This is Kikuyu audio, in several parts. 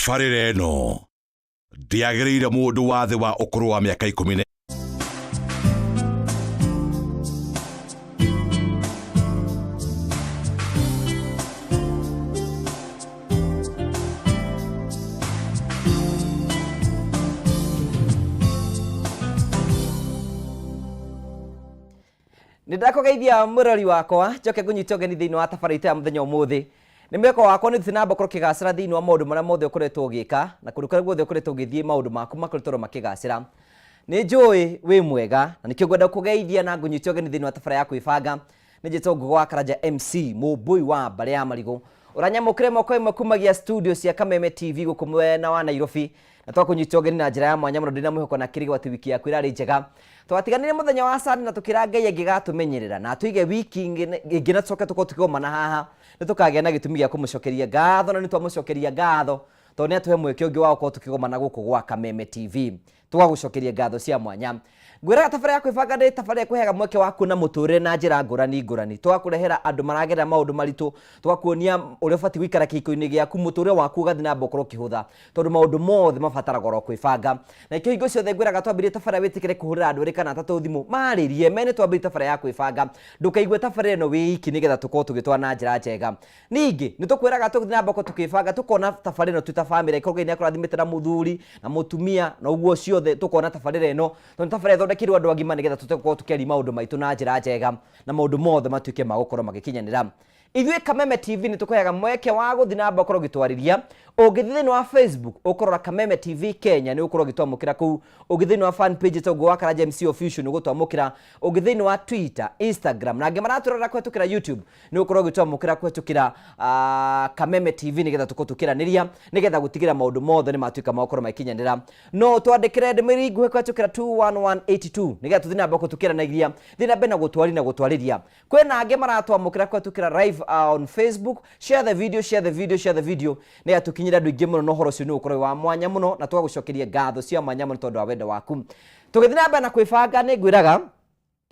Tabarĩra ĩno ndĩagĩrĩire mũndũ wa thĩ wa ũkũrũ wa mĩaka ikũmi na Nĩ ndakũgeithia mũrori wakwa njoke ngũnyite ũgeni thĩinĩ wa tabarĩra itũ ya mũthenya ũmũthĩ. Nĩ mwĩhoko wakwa nĩ ũthiĩte na mbere gũkorwo ũkĩgacĩra thĩinĩ wa maũndũ marĩa mothe ũkoretwo ũgĩka na kũndũ kũrĩa guothe ũkoretwo ũgĩthiĩ maũndũ maku makoretwo oro makĩgacĩra. Nĩ njũĩ wĩ mwega na nĩkĩo ngwenda gũkũgeithia na ngũnyite ũgeni thĩinĩ wa tabarĩra ya kwĩbanga. Nĩ njĩtwo Ngũgĩ wa Karanja MC, mũmbũi wa mbarĩ ya marigũ. Ũranyamũkĩra ĩmwe kwa ĩmwe kumagia studio cia Kameme TV gũkũ mwena wa Nairobi. Na twakũnyita ũgeni na njĩra ya mwanya mũno ndĩna mwĩhoko na kĩrĩgĩrĩro atĩ wiki yaku ĩrarĩ njega. Twatiganire mũthenya wa Sunday na tũkĩra Ngai angĩgatũmenyerera na atũige wiki ĩngĩ na tũcoke tũkorwo tũkĩgomana haha nĩ tũkagĩa na gĩtũmi gĩa kũmũcokeria ngatho na nĩ twamũcokeria ngatho tondũ nĩ atũhe mweke ũngĩ wa gũkorwo tũkĩgomana gũkũ gwa Kameme TV. Tũgagũcokeria ngatho cia mwanya. Ngwĩraga tabarĩra ya kwĩbanga nĩ tabarĩra ĩkũheaga mweke wa kuona mũtũrĩre na njĩra ngũrani ngũrani. Tũgakũrehera andũ maragerera maũndũ maritũ, tũgakuonia ũrĩa ũbatiĩ gũikara kĩhiko-inĩ gĩaku, mũtũrĩre waku ũgathiĩ na mbere ũkorwo ũkĩhũtha. Tondũ maũndũ mothe mabataraga oro kwĩbanga. Na nĩkĩo hingo ciothe ngwĩraga twambĩrĩrie tabarĩra wĩtĩkĩre kũhũrĩra andũ erĩ kana atatũ thimũ, marĩrie, mene twambĩrĩrie tabarĩra ya kwĩbanga. Ndũkaigue tabarĩra ĩno wĩ iki nĩgetha tũkorwo tũgĩtwara na njĩra njega. Ningĩ, nĩ tũkwĩraga tũgĩthiĩ na mbere tũkĩbanga tũkona tabarĩra ĩno twĩ ta bamĩrĩ, angĩkorwo Ngai nĩ akũrathimĩte na mũthuri na mũtumia na ũguo ciothe tũkona tabarĩra ĩno, tondũ nĩ tabarĩra ĩthondekeirwo andũ agima nĩgetha tũhote gũkorwo tũkĩaria maũndũ maitũ na njĩra njega na maũndũ mothe matuĩke ma gũkorwo magĩkinyanĩra. Ithuĩ Kameme TV nĩ tũkũheaga mweke wa gũthiĩ na mbere gũkorwo ũgĩtwarĩria. Ũngĩthiĩ thĩinĩ wa Facebook ũkũrora Kameme TV Kenya nĩ ũgũkorwo ũgĩtwamũkĩra kũu. Ũngĩthiĩ thĩinĩ wa fan page ĩtagwo Ngũgĩ wa Karanja MC Official nĩ ũgũtwamũkĩra. Ũngĩthiĩ thĩinĩ wa Twitter, Instagram na angĩ maratũrora kũhetũkĩra YouTube nĩ ũgũkorwo ũgĩtwamũkĩra kũhetũkĩra Kameme TV nĩgetha tũkorwo tũkĩaranĩria nĩgetha gũtigĩrĩra maũndũ mothe nĩ matuĩka ma gũkorwo magĩkinyanĩra. No ũtwandĩkĩre ndũmĩrĩri nguhĩ kũhetũkĩra 21182 nĩgetha tũthiĩ na mbere tũkĩaranagĩria, thiĩ na mbere na gũtwaria na gũtwarĩria. Kwĩna angĩ maratwamũkĩra kũhetũkĩra live on Facebook. Share the video, share the video, share the video nĩgetha tũkinyĩre andũ aingĩ mũno na ũhoro ũcio nĩ ũgũkorwo wĩ wa mwanya mũno na tũgagũcokeria ngatho cia mwanya mũno tondũ wa wendo waku. Tũgĩthiĩ na mbere na kwĩbanga nĩ ngwĩraga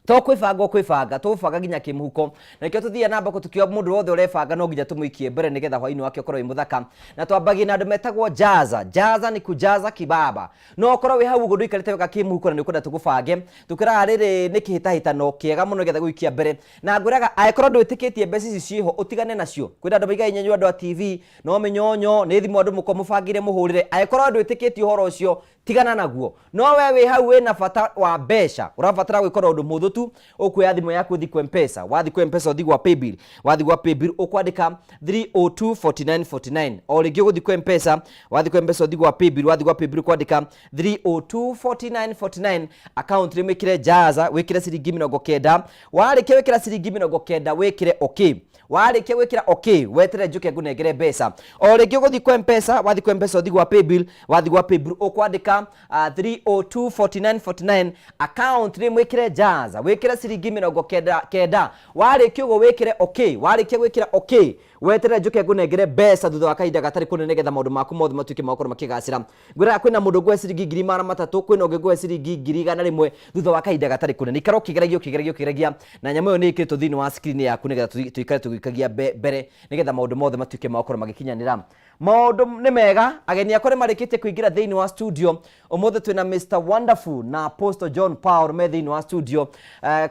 to kwĩbanga ũkwĩbanga tũgũbanga nginya kĩmũhuko na nĩkĩo tũthiaga na mbere tũkiuga mũndũ wothe ũrebanga no nginya tũmũikie mbere nĩgetha hwainĩ wake ũkorwo wĩ mũthaka na twambagie na andũ metagwo jaza jaza ni kujaza kibaba no ũkorwo wĩ hau ũguo ndũikarĩte wega kĩmũhuko na nĩ ũkwenda tũgũbange tũkwĩraga rĩrĩ nĩ kĩhĩtahĩtano kĩega mũno nĩgetha gũikia mbere na ngwĩraga angĩkorwo ndwĩtĩkĩtie mbeca ici ciĩho ũtigane nacio kwĩna andũ maigaga inyuĩ andũ a TV no mĩnyonyo nĩ thimũ andũ mũkorwo mũbangĩire mũhũrĩre angĩkorwo ndwĩtĩkĩtie ũhoro ũcio tigana naguo no we wĩ hau wĩna bata wa mbeca ũrabatara gwĩka ũndũ mũhũthũ tu ũkuoya thimũ yaku ũthiĩ kwa mpesa wathiĩ kwa mpesa ũthiĩ gwa paybill wathiĩ gwa paybill ũkwandĩka 3024949 o rĩngĩ ũgũthiĩ kwa mpesa wathiĩ kwa mpesa ũthiĩ gwa paybill wathiĩ gwa paybill ũkwandĩka 3024949 account rĩ wĩkĩre jaza wĩkĩre ciringi 90 warĩkia wĩkĩra ciringi 90 wĩkĩre okay warĩkia gwĩkĩra okay weterere njũke ngũnengere mbeca o rĩngĩ ũgũthiĩ kwa mpesa wathiĩ kwa mpesa ũthiĩ gwa paybill wathiĩ gwa paybill ũkwandĩka 3024949 account nĩ mwĩkĩre jaza wĩkĩre ciringi 99 warĩkia ũguo wĩkĩre okay warĩkia gwĩkĩra okay weterere njũke ngũnengere mbeca thutha wa kahinda gatarĩ kũnene nĩgetha maũndũ maku mothe matuĩke ma gũkorwo makĩgacĩra Ngwĩraga kwĩna mũndũ ngũhe ciringi 300,000, kwĩna ũngĩ ngũhe ciringi 100,000 thutha wa kahinda gatarĩ kũnene. Ikara ũkĩgeragia ũkĩgeragia ũkĩgeragia na nyamũ ĩyo nĩ ĩkĩrĩtwo thĩinĩ wa screen yaku nĩgetha tũikare tũgĩikagia mbere nĩgetha maũndũ mothe matuĩke ma gũkorwo magĩkinyanĩra. Maũndũ nĩ mega, ageni akwa nĩ marĩkĩtie kũingĩra thĩinĩ wa studio. Ũmũthĩ twĩna Mr Wonderful na Apostle John Paul me thĩinĩ wa studio.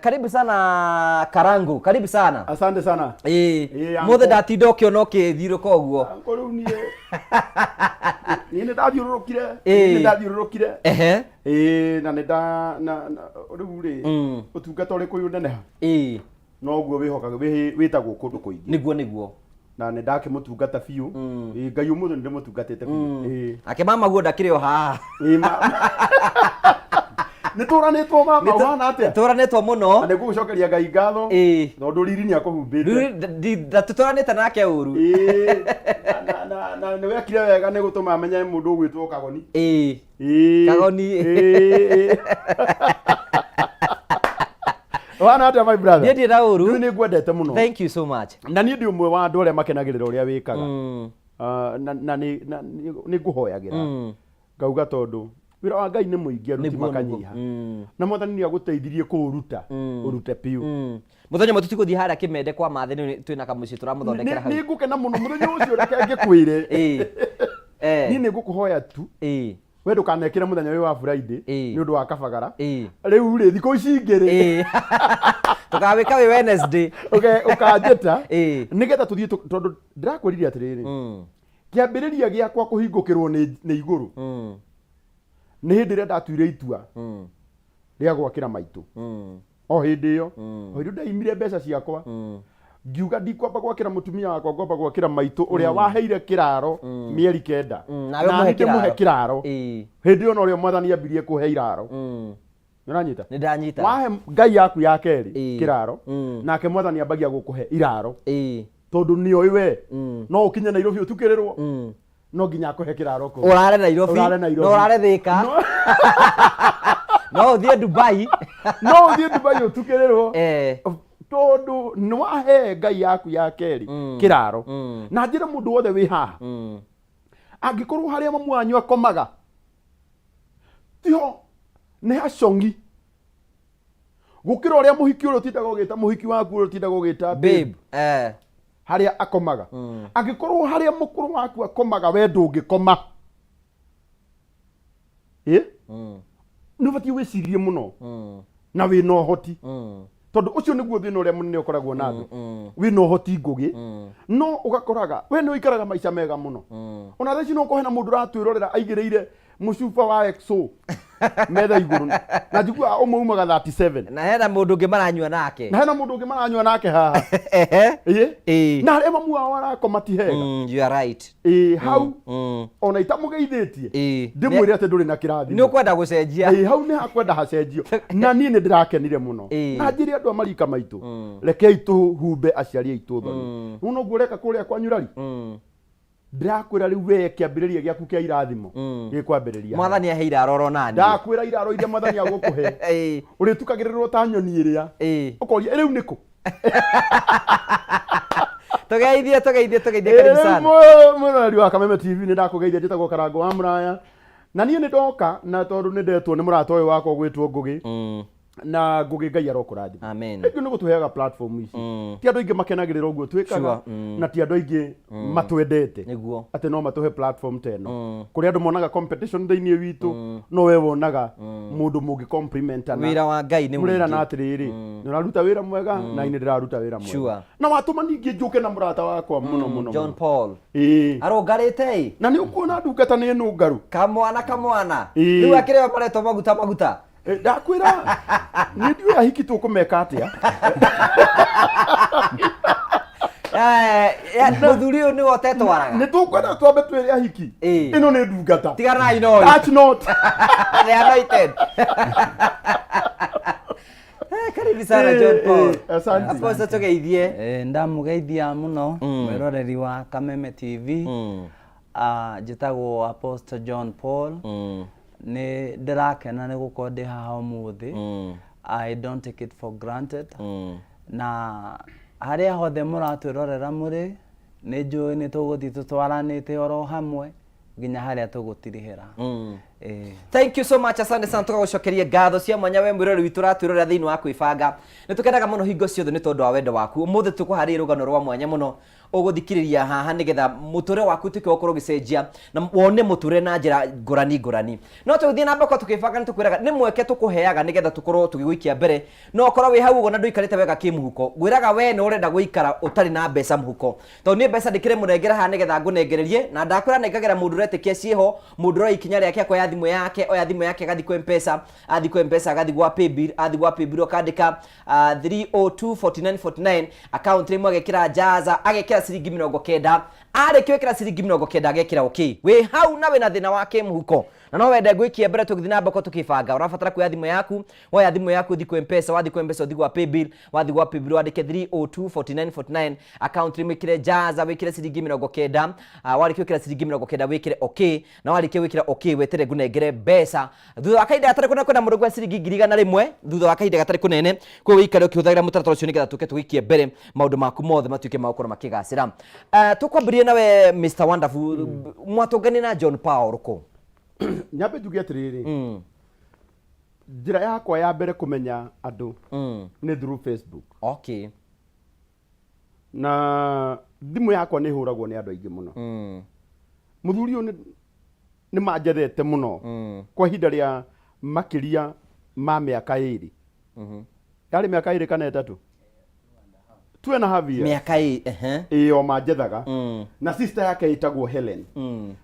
Karibu sana Karangu, karibu sana. Asante sana. Ĩĩ, Ĩĩ, mũthĩ uncle. ndatinda ũkĩona ũkĩthiũrũka ũguo. Uncle rĩu niĩ niĩ nĩ ndathiũrũrũkire Ĩĩ. nĩ ndathiũrũrũkire Ehe. ĩĩ na nĩ nda na na- rĩu rĩ ũtungata ũrĩ kũyũ neneha Ĩĩ, noguo wĩhokaga wĩtagwo kũndũ kũingĩ nĩguo nĩguo. na nĩ ndakĩmũtungata biũ Ĩĩ, Ngai ũmũthĩ nĩ ndĩmũtungatĩte biũ Ĩĩ. Ake mama guo ndakĩrĩ o haha. Ĩĩ, nĩ tũranĩtwo mama ũhana atĩa Tũranĩtwo mũno. na nĩ ngũgũcokeria Ngai ngatho Ĩĩ. tondũ riri nĩ akũhumbĩte Rĩu ndatũtũranĩte nake ũru. Ĩĩ, na nĩ wekire wega nĩ gũtũma menye mũndũ ũgwĩtwo Kagoni Ĩĩ. Ĩĩ. Kagoni. Ĩĩ. Ũhana atĩa my brother? Niĩ ndirĩ na ũru. Rĩu nĩ ngwendete mũno. Thank you so much. Na niĩ ndĩ ũmwe wa andũ arĩa makenagĩrĩra ũrĩa wĩkaga. Na nĩ ngũhoyagĩra. Ngauga tondũ wĩra wa Ngai nĩ mũingĩ aruti Nĩguo, nĩguo. makanyiha. Na Mwathani nĩ agũteithirie kũũruta, ũrute biũ. Mũthenya ũmwe tũtigũthiĩ harĩa Kĩmende kwa Mathĩ nĩ twĩna kamũciĩ tũramũthondekera hau. Nĩ ngũkena mũno mũthenya ũcio reke ngĩkwĩre. Ĩĩ. Niĩ nĩ ngũkũhoya tu we ndũkanekĩre mũthenya ũyũ wa Friday nĩ ũndũ wa kabagara. Rĩu rĩ, thikũ ici ingĩ rĩ, Tũkawĩka wĩ Wednesday. Ũkanjĩta nĩgetha tũthiĩ tondũ ndĩrakwĩrire atĩrĩrĩ, kĩambĩrĩria gĩakwa kũhingũkĩrwo nĩ igũrũ nĩ hĩndĩ ĩrĩa ndatuire itua rĩa gwakĩra maitũ. O hĩndĩ ĩyo, o hĩndĩ ĩyo ndaimire mbeca ciakwa, ngiuga ndikwamba gwakĩra mũtumia wakwa, ngwamba gwakĩra maitũ ũrĩa waheire kĩraro mĩeri 9. Nawe na ũmũhe niĩ ndĩmũhe kĩraro. kĩraro. Hĩndĩ ĩyo norĩo mwathani ambirie kũhe iraro. Nĩũranyita? Nĩ ndanyita. Wahe ngai yaku ya kerĩ kĩraro, nake mwathani ambagia gũkũhe iraro, tondũ nĩoĩ we no ũkinye Nairobi ũtukĩrĩrwo, no nginya akũhe kĩraro kũu. Ũrare Nairobi. Ũrare Nairobi. No ũrare Thika. No ũthiĩ Dubai. No ũthiĩ Dubai ũtukĩrĩrwo, tondũ nĩ wahe ngai yaku ya kerĩ kĩraro. Na njĩre mũndũ wothe wĩ haha, angĩkorwo harĩa mamu wanyu akomaga tiho nĩ hacongi gũkĩra ũrĩa mũhiki ũrĩa ũtindaga ũgĩta mũhiki waku ũrĩa ũtindaga ũgĩta babe, harĩa akomaga, angĩkorwo harĩa mũkũrũ waku akomaga we ndũngĩkoma, ĩ nĩ ũbatiĩ wĩcirie mũno na wĩna ũhoti, tondũ ũcio nĩguo thĩna ũrĩa mũnene ũkoragwo na andũ. Wĩna ũhoti ngũgĩ, no ũgakoraga we nĩ ũikaraga maica mega mũno. Ona thaa ici no ũkorwo hena mũndũ ũratwĩrorera aigĩrĩire mũcuba wa XO metha igũrũ, na njiguaga ũmwe umaga 37. Na hena mũndũ ũngĩ maranyua nake. Na hena mũndũ ũngĩ maranyua nake haha. Ĩ na harĩa mamu wao arakoma ti hega. You are right. Ĩ hau ona itamũgeithĩtie, ndĩmwĩre atĩ ndũrĩ na kĩrathimo. Nĩ ũkwenda gũcenjia. Ĩ hau nĩ hakwenda hacenjio, na niĩ nĩ ndĩrakenire mũno. Na njĩre andũ a marika maitũ, rekei tũhumbe aciari aitũ thoni. Rĩu noguo ũreka kũrĩa kwanyu rari. Ndĩrakwĩra rĩu we kĩambĩrĩria gĩaku kĩa irathimo gĩkwambĩrĩria. Mwathani ahe iraro oro nani. Ndakwĩra iraro iria mwathani agũkũhe, ũrĩtukagĩrĩrwo ta nyoni ĩrĩa ũkoria, "Ĩ, rĩu nĩkũ?" Tũgeithie, tũgeithie, tũgeithie, karibu Rĩu sana. Mwĩroreri wa Kameme TV, nĩ ndakũgeithia. Njĩtagwo Karango wa Mũraya, na niĩ nĩ ndoka na tondũ nĩ ndetwo nĩ mũrata ũyũ wakwa gwĩtwo Ngũgĩ. Na Ngũgĩ, Ngai arokũrathima. Amen. Thank you nĩ gũtũheaga platform ici. Ti andũ aingĩ makenagĩrĩra ũguo twĩkaga, na ti andũ aingĩ matwendete atĩ no matũhe platform ta ĩno, kũrĩa andũ monaga competition thĩinĩ witũ, no we wonaga mũndũ mũngĩ complimentana. Wĩra wa Ngai nĩ mũrerana mũingĩ. Atĩrĩrĩ, nĩ ũraruta wĩra mwega, na niĩ ndĩraruta wĩra mwega. Na watũma ningĩ njũke na mũrata wakwa mũno mũno John mũno. Paul. Arũngarĩte ĩ. Na nĩ ũkuona ndungata nĩ nũngaru. Kamwana kamwana. Rĩu akĩrĩo maretwo maguta maguta. Ndakwĩra niĩ ndiũĩ ahiki tũkũmeka atĩa. Mũthuri ũyũ nĩwe ũtetwaraga. Nĩ tũkwenda twambe twĩre ahiki, ĩno nĩ ndungata. Tiganai na ũyũ. Touch not. The anointed. Karibu sana John Paul. Asante. Apostle, tũgeithie. Ndamũgeithia mũno mwĩroreri wa Kameme TV. Njĩtagwo Apostle John Paul. Nĩ ndĩrakena nĩ gũkorwo ndĩ haha ũmũthĩ. I don't take it for granted. Na harĩa hothe mũratwĩrorera mũrĩ, nĩ njũĩ nĩ tũgũthiĩ tũtwaranĩte oro hamwe nginya harĩa tũgũtirihĩra. Thank you so much, asante sana. Tũgagũcokeria ngatho cia mwanya we mwĩroreri witũ ũratwĩrorera thĩinĩ wa kwĩbanga. Nĩ tũkenaga mũno hingo ciothe nĩ tondũ wa wendo waku. Ũmũthĩ tũkũharĩria rũgano rwa mwanya mũno ũgũthikĩrĩria haha nĩgetha mũtũrĩre waku ũtuĩke wa gũkorwo ũgĩcenjia na wone mũtũrĩre na njĩra ngũrani ngũrani. No tũgĩthiĩ na mbere tũkĩbanga, nĩ tũkwĩraga nĩ mweke tũkũheaga nĩgetha tũkorwo tũgĩgũikia mbere. No ũkorwo wĩ hau ũguo na ndũikarĩte wega kĩmũhuko, ngwĩraga we nĩ ũrenda gũikara ũtarĩ na mbeca mũhuko, tondũ niĩ mbeca ndĩkĩrĩ mũnengere haha nĩgetha ngũnengererie. Na ndakwĩra nengagĩra mũndũ ũretĩkia ciĩho, mũndũ ũroya ikinya rĩake, akoya thimũ yake, oya thimũ yake agathiĩ kwĩ Mpesa, athiĩ kwĩ Mpesa agathiĩ gwa Paybill, athiĩ gwa Paybill akandĩka 3024949, account rĩmwe agekĩra jaza, agekĩra ciringi 90. Arĩkia gwĩkĩra ciringi 90, agekĩra okay. Wĩ hau na wĩna thĩna wa kĩmũhuko na no wende ngwĩkie mbere tũgĩthiĩ na mbere tũkĩbanga, ũrabatara kuoya thimũ yaku. Woya thimũ yaku, ũthiĩ kwĩ Mpesa. Wathiĩ kwĩ Mpesa, ũthiĩ gwa Paybill. Wathiĩ gwa Paybill, wandĩke 3024949, account rĩmwe ĩkĩre jaza, wĩkĩre ciringi 90. Warĩkia gwĩkĩra ciringi 90, wĩkĩre okay. Na warĩkia gwĩkĩra okay, wetere ngũnengere mbeca thutha wa kahinda gatarĩ kũnene. Kwĩna mũndũ gwa ciringi 100,000 thutha wa kahinda gatarĩ kũnene. Koguo wĩikare ũkĩhũthagĩra mũtaratara ũcio nĩgetha tũke tũgĩikie mbere maũndũ maku mothe matuĩke ma gũkorwo makĩgacĩra. Tũkwambĩrĩria nawe Mr Wonderful. Mwatũnganie na John Paul kũ? Nyambe njuge atĩrĩrĩ, njĩra yakwa ya mbere kũmenya andũ nĩ through Facebook. Na thimũ yakwa nĩ ĩhũragwo nĩ andũ aingĩ mũno. Mũthuri ũyũ nĩ manjethete mũno kwa ihinda rĩa makĩria ma mĩaka 2. Yarĩ mĩaka 2 kana 3? 2.5 years. Mĩaka ĩ ehe. Ĩĩ, o manjethaga. Na sister yake ĩtagwo Helen.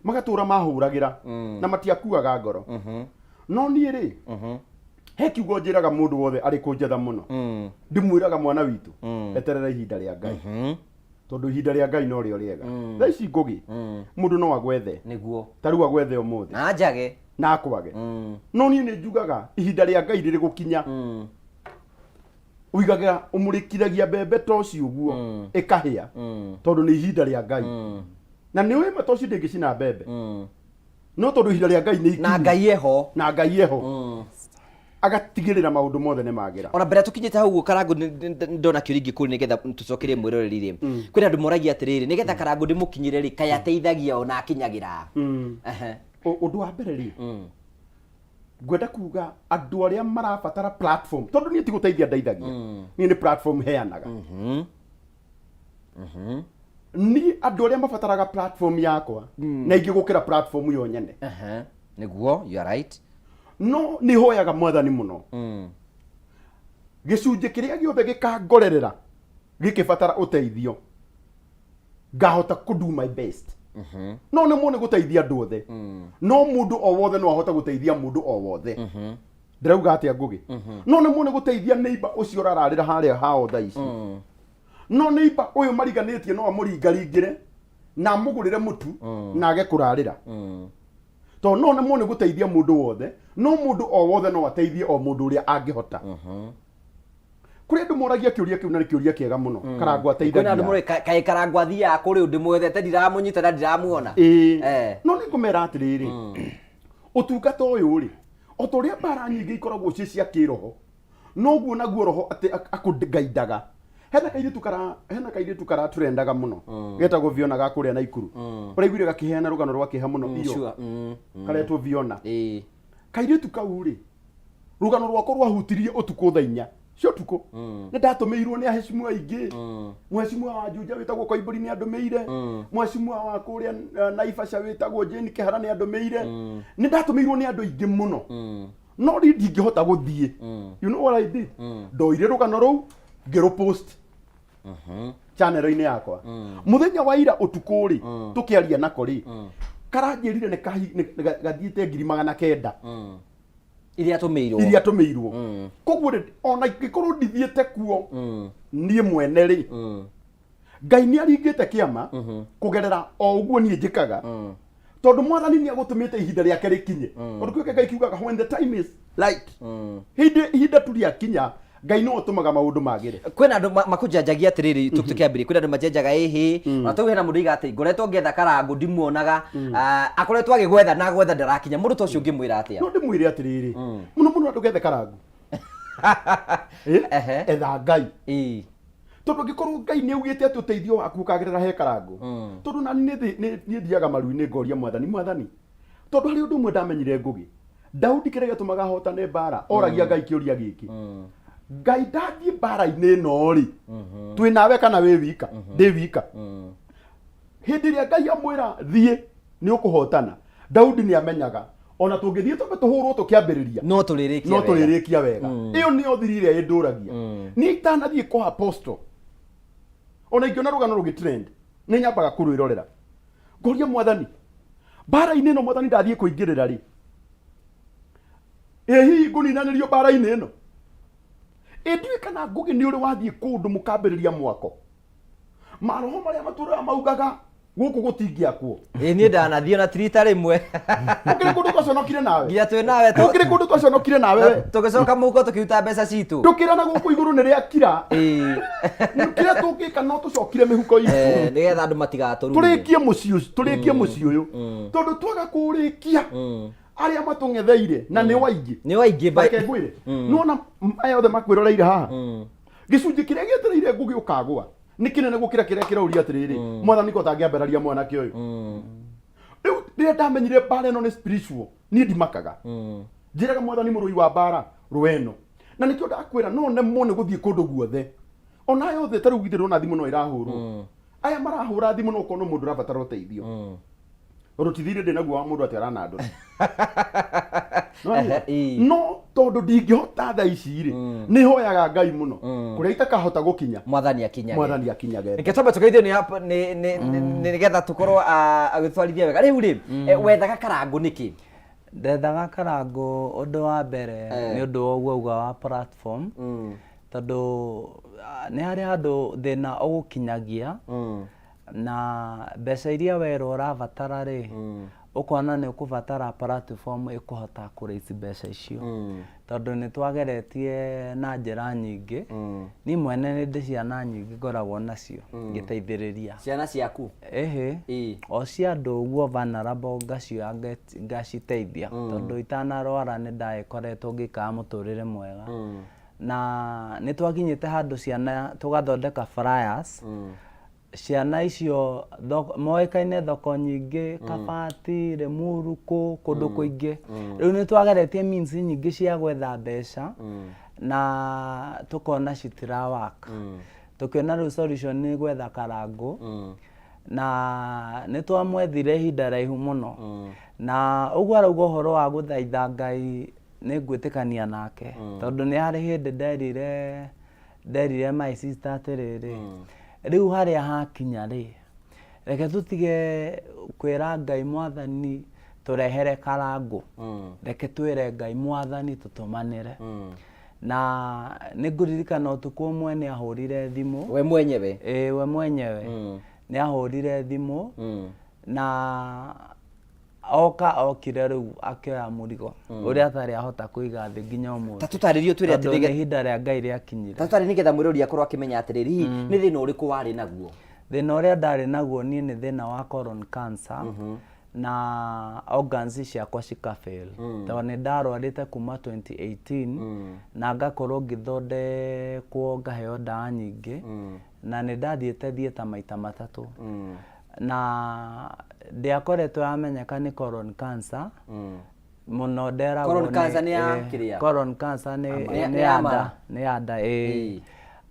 Magatũra mahũragĩra na matiakuaga ngoro. No niĩ rĩ, he kiugo njĩraga mũndũ wothe arĩ kũnjetha mũno. Ndimwĩraga mwana witũ, eterera ihinda rĩa Ngai. Tondũ ihinda rĩa Ngai no rĩo rĩega. Thaa ici Ngũgĩ, mũndũ no agwethe. Nĩguo. Ta rĩu agwethe ũmũthĩ. Na anjage. Na akwage. No niĩ nĩ njugaga ihinda rĩa Ngai rĩrĩ gũkinya. Ũigaga ũmũrĩkithagia mbembe toci ũguo ĩkahĩa. Tondũ nĩ ihinda rĩa Ngai. Na nĩ ũĩ ma toci ndĩngĩcina mbembe. No tondũ ihinda rĩa Ngai nĩ ikinyu. Na Ngai eho. Na Ngai eho. Agatigĩrĩra maũndũ mothe nĩ magĩra. Ona mbere tũkinyĩte hau ũguo Karangũ, ndona kĩũria ingĩkũria nĩgetha tũcokerie mwĩroreri rĩ. Kwĩna andũ moragia atĩrĩrĩ, nĩgetha Karangũ ndĩmũkinyĩre rĩ, kaĩ ateithagia o na akinyagĩra? Ehe. Ũndũ wa mbere rĩ, ngwenda kuga andũ arĩa marabatara platform, tondũ niĩ ti gũteithia ndeithagia, niĩ nĩ platform heanaga. Niĩ andũ arĩa mabataraga platform yakwa na ingĩ gũkĩra platform yo nyene. Ehe. Nĩguo, you are right. No nĩ hoyaga mwathani mũno. Gĩcunjĩ kĩrĩa gĩothe gĩkangorerera gĩkĩbatara ũteithio, ngahota kũ do my best. No nĩ muone gũteithia andũ othe. No mũndũ o wothe no ahote gũteithia mũndũ o wothe. Ndĩrauga atĩa Ngũgĩ? No nĩ muone gũteithia neighbor ũcio ũrararĩra harĩa hao thaa ici. No neighbor ũyũ mariganĩtie no amũringaringĩre na amũgũrĩre mũtu na age kũrarĩra. Tondũ no nĩ muone gũteithia mũndũ wothe, no mũndũ o wothe no ateithie o mũndũ ũrĩa angĩhota. Kũrĩ andũ moragia kĩũria kĩu na nĩ kĩũria kĩega mũno. Karangũ Kwĩna ateithagia. andũ moragia, kaĩ Karangũ athiaga kũrĩ ũndũ ndĩmwethete ndiramũnyita na ndiramuona. Ĩĩ. Eh. No nĩ ngũmera atĩrĩrĩ, ũtungata ũyũ rĩ, o ta ũrĩa mbara nyingĩ ikoragwo ciĩ cia kĩroho, noguo naguo roho atĩ akũgaindaga. Hena kairĩtu kara, hena kairĩtu karatũrendaga mũno. Getagwo Viona ga kũrĩa Naikuru. Ũraiguire gakĩheana rũgano rwa kĩeha mũno iyo. Sure. Karetwo Viona. Ĩĩ. Kairĩtu kau rĩ, rũgano rwako rwahutirie ũtukũ thaa 4 cia ũtukũ. Nĩ ndatũmĩirwo nĩ aheshimiwa aingĩ. Mheshimiwa wa Juja wĩtagwo Koimbũri nĩ andũmĩire. Mheshimiwa wa kũrĩa Naivasha wĩtagwo Jane Kĩhara nĩ andũmĩire. Nĩ ndatũmĩirwo nĩ andũ aingĩ mũno. No niĩ ndingĩhota gũthiĩ. You know what I did? Ndoire rũgano rũu ngĩrũpost channel-inĩ yakwa. Mũthenya wa ira ũtukũ rĩ, tũkĩaria nako rĩ, karanjĩrire nĩ gathiĩte 900,000. Iria tũmĩirwo. Iria tũmĩirwo. Koguo rĩ, ona ingĩkorwo ndithiĩte kuo, niĩ mwene rĩ, Ngai nĩ aringĩte kĩama kũgerera o ũguo niĩ njĩkaga. Tondũ mwathani nĩ agũtũmĩte ihinda rĩake rĩkinye. Tondũ kĩo Ngai kiugaga when the time is right. Hĩndĩ ihinda tu rĩakinya, Ngai nĩwe ũtũmaga maũndũ magĩre. Kwĩna andũ makũnjanjagia atĩrĩrĩ, tũkĩambĩrĩria, kwĩna andũ manjanjaga ĩhĩ, ona tau hena mũndũ oiga atĩ ngoretwo ngĩetha Karangũ ndimuonaga, akoretwo agĩgwetha na gwetha ndarakinya. Mũndũ ta ũcio ũngĩmwĩra atĩa? No ndĩmwĩre atĩrĩrĩ, mũno mũno ndũgethe Karangũ. Etha Ngai. Tondũ angĩkorwo Ngai nĩ augĩte atĩ ũteithio waku ũkagerera he Karangũ, tondũ nani niĩ thiaga maru-inĩ ngoria mwathani, mwathani, tondũ harĩ ũndũ ũmwe ndamenyire Ngũgĩ, Daudi kĩrĩa gĩatũmaga ahotane mbara, oragia Ngai kĩũria gĩkĩ. Ngai ndathiĩ mbara-inĩ ĩno rĩ, twĩ nawe kana wĩ wika? Ndĩ wika. Hĩndĩ ĩrĩa Ngai amwĩra thiĩ nĩ ũkũhotana, Daudi nĩ amenyaga ona tũngĩthiĩ twambe tũhũrwo tũkĩambĩrĩria, no tũrĩrĩkia no wega. tũrĩrĩkia wega. Ĩyo nĩyo thiri ĩrĩa ĩndũragia. Niĩ itanathiĩ kwa apostle, ona ingĩona rũgano rũgĩ trend, nĩ nyambaga kũrwĩrorera. Ngoria mwathani, mbara-inĩ ĩno mwathani ndathiĩ kũingĩrĩra rĩ, ĩ hihi ngũninanĩrio mbara-inĩ ĩno? Ĩ ndiũĩ kana Ngũgĩ nĩ ũrĩ wathiĩ kũndũ mũkambĩrĩria mwako, maroho marĩa matũraga maugaga gũkũ gũtingĩakwo. Ĩ niĩ ndanathiĩ ona ti rita rĩmwe. Gũkĩrĩ kũndũ twaconokire nawe. Nginya twĩ nawe Gũkĩrĩ kũndũ twaconokire nawe we. Tũgĩcoka mũhuko tũkĩruta mbeca citũ. Tũkĩrana gũkũ igũrũ nĩ rĩakira. Ĩĩ. Kĩrĩa tũngĩka no tũcokire mĩhuko itũ. Nĩgetha andũ matigatũrume. Tũrĩkie mũciĩ ũcio, tũrĩkie mũciĩ ũyũ. Tondũ twaga kũũrĩkia, arĩa matũng'etheire na nĩ waingĩ. Nĩ waingĩ Reke ngwĩre. Nĩwona aya othe makwĩroreire haha. Gĩcunjĩ kĩrĩa gĩetereire Ngũgĩ ũkagũa nĩ kĩnene gũkĩra kĩrĩa kĩrauria atĩrĩrĩ, mwathani ko tangĩambararia mwanake ũyũ. Rĩu rĩrĩa ndamenyire mbara ĩno nĩ spiritual, niĩ ndimakaga. Njĩraga mwathani mũrũi wa mbara rweno. Na nĩkĩo ndakwĩra no nemwo nĩ gũthiĩ kũndũ guothe. Ona aya othe ta rĩu githĩ ndũrona thimũ no ĩrahũrwo. Aya marahũra thimũ no ũkona mũndũ ũrabatara ũteithio. Tondũ ti thirĩ ndĩ naguo wa mũndũ atĩ aranandũra. No Ehe, ĩĩ. No tondũ ndingĩhota thaa ici rĩ, nĩ hoyaga Ngai mũno kũrĩa itakahota gũkinya, Mwathani akinyage. Mwathani akinyage. Reke twambe tũgeithio nĩ nĩgetha tũkorwo agĩtwarithia wega. Rĩu rĩ, wethaga Karangũ nĩkĩ? Ndethaga Karangũ ũndũ wa mbere nĩ ũndũ wa ũguo auga wa platform, tondũ nĩ harĩ handũ thĩna ũgũkinyagia na mbeca iria werwo ũrabatara rĩ, ũkona nĩ ũkũbatara platform ĩkũhota kũ raise mbeca icio, tondũ nĩ twageretie na njĩra nyingĩ. Niĩ mwene nĩ ndĩ ciana nyingĩ ngoragwo nacio ngĩteithĩrĩria. Ciana ciaku? Ĩhĩ. O cia andũ ũguo vulnerable, ngacioya ngaciteithia, tondũ itanarwara nĩ ndagĩkoretwo ngĩikara mũtũrĩre mwega, na nĩ twakinyĩte handũ ciana tũgathondeka flyers, ciana icio moĩkaine thoko nyingĩ, Kabati, Limuru, kũ kũndũ kũingĩ. Rĩu nĩ twageretie means nyingĩ cia gwetha mbeca na tũkona citira work. Tũkĩona rĩu solution nĩ gwetha Karangũ, na nĩ twamwethire ihinda raihu mũno. Na ũguo arauga ũhoro wa gũthaitha Ngai, nĩ ngwĩtĩkania nake, tondũ nĩ harĩ hĩndĩ nderire my sister atĩrĩrĩ, rĩu harĩa hakinya rĩ, reke tũtige kwĩra Ngai Mwathani tũrehere Karangũ, reke twĩre Ngai Mwathani tũtũmanĩre. Na nĩ ngũririkana ũtukũ ũmwe nĩ ahũrire thimũ. We mwenyewe? Ĩĩ, we mwenyewe nĩ ahũrire thimũ na oka okire rĩu akĩoya mũrigo ũrĩa atarĩ ahota kũiga thĩ nginya ũmũthĩ. Ta tũtarĩrie, ũtwĩre tondũ atĩ nĩ ihinda rĩa Ngai rĩakinyire. Ta tũtarĩrie nĩgetha mwĩrori akorwo akĩmenya atĩrĩrĩ, hihi nĩ thĩna ũrĩkũ warĩ naguo? Thĩna ũrĩa ndarĩ naguo niĩ nĩ thĩna wa colon cancer na organs ciakwa cika fail, tondũ nĩ ndarwarĩte kuma 2018 na ngakorwo ngĩthondekwo, ngaheo ndawa nyingĩ, na nĩ ndathiĩte theatre maita matatũ na ndiakoretwo yamenyeka nĩ colon cancer mũno nderagwo. Colon cancer nĩ ya kĩrĩa? Colon cancer nĩ Nĩ nĩ ya ya mara? Nda, nĩ ya nda, ĩĩ.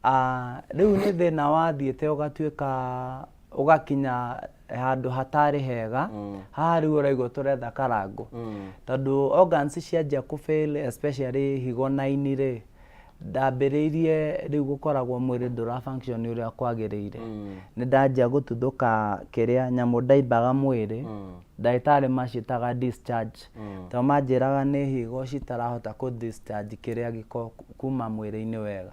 Ah, rĩu nĩ thĩna wathiĩte ũgatuĩka ũgakinya handũ hatarĩ hega. Haha rĩu ũraigua tũretha Karangũ, tondũ organs cianjia kũ fail, especially higo na ini rĩ, ndambĩrĩirie rĩu gũkoragwo mwĩrĩ ndũra function ũrĩa kwagĩrĩire. Nĩ ndanjia gũtuthũka kĩrĩa nyamũ ndaimbaga mwĩrĩ, ndagĩtarĩ maciĩtaga discharge, tondũ manjĩraga nĩ higo citarahota kũ discharge kĩrĩa gĩko kuma mwĩrĩ-inĩ wega.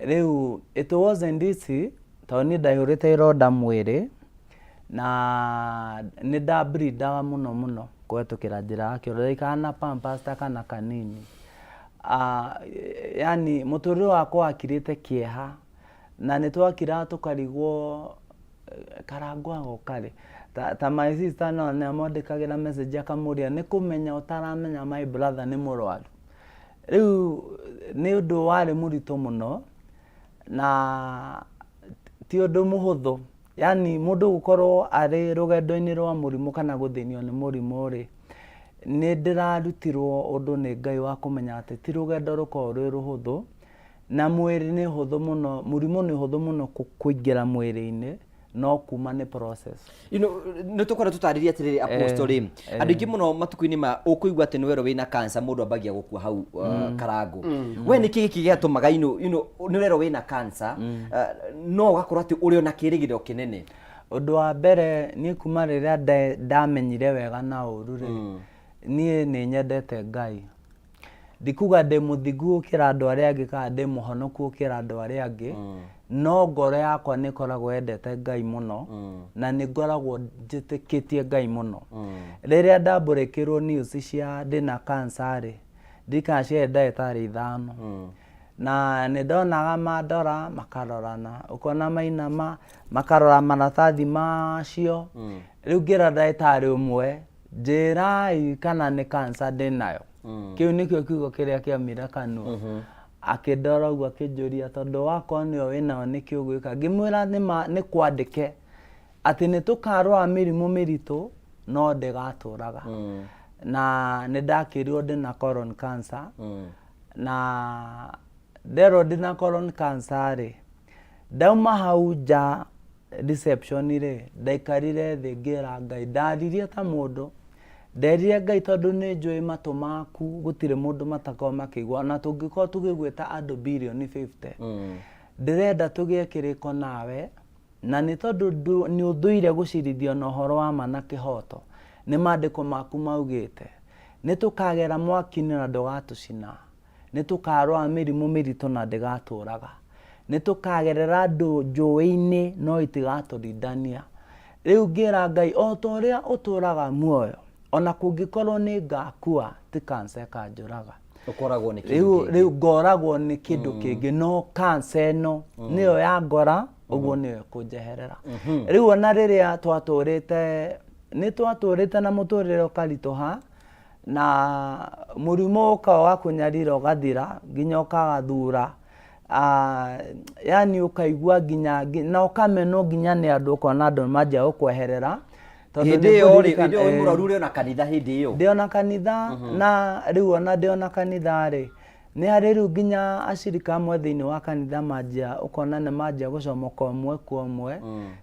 Rĩu it wasn't easy, tondũ niĩ ndaihũrĩte ironda mwĩrĩ na nĩ ndableedaga mũno mũno kũhetũkĩra njĩra ya kĩoro. Ndaikaraga na pampers ta kana kanini. Ah, yani mũtũrĩre wakwa wakirĩte kĩeha, na nĩ twakiraga tũkarigwo Karangũ agoka rĩ. Ta my sister no nĩ amwandĩkagĩra message akamũria, nĩ kũmenya ũtaramenya my brother nĩ mũrwaru. Rĩu nĩ ũndũ warĩ mũritũ mũno na ti ũndũ mũhũthũ, yani mũndũ gũkorwo arĩ rũgendo-inĩ rwa mũrimũ kana gũthĩnio nĩ mũrimũ rĩ, nĩ ndĩrarutirwo ũndũ nĩ Ngai wa kũmenya atĩ ti rũgendo rũkoragwo rwĩ rũhũthũ, na mwĩrĩ nĩ ũhũthũ mũno, mũrimũ nĩ ũhũthũ mũno kũingĩra mwĩrĩ-inĩ, no kuma nĩ process. Nĩ tũkorwo tũtarĩrie atĩrĩrĩ, apostle rĩ, andũ aingĩ mũno matukũ-inĩ ma ũkũigua atĩ nĩ werwo wĩna cancer, mũndũ ambagia gũkua hau Karangũ. We nĩkĩ gĩkĩ gĩatũmaga nĩ ũrerwo wĩna cancer, no ũgakorwo atĩ ũrĩ ona kĩrĩgĩrĩro kĩnene? Ũndũ wa mbere, niĩ kuma rĩrĩa ndamenyire wega na ũru rĩ, niĩ nĩ nyendete Ngai. Ndikuga ndĩ mũthingu gũkĩra andũ arĩa angĩ kana ndĩ mũhonoku gũkĩra andũ arĩa angĩ, no ngoro yakwa nĩ ĩkoragwo yendete Ngai mũno na nĩ ngoragwo njĩtĩkĩtie Ngai mũno. Rĩrĩa ndambũrĩkĩrwo news cia ndĩna cancer rĩ, ndirikana ciarĩ ndagĩtarĩ 5, na nĩ ndonaga mandora makarorana, ũkona mainama makarora maratathi macio. Rĩu ngĩra ndagĩtarĩ ũmwe, "Njĩrai kana nĩ cancer ndĩnayo." Kĩu nĩkĩo kiugo kĩrĩa kĩaumire kanua. Akĩndora ũguo akĩnjũria, "Tondũ wakwa nĩyo wĩnayo, nĩkĩ ũgwĩka?" Ngĩmwĩra nĩ kwandĩke atĩ nĩ tũkarwara mĩrimũ mĩritũ no ndĩgatũraga. Na nĩ ndakĩrirwo ndĩna colon cancer, na nderwo ndĩna colon cancer rĩ, ndauma hau nja. Reception rĩ, ndaikarire thĩ ngĩra Ngai, ndaririe ta mũndũ, nderire Ngai tondũ nĩ njũĩ matũ maku gũtirĩ mũndũ matakoragwo makĩigua, ona tũngĩkorwo tũgĩgwĩta andũ birioni 50, ndĩrenda tũgĩe kĩrĩko nawe, na nĩ tondũ nĩ ũthũire gũcirithio na ũhoro wa ma na kĩhoto, nĩ mandĩko maku maugĩte, nĩ tũkagera mwaki-inĩ na ndũgatũcina. Nĩ tũkaarwara mĩrimũ mĩritũ na ndĩgatũũraga. Nĩ tũkaagerera njũũĩ-inĩ no itigatũrindania. Rĩu ngĩra Ngai, o ta ũrĩa ũtũũraga muoyo, o na kũngĩkorũo nĩ ngaakua, ti cancer ĩkanjũraga. Ũkoragwo nĩ kĩndũ kĩngĩ. Rĩu ngoragwo nĩ kĩndũ kĩngĩ, no cancer ĩno nĩyo yangora, ũguo nĩyo ĩkũnjeherera. Rĩu o na rĩrĩa twatũrĩte, nĩ twatũrĩte na mũtũrĩre ũkaritũha, Na mũrimũ ũka ũgakũnyarira ũgathira nginya ũkaga thura, yaani ũkaigua nginya na ũkamenwo nginya nĩ andũ ũkona andũ nĩ manjia gũkweherera. Tondũ Hĩndĩ ĩyo rĩ, hĩndĩ ĩyo wĩ mũrwaru ũrĩ ona kanitha hĩndĩ ĩyo? Ndĩ ona kanitha na rĩu ona ndĩ ona kanitha rĩ, Nĩ harĩ rĩu nginya acirika amwe thĩinĩ wa kanitha manjia ũkona nĩ manjia gũcomoka ũmwe kwa ũmwe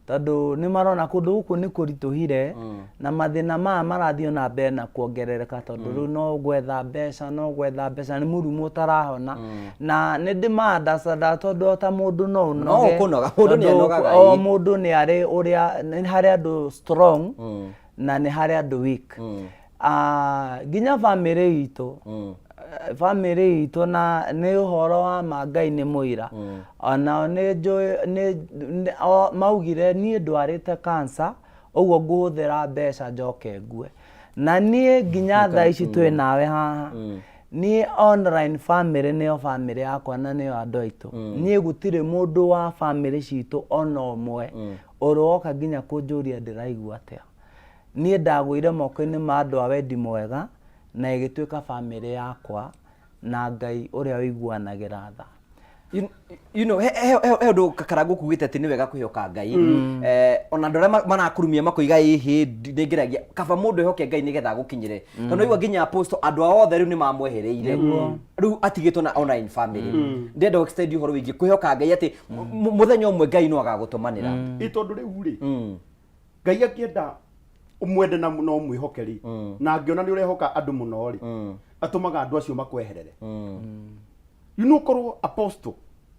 tondũ nĩ marona kũndũ gũkũ nĩ kũritũhire na mathĩna maya marathiĩ na mbere na kuongerereka tondũ rĩu no gwetha mbeca no gwetha mbeca nĩ mũrimũ ũtarahona na nĩ ndĩma-understand tondũ o ta mũndũ no ũnoge ũkũnoga, mũndũ nĩ tondũ anogaga, o ĩĩ. mũndũ nĩ arĩ ũrĩa nĩ harĩ andũ strong na nĩ harĩ andũ weak. Ah, nginya bamĩrĩ itũ bamĩrĩ itũ na nĩ ũhoro wa ma Ngai nĩ mũira onao nĩ njũĩ maugire niĩ ndwarĩte cancer ũguo ngũhũthĩra mbeca njoke ngue na niĩ nginya thaa ici twĩ nawe haha niĩ online family nĩyo family yakwa na nĩyo andũ aitũ niĩ gũtirĩ mũndũ wa family citũ ona ũmwe ũrĩ woka nginya kũnjũria ndĩraigua atĩa Niĩ ndagũire moko-inĩ ma andũ a wendi mwega na ĩgĩtuĩka famĩlĩ yakwa na Ngai ũrĩa ũiguanagĩra tha. You know, he he he ũndũ Karangũ kugĩte atĩ nĩ wega kwĩhoka Ngai. Ona andũ arĩa marakurumia makoiga ĩhĩ nĩngeragia kaba mũndũ ehoke Ngai nĩgetha agũkinyĩre. Tondũ waigua nginya apostle andũ ao othe rĩu nĩ mamwehereire. Rĩu atigĩtwo na online family. Ndĩrenda extend ũhoro wĩgiĩ kwĩhoka Ngai atĩ mũthenya ũmwe Ngai no agagũtũmanĩra. Ĩ tondũ rĩu rĩ Ngai akĩenda ũmwende na no ũmwĩhoke rĩ na angĩona nĩ ũrehoka andũ mũno rĩ atũmaga andũ acio makweherere you know korwo apostle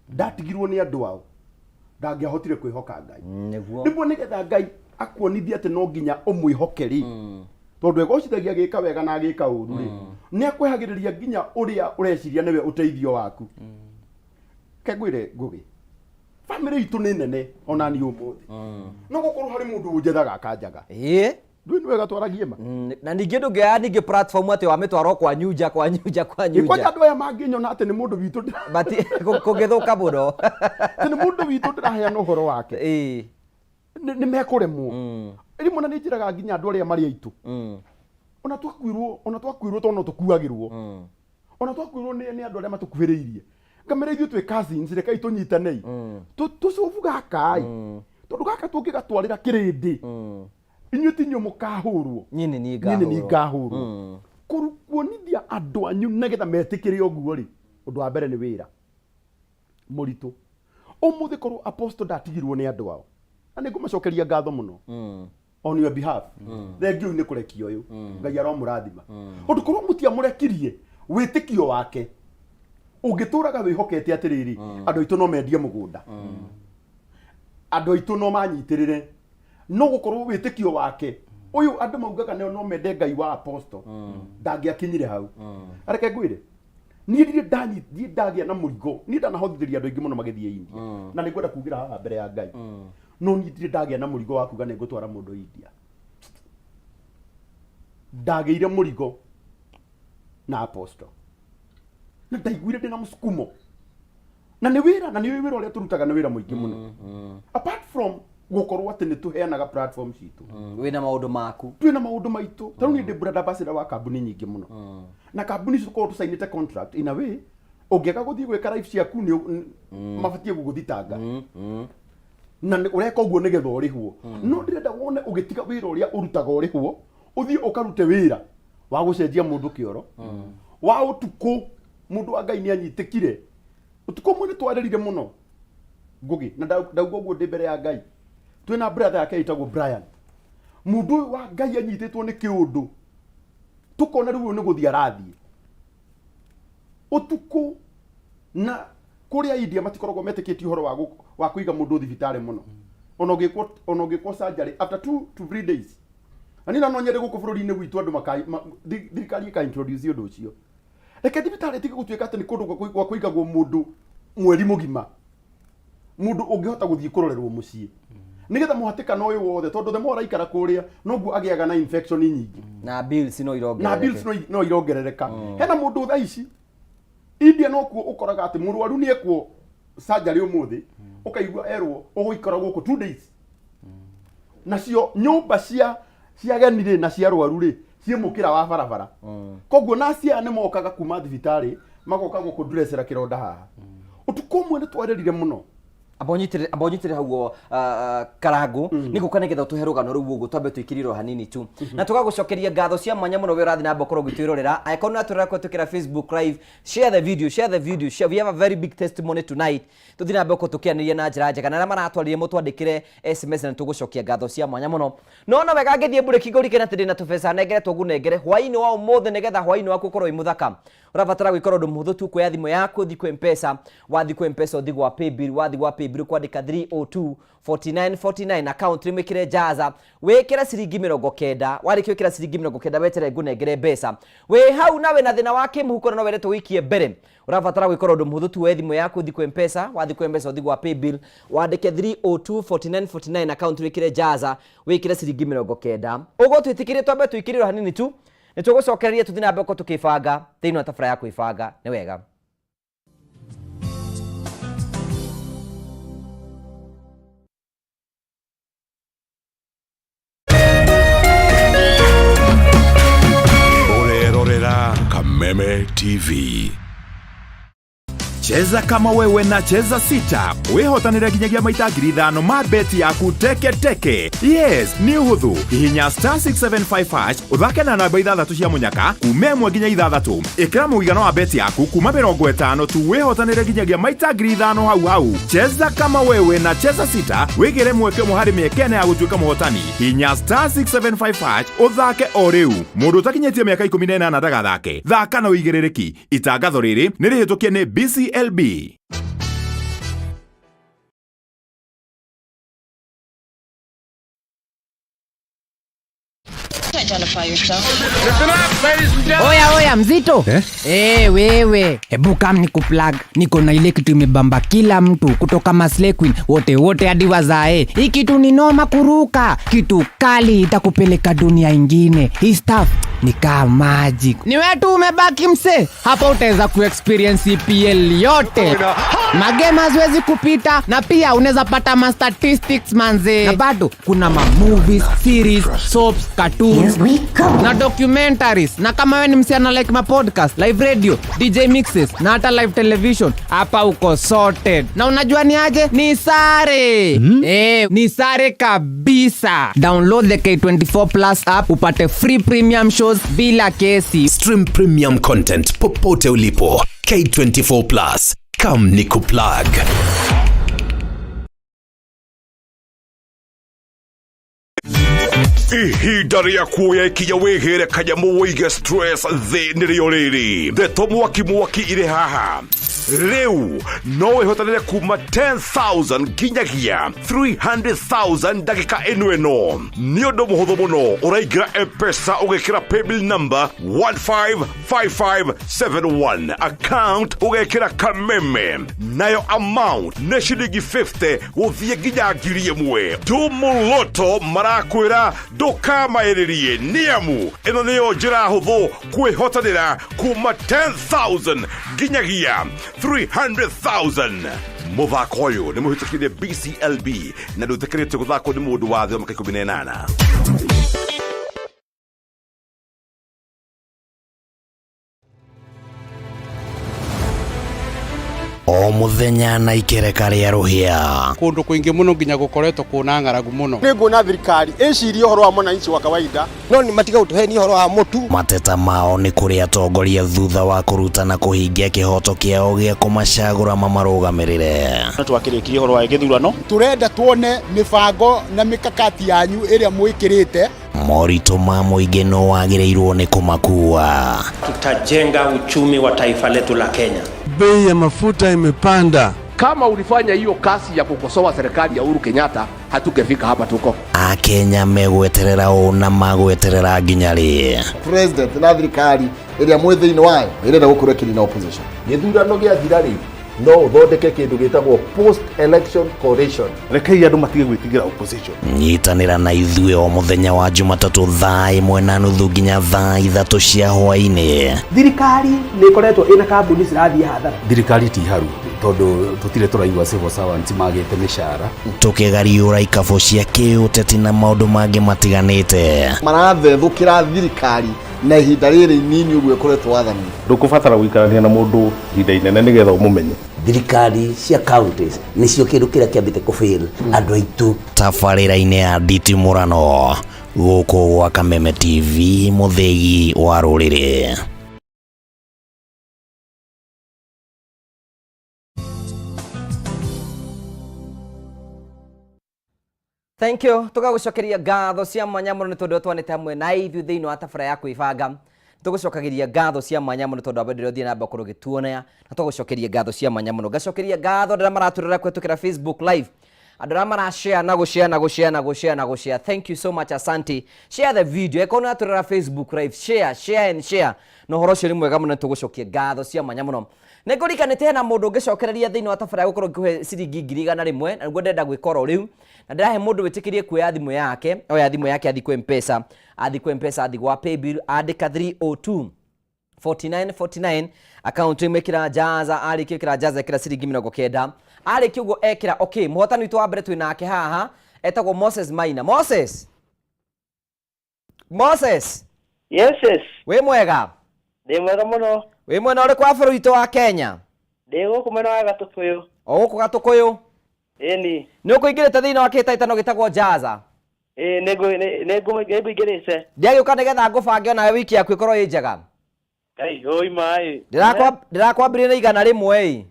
ndatigirwo nĩ andũ ao ndangĩahotire kwĩhoka Ngai Nĩguo. nĩguo nĩgetha Ngai akuonithie atĩ no nginya ũmwĩhoke rĩ tondũ egocithagia agĩka wega na agĩka ũru rĩ nĩ akwehagĩrĩria nginya ũrĩa ũreciria nĩwe ũteithio waku ke ngwĩre Ngũgĩ Family itũ nĩ nene ona niĩ ũmũthĩ. No gũkorwo harĩ mũndũ ũnjethaga akanjaga. Ĩĩ. Ndũĩ nĩ wega twaragie ma. Na ningĩ ndũngĩoya ningĩ platform atĩ wamĩtwara o kwa Nyunja kwa Nyunja kwa Ĩ kwanja Nyunja. andũ aya mangĩnyona atĩ nĩ mũndũ witũ But kũngĩthũka mũno. Atĩ nĩ mũndũ witũ ndĩraheana ũhoro wake. Ĩĩ. Nĩ mekũremwo. Rĩmwe na nĩ njĩraga nginya andũ arĩa marĩ aitũ. Ona twakuirwo tondũ no tũkuagĩrwo. Ona twakuirwo nĩ andũ arĩa matũkuhĩrĩirie. Ngamĩra ithuĩ twĩ cousins rekei tũnyitanei. Tũcobu gaka ĩ. Tondũ gaka tũngĩgatwarĩra kĩrĩndĩ. Inyuĩ ti inyuĩ mũkahũrwo. Niĩ nĩ niĩ Niĩ nĩ niĩ ngahũrwo. ngahũrwo. Kuonithia andũ anyu nĩgetha metĩkĩre ũguo rĩ, ũndũ wa mbere nĩ wĩra mũritũ. Ũmũthĩ korwo apostle ndatigirwo nĩ andũ ao, na nĩ ngũmacokeria ngatho mũno. On your behalf thengiũ nĩ kũrekia ũyũ Ngai aromũrathima ũndũ korwo mũtiamũrekirie wĩtĩkio wake ũngĩtũraga wĩhokete atĩrĩrĩ andũ aitũ no mendie mũgũnda andũ aitũ no manyitĩrĩre no gũkorwo wĩtĩkio wake ũyũ andũ maugaga nĩo no mende Ngai wa apostle ndangĩakinyire hau areke ngwĩre niĩ ndirĩ ndanyi ndirĩ ndagĩa na mũrigo niĩ ndanahothithĩria andũ aingĩ mũno magĩthiĩ India na nĩ ngwenda kugĩra haha mbere ya Ngai no niĩ ndirĩ ndagĩa na mũrigo wa kuga nĩ ngũtwara mũndũ India ndagĩire mũrigo na apostle na ndaiguire ndĩ na mũsukumo na nĩ wĩra na nĩ wĩra ũrĩa tũrutaga nĩ wĩra mũingĩ mũno apart from gũkorwo atĩ nĩ tũheanaga platform citũ Wĩna maũndũ maku. Twĩna maũndũ maitũ ta rĩu niĩ ndĩ brand ambassador wa kambuni nyingĩ mũno na kambuni icio tũkoragwo tũcainĩte contract in a way ũngĩaga gũthiĩ gwĩka live ciaku nĩ mabatiĩ gũgũthitanga na ũreka ũguo nĩgetha ũrĩhwo no ndĩrenda wone ũgĩtiga wĩra ũrĩa ũrutaga ũrĩhwo ũthiĩ ũkarute wĩra wa gũcenjia mũndũ kĩoro wa ũtukũ mũndũ wa Ngai nĩ anyitĩkire ũtukũ ũmwe nĩ twarĩrire mũno Ngũgĩ na ndauga ũguo ndĩ mbere ya Ngai. Twĩna brother yake ĩtagwo Brian. Mũndũ ũyũ wa Ngai anyitĩtwo nĩ kĩũndũ, tũkona rĩu ũyũ nĩ gũthiĩ arathiĩ ũtukũ. Na kũrĩa India matikoragwo metĩkĩtie ũhoro wa kũiga mũndũ thibitarĩ mũno, ona ũngĩkwo surgery after 2 to 3 days. Na niĩ no nyende gũkũ bũrũri-inĩ witũ andũ thirikari ĩka introduce ũndũ ũcio. Reke thibitarĩ ĩtige gũtuĩka atĩ nĩ kũndũ gwa kũigagwo mũndũ mweri mũgima. Mũndũ ũngĩhota gũthiĩ kũrorerwo mũciĩ, nĩgetha mũhatĩkano ũyũ wothe, tondũ the more araikara kũrĩa noguo agĩaga na infection nyingĩ. Na bills no Na irongerereke. Bills no irongerereka. Hena mũndũ thaa ici India nokuo ũkoraga atĩ mũrwaru nĩ ekwo surgery ũmũthĩ, ũkaigua erwo ũgũikara gũkũ 2 days. Nacio nyũmba cia ageni rĩ na cia arwaru rĩ ciĩ mũkĩra wa barabara. Koguo naci aya nĩ mokaga kuma thibitarĩ magoka gũkũ ndrecera kĩronda haha. Ũtukũ ũmwe nĩ twarĩrire mũno. Amba ũnyitĩrĩre hau karangu nĩ gũka nĩgetha ũtũhe rũgano rũu ũguo twambe tũikĩrĩrwo hanini tu na tũgagũcokeria ngatho cia mwanya mũno we ũrathiĩ na mbere gũkorwo ũgĩtwĩrorera. Angĩkorwo nĩ ũratwĩrorera kũhetũkĩra Facebook Live, share the video, share the video, share. We have a very big testimony tonight. Tũthiĩ na mbere gũkorwo tũkĩanĩria na njĩra njega na arĩa maratwarire mũtwandĩkĩre SMS na nĩtũgũcokia ngatho cia mwanya mũno. No wega ngĩthiĩ mburĩki ngũrikane atĩ ndĩna tũbeca nengeretwo ngũnengere hwaĩ-inĩ wa ũmũthĩ nĩgetha hwaĩ-inĩ waku ũkorwo wĩ mũthaka. Ũrabatara gwĩkora ũndũ mũhũthũ tu, kuoya thimũ yaku, ũthiĩ kwĩ Mpesa. Wathiĩ kwĩ Mpesa, ũthiĩ gwa paybill. Wathiĩ gwa paybill, kwandĩka 302 49 49, account nĩ mwĩkĩre Jaza, wĩkĩre ciringi 90. Warĩkia gwĩkĩra ciringi 90, weterere ngũnengere mbeca. Wĩ hau na wĩna thĩna wa kĩmũhuko na no wendete ũgĩikie mbere, ũrabatara gwĩkora ũndũ mũhũthũ tu, woe thimũ yaku, ũthiĩ kwĩ Mpesa. Wathiĩ kwĩ Mpesa, ũthiĩ gwa paybill, wandĩke 302 49 49, account wĩkĩre Jaza, wĩkĩre ciringi 90. Ũguo twĩtĩkĩrie twambe tũikĩrĩrwo hanini tu, nĩ tũgũcokereria tũthiĩ na mbere gũkorwo tũkĩbanga thĩinĩ wa tabara ya kwĩbanga. Nĩ wega. Ũrerorera Kameme TV. Cheza kama wewe na Cheza Sita wĩhotanĩre nginyagia maita 5,000 ma beti yaku teke teke. Yes, nĩ ũhũthũ. Hihinya *675# ũthake na namba ithathatũ cia mũnyaka kuma 1 nginya 6. Ĩkĩra mũigana wa beti yaku kuma 50 tu, wĩhotanĩre nginyagia maita 5,000 hau hau. Cheza kama wewe na Cheza Sita, wĩgĩre mweke ũmwe harĩ mĩeke 4 ya gũtuĩka mũhotani. Hinya *675# ũthake o rĩu. Mũndũ ũtakinyĩtie mĩaka 18 ndagathake. Thaka na ũigĩrĩrĩki. Itangatho rĩrĩ nĩ rĩhĩtũkie nĩ BCLB. Identify yourself. Oya oya, mzito eh? Eh, wewe hebu kam ni kuplug. Niko na ile kitu imebamba kila mtu kutoka maslay queen wote wote hadi wazae. Hii kitu ni noma kuruka, kitu kali itakupeleka dunia ingine. Hii stuff ni kaa magic. Ni wewe tu umebaki mse hapa, utaweza kuexperience EPL yote, magame haziwezi kupita, na pia unaweza pata ma statistics manze, na bado kuna ma movies, series, soaps, cartoons na documentaries. Na kama wewe ni msichana like ma podcast, live radio, DJ mixes na hata live television, hapa uko sorted. Na unajua ni aje? Ni sare? Eh, ni sare kabisa. Download the K24 Plus app upate free premium shows bila kesi. Stream premium content popote ulipo. K24 Plus. Come nikuplug. Ihinda rĩa kuoya ikinya wĩgĩre kanyamũ wĩige stress thĩ nĩrĩo rĩrĩ. Ndeto mwaki mwaki irĩ haha. Rĩu no wĩhotanĩre kuma 10,000 nginyagia 300,000 ndagĩka ĩno. Ĩno nĩ ũndũ mũhũthũ mũno. Ũraingĩra Mpesa, ũgekĩra paybill number 155571, account ũgekĩra Kameme, nayo amount nĩ ciringi 50 gũthiĩ nginya 1,000. Tumuloto marakwĩra ndũkamaĩrĩrie, nĩamu ĩno nĩyo njĩra hũthũ kwĩhotanĩra kuma 10,000 nginyagia 300,000. Mũthako ũyũ nĩ mũhĩtũkire BCLB na ndũtĩkĩrĩtio gũthakwo nĩ mũndũ wa thĩ wa mĩaka 18. O mũthenya na ikereka rĩa rũhĩa. Kũndũ kũingĩ mũno nginya gũkoretwo kũna ng'aragu mũno. Nĩ nguona thirikari ĩcirie ũhoro wa mwananchi wa kawaida. No nĩ matiga gũtũhenia ũhoro wa mũtu. Mateta mao nĩ kũrĩ atongoria thutha wa kũruta na kũhingia kĩhoto kĩao gĩa kũmacagũra mamarũgamĩrĩre. No twakĩrĩkirie ũhoro wa gĩthurano. Tũrenda tuone mĩbango na mĩkakati yanyu ĩrĩa mwĩkĩrĩte. Moritũ ma mũingĩ no wagĩrĩirwo nĩ kũmakua. Tutajenga uchumi wa taifa letu la Kenya. Bei ya mafuta imepanda. Kama ulifanya hiyo kazi ya kukosoa serikali ya Uhuru Kenyatta, hatungefika hapa tuko. Akenya megweterera ũ na magweterera nginya rĩ? President na thirikari ĩrĩa mwĩ thĩinĩ wayo ĩrenda gũkorwo ĩkĩnina opposition. Gĩthurano gĩathira rĩ, no ũthondeke kĩndũ gĩtagwo post election coalition. Rekei andũ matige gwĩtigĩra opposition. Nyitanĩra na ithuĩ o mũthenya wa Jumatatũ thaa 1:30 nginya thaa 3 cia hwaĩ-inĩ. Thirikari nĩ ĩkoretwo ĩna kambuni cirathiĩ hathara. Thirikari ti haru tondũ tũtirĩ tũraigua civil servants magĩte mĩcara. Tũkĩgariũra ikabũ cia kĩũteti na maũndũ mangĩ matiganĩte. Marathethũkĩra thirikari na ihinda rĩrĩ inini ũguo ĩkoretwo wathani. Ndũkũbatara gũikarania na mũndũ ihinda inene nĩgetha ũmũmenye. Thirikari cia counties nĩcio kĩndũ kĩrĩa kĩambĩte kũfail andũ aitũ. Tabarĩra-inĩ ya nditimũrano gũkũ gwa Kameme TV mũthĩgi wa rũrĩrĩ. Thank you. Tũgagũcokeria ngatho cia mwanya mũno nĩ tondũ twanĩte hamwe na ithuĩ thĩinĩ wa tabara ya kwĩbanga. Tũgũcokagĩria ngatho cia mwanya mũno tondũ wa wendo ũrĩa ũthiĩ na mbere gũkorwo ũgĩtuonia, na tũgũcokeria ngatho cia mwanya mũno. Ngacokeria ngatho andũ arĩa maratũrora kũhĩtũkĩra Facebook Live, andũ arĩa marashare na gũshare na gũshare na gũshare na gũshare. Thank you so much, asante. Share the video. Ĩkorwo nĩ ũratũrora Facebook Live, share, share and share. Na ũhoro ũcio nĩ mwega mũno, tũgũcokia ngatho cia mwanya mũno. Nĩ ngũrikanĩte hena mũndũ ũngĩcokereria thĩinĩ wa tabara ya gũkorwo ngĩkũhe ciringi 100,000, na nĩguo ndĩrenda gwĩka oro rĩu. Na ndĩrahe mũndũ wĩtĩkĩrie kuoya thimũ yake, oya thimũ yake athiĩ kwĩ M-Pesa, athiĩ kwĩ M-Pesa, athiĩ gwa Paybill, andĩka 302 49 49, account ĩmwe ĩkĩra jaza, arĩkia ĩkĩra jaza ĩkĩra ciringi 90, arĩkia ũguo ekĩra okay. Mũhotani witũ wa mbere twĩ nake haha etagwo Moses Maina. Moses, Moses. Yes, yes. Wĩ mwega? Ndĩ mwega mũno. Wĩ mwena ũrĩkũ wa bũrũri witũ wa Kenya? Ndĩ gũkũ mwena wa Gatũkũyũ. O gũkũ Gatũkũyũ? Ĩni. Nĩ ũkũingĩrĩte thĩinĩ wa kĩhĩtahĩtano gĩtagwo Jaza? Ĩĩ, nĩngũingĩrĩte. Ndĩagĩũka nĩgetha ngũbange onawe wiki yaku ĩkorwo ĩ njega. Ngai, ũi maĩ. Ndĩrakwambĩrĩria na 100 ĩ.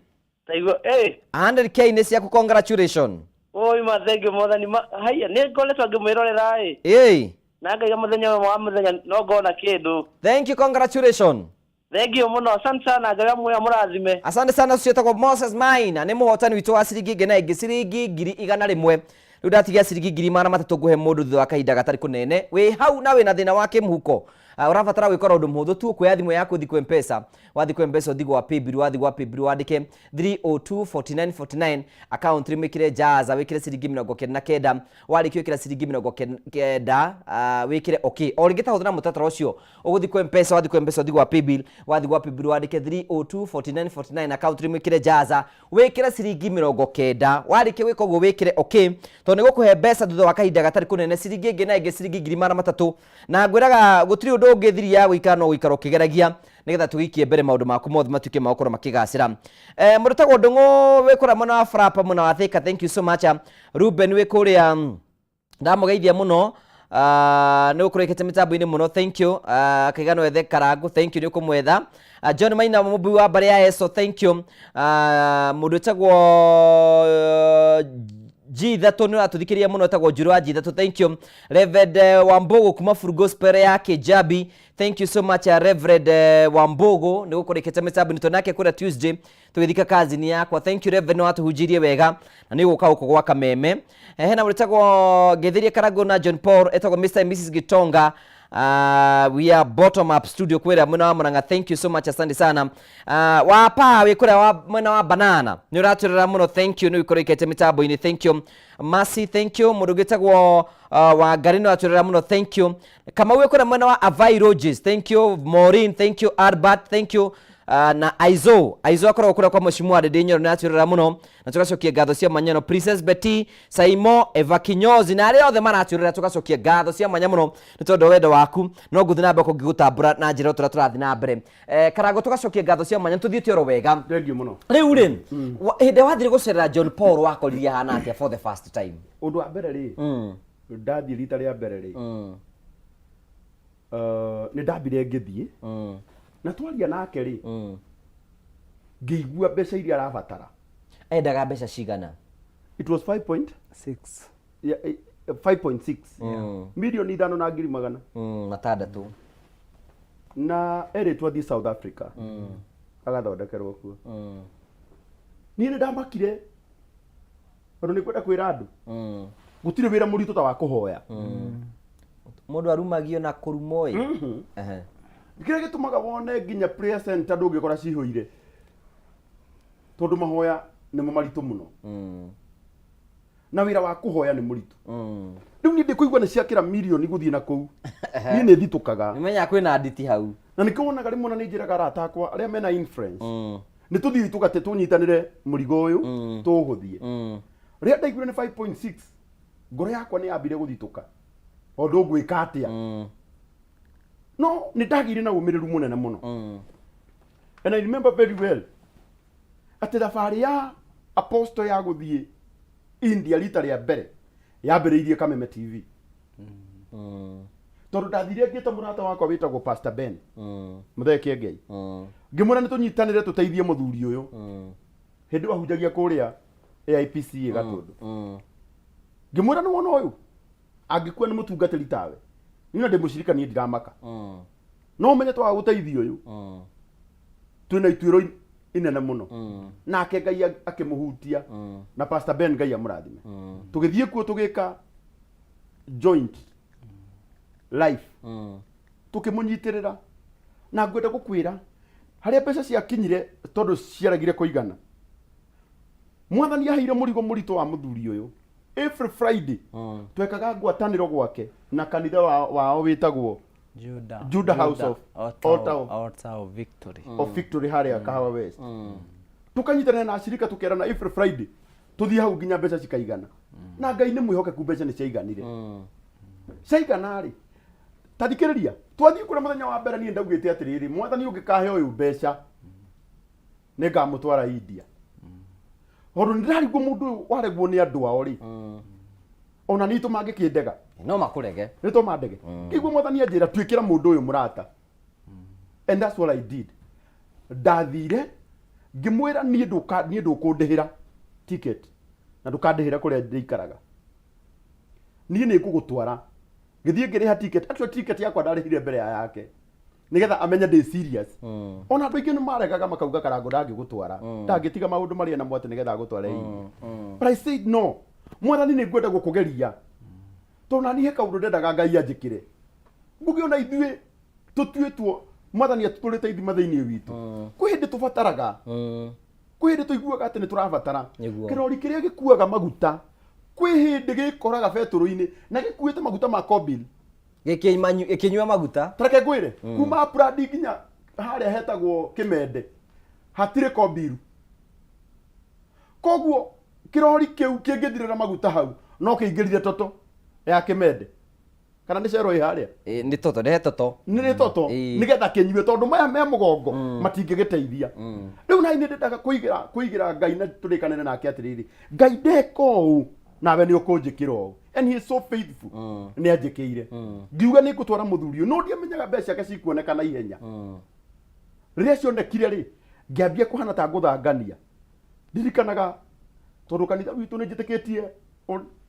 Taigua, ĩ. 100K nĩ ciaku, congratulation. Ũi ma, thank you mwathani. Haiya, nĩ ngoretwo ngĩmwĩrorera ĩ. Ĩ. Na ngaiga mũthenya ũmwe wa mũthenya no ngona kĩndũ. Thank you, congratulation. Thank you mũno, asante sana, Ngai amũrathime. Asante sana, ũcio etagwo Moses Maina, nĩ mũhotani witũ wa ciringi ĩngĩ na ĩngĩ, ciringi 100,000. Rĩu ndatigia ciringi 300,000 ngũhe mũndũ thutha wa kahinda gatarĩ kũnene. Wĩ hau na wĩna thĩna wa kĩmũhuko, ũrabatara gwĩka ũndũ mũhũthũ tu, kuoya thimũ yaku ũthiĩ kwĩ M-Pesa, wathiĩ kwĩ M-Pesa ũthiĩ gwa Paybill, wathiĩ gwa Paybill wandĩke 302 49 49, account wĩkĩre jaza, wĩkĩre ciringi 99, warĩkia wĩkĩra ciringi 90, wĩkĩre okay. O rĩngĩ ta hũthĩra mũtaratara ũcio, ũgũthiĩ kwĩ M-Pesa, wathiĩ kwĩ M-Pesa ũthiĩ gwa Paybill, wathiĩ gwa Paybill wandĩke 302 49 49, account wĩkĩre jaza, wĩkĩre ciringi 90, warĩkia gwĩka ũguo wĩkĩre okay, tondũ nĩ gũkũhe mbeca thutha wa kahinda gatarĩ kũnene, ciringi ĩngĩ na ĩngĩ ciringi 300,000. Na ngwĩraga gũtirĩ ũndũ ũngĩ thiri ya gũikara no gũikara ũkĩgeragia nĩgetha tũgĩikie mbere maũndũ maku mothe matuĩke ma gũkorwo makĩgacĩra. Mũndũ tagwo Ndũng'ũ wĩ kũrĩa mwena wa Frapa, mwena wa Thika, thank you so much. Ruben wĩ kũrĩa, ndamũgeithia mũno, nĩ gũkorwo ĩkĩte mĩtambo-inĩ mũno, thank you. Akaiga no ethe Karangu, thank you, nĩ ũkũmwetha. John Maina mũmbui wa mbarĩ ya Eso, thank you. Mũndũ wĩtagwo G3 nĩ ũratũthikĩrĩria mũno, etagwo Njũrũ wa G3, thank you. Reverend Wambogo kuma Full Gospel ya Kijabi, thank you so much, Reverend Wambogo, nĩ gũkorwo ĩkĩte mĩtambo-inĩ tondũ nake kũrĩa Tuesday tũgĩthika kazini yakwa. Thank you Reverend, nĩ watũhunjĩirie wega na nĩ ũgũka gũkũ gwa Kameme. Hena mũndũ wĩtagwo Ngĩthirie Karangu na John Paul, etagwo Mr and Mrs Gitonga. We are bottom up studio kwĩra mwena wa Murang'a, thank you so much, asante sana. Wapa wĩ kũrĩa wa mwena wa Banana, nĩ ũratũrora mũno, thank you, nĩ ũkorwo ĩkĩte mĩtambo-inĩ, thank you. Mercy, thank you. Mũndũ ũngĩ wĩtagwo Wangari nĩ ũratũrora mũno, thank you. Kamau wĩ kũrĩa mwena wa Avai Rogers, thank you. Maureen, thank you. Albert, thank you. Na Aizo Aizo akoragwo kũrĩa kwa Mheshimiwa Ndindi Nyoro nĩ atwĩrora mũno na tũgacokia ngatho cia mwanya mũno. Princess Betty Saimo Eva Kinyozi na arĩa othe maratwĩrora tũgacokia ngatho cia mwanya mũno nĩ tondũ wa wendo waku no ngũthiĩ na mbere kũngĩgũtambũra na njĩra o tũrĩa tũrathiĩ na mbere. Karango tũgacokia ngatho cia mwanya tũthiĩte oro wega. Thengiũ mũno. Rĩu rĩ, hĩndĩ ĩrĩa wathire gũcerera John Paul wakoririe ahana atĩa for the first time? Ũndũ wa mbere rĩ, ndathiĩ rita rĩa mbere rĩ, nĩ ndambire ngĩthiĩ na twaria nake rĩ, ngĩigua mbeca iria arabatara. Endaga mbeca cigana? It was 5.6. Yeah, 5.6 milioni 5 na ngiri magana 6. Na erĩtwo athiĩ South Africa agathondekerwo kuo. Niĩ nĩ ndamakire tondũ nĩ kwenda kwĩra andũ gũtirĩ wĩra mũritũ ta wa kũhoya. Mũndũ arumagio na kũrumwo ĩ. Kĩrĩa gĩtũmaga wone nginya prayer center ndũngĩkora cihũire, tondũ mahoya nĩmo maritũ mũno na wĩra wa kũhoya nĩ mũritũ. Rĩu niĩ ndĩkũigua nĩ ciakĩra mirioni gũthiĩ na kũu, niĩ nĩ thitũkaga. Nĩmenyaga kwĩna nditi hau. Na nĩkĩo wonaga rĩmwe na nĩ njĩraga arata akwa arĩa mena influence, nĩ tũthiĩ tũgate tũnyitanĩre mũrigo ũyũ tũũhũthie. Rĩrĩa ndaiguire nĩ 5.6, ngoro yakwa nĩ yambire gũthitũka tondũ ngwĩka atĩa? No nĩ ndagĩire na ũmĩrĩru mũnene mũno. And I remember very well atĩ thabarĩ ya apostle ya gũthiĩ India rita rĩa mbere yambĩrĩirie Kameme TV, tondũ ndathire ngĩta mũrata wakwa wĩtagwo Pastor Ben Mũthee Kĩengei, ngĩmwĩra nĩ tũnyitanĩre tũteithie mũthuri ũyũ. Hĩndĩ ĩyo ahunjagia kũrĩa AIPCA Gatũndũ. Ngĩmwĩra nĩ wona ũyũ angĩkua nĩ mũtungatĩri tawe, niĩ na ndĩ mũcirika, niĩ ndiramaka, no ũmenye twaga gũteithia ũyũ twĩna ituĩro inene mũno. Nake Ngai akĩmũhutia na Pastor Ben, Ngai amũrathime. Tũgĩthiĩ kuo tũgĩka joint life, tũkĩmũnyitĩrĩra, na ngwenda gũkwĩra harĩa mbeca ciakinyire tondũ ciaregire kũigana. Mwathani aheire mũrigo mũritũ wa mũthuri ũyũ. Every Friday twekaga ngwatanĩro gwake na kanitha wao wĩtagwo Judah, Judah House of Altar of, Altar of Victory. Of Victory harĩa Kahawa West. Tukanyitanĩra na acirika tukerana every Friday tuthiĩ hau nginya mbeca cikaigana. Na Ngai nĩ mwĩhokeku, mbeca nĩ ciaiganire. Ciaigana rĩ, ta thikĩrĩria, twathiĩ kũrĩa mũthenya wa mbere niĩ ndaugĩte atĩrĩrĩ, Mwathani ũngĩkahe ũyũ mbeca nĩ ngamũtwara India, tondũ nĩ ndĩrarigwo mũndũ ũyũ waregwo nĩ andũ ao rĩ, ona nĩ itũ mangĩkĩndega. No makũrege. Nĩ to mandege. Kĩguo Mwathani anjĩra tuĩkĩra mũndũ ũyũ mũrata, and that's what I did. Ndathire ngĩmwĩra niĩ ndũka niĩ ndũkũndĩhĩra ticket na ndũkandĩhĩra kũrĩa ndĩikaraga, niĩ nĩ ngũgũtwara. Ngĩthiĩ ngĩrĩha ticket. Actually, ticket yakwa ndarĩhire mbere ya yake nigetha amenye ndĩ serious. Ona andũ aingĩ nĩ maregaga makauga Karango ndangĩgũtwara, ndangĩtiga maũndũ marĩa namo atĩ nĩgetha agũtware India. But I said no, Mwathani, nĩ ngwenda gũkũgeria tondũ nani he kaũndũ ndendaga Ngai anjĩkĩre. Ngũgĩona ithuĩ tũtuĩtwo Mwathani atũtũrĩte ithima thĩinĩ witũ, kwĩ hĩndĩ tũbataraga, kwĩ hĩndĩ tũiguaga atĩ nĩ tũrabatara. Kĩrori kĩrĩa gĩkuaga maguta kwĩ hĩndĩ gĩkoraga betũrũ-inĩ na gĩkuĩte maguta ma Kobil. Gĩkĩnyua maguta. Tareke ngwĩre, kuma Upland nginya harĩa hetagwo Kĩmende hatirĩ Kobiru, koguo kĩrori kĩu kĩngĩthirĩra maguta hau no kĩingĩrire toto ya Kĩmende kana nĩ cero ĩ harĩa. Nĩ toto, nĩ he toto. Nĩ rĩ toto. Nĩgetha kĩnyue tondũ maya me mũgongo matingĩgĩteithia. Rĩu nai nĩ ndendaga kũigĩra Ngai na tũrĩkanĩre nake atĩrĩrĩ, Ngai, ndeka ũũ nawe nĩ ũkũnjĩkĩra ũũ, and he is so faithful, nĩ anjĩkĩire. Ngiuga nĩ ngũtwara mũthuri ũyũ, no ndiamenyaga mbeca ciake cikuoneka na ihenya. Rĩrĩa cionekire rĩ, ngĩambia kũhana ta ngũthangania. Ndirikanaga tondũ kanitha witũ nĩ njĩtĩkĩtie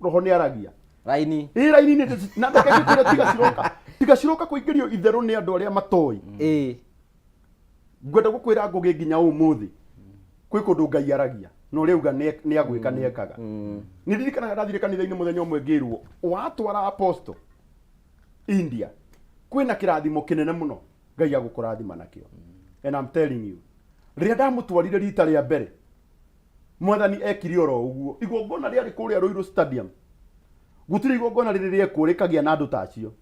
roho nĩ aragia raini. Ĩ raini nĩ na ndeke ngĩkwĩre, tiga ciroka, tiga ciroka kũingĩrio itherũ nĩ andũ arĩa matoĩ. Ngwenda gũkwĩra ngũgĩ nginya ũmũthĩ kwĩ kũndũ Ngai aragia na ũrĩa auga nĩ agwĩka nĩ ekaga. Nĩ ndirikanaga ndathire kanitha-inĩ mũthenya ũmwe ngĩrwo watwara apostle India kwĩna kĩrathimo kĩnene mũno Ngai agũkũrathima nakĩo. And I'm telling you, rĩrĩa ndamũtwarire rita rĩa mbere, Mwathani ekire oro ũguo. Igongona rĩarĩ kũrĩa Ruiru Stadium, gũtirĩ igongona rĩrĩ rĩekwo rĩkagĩa na andũ ta acio.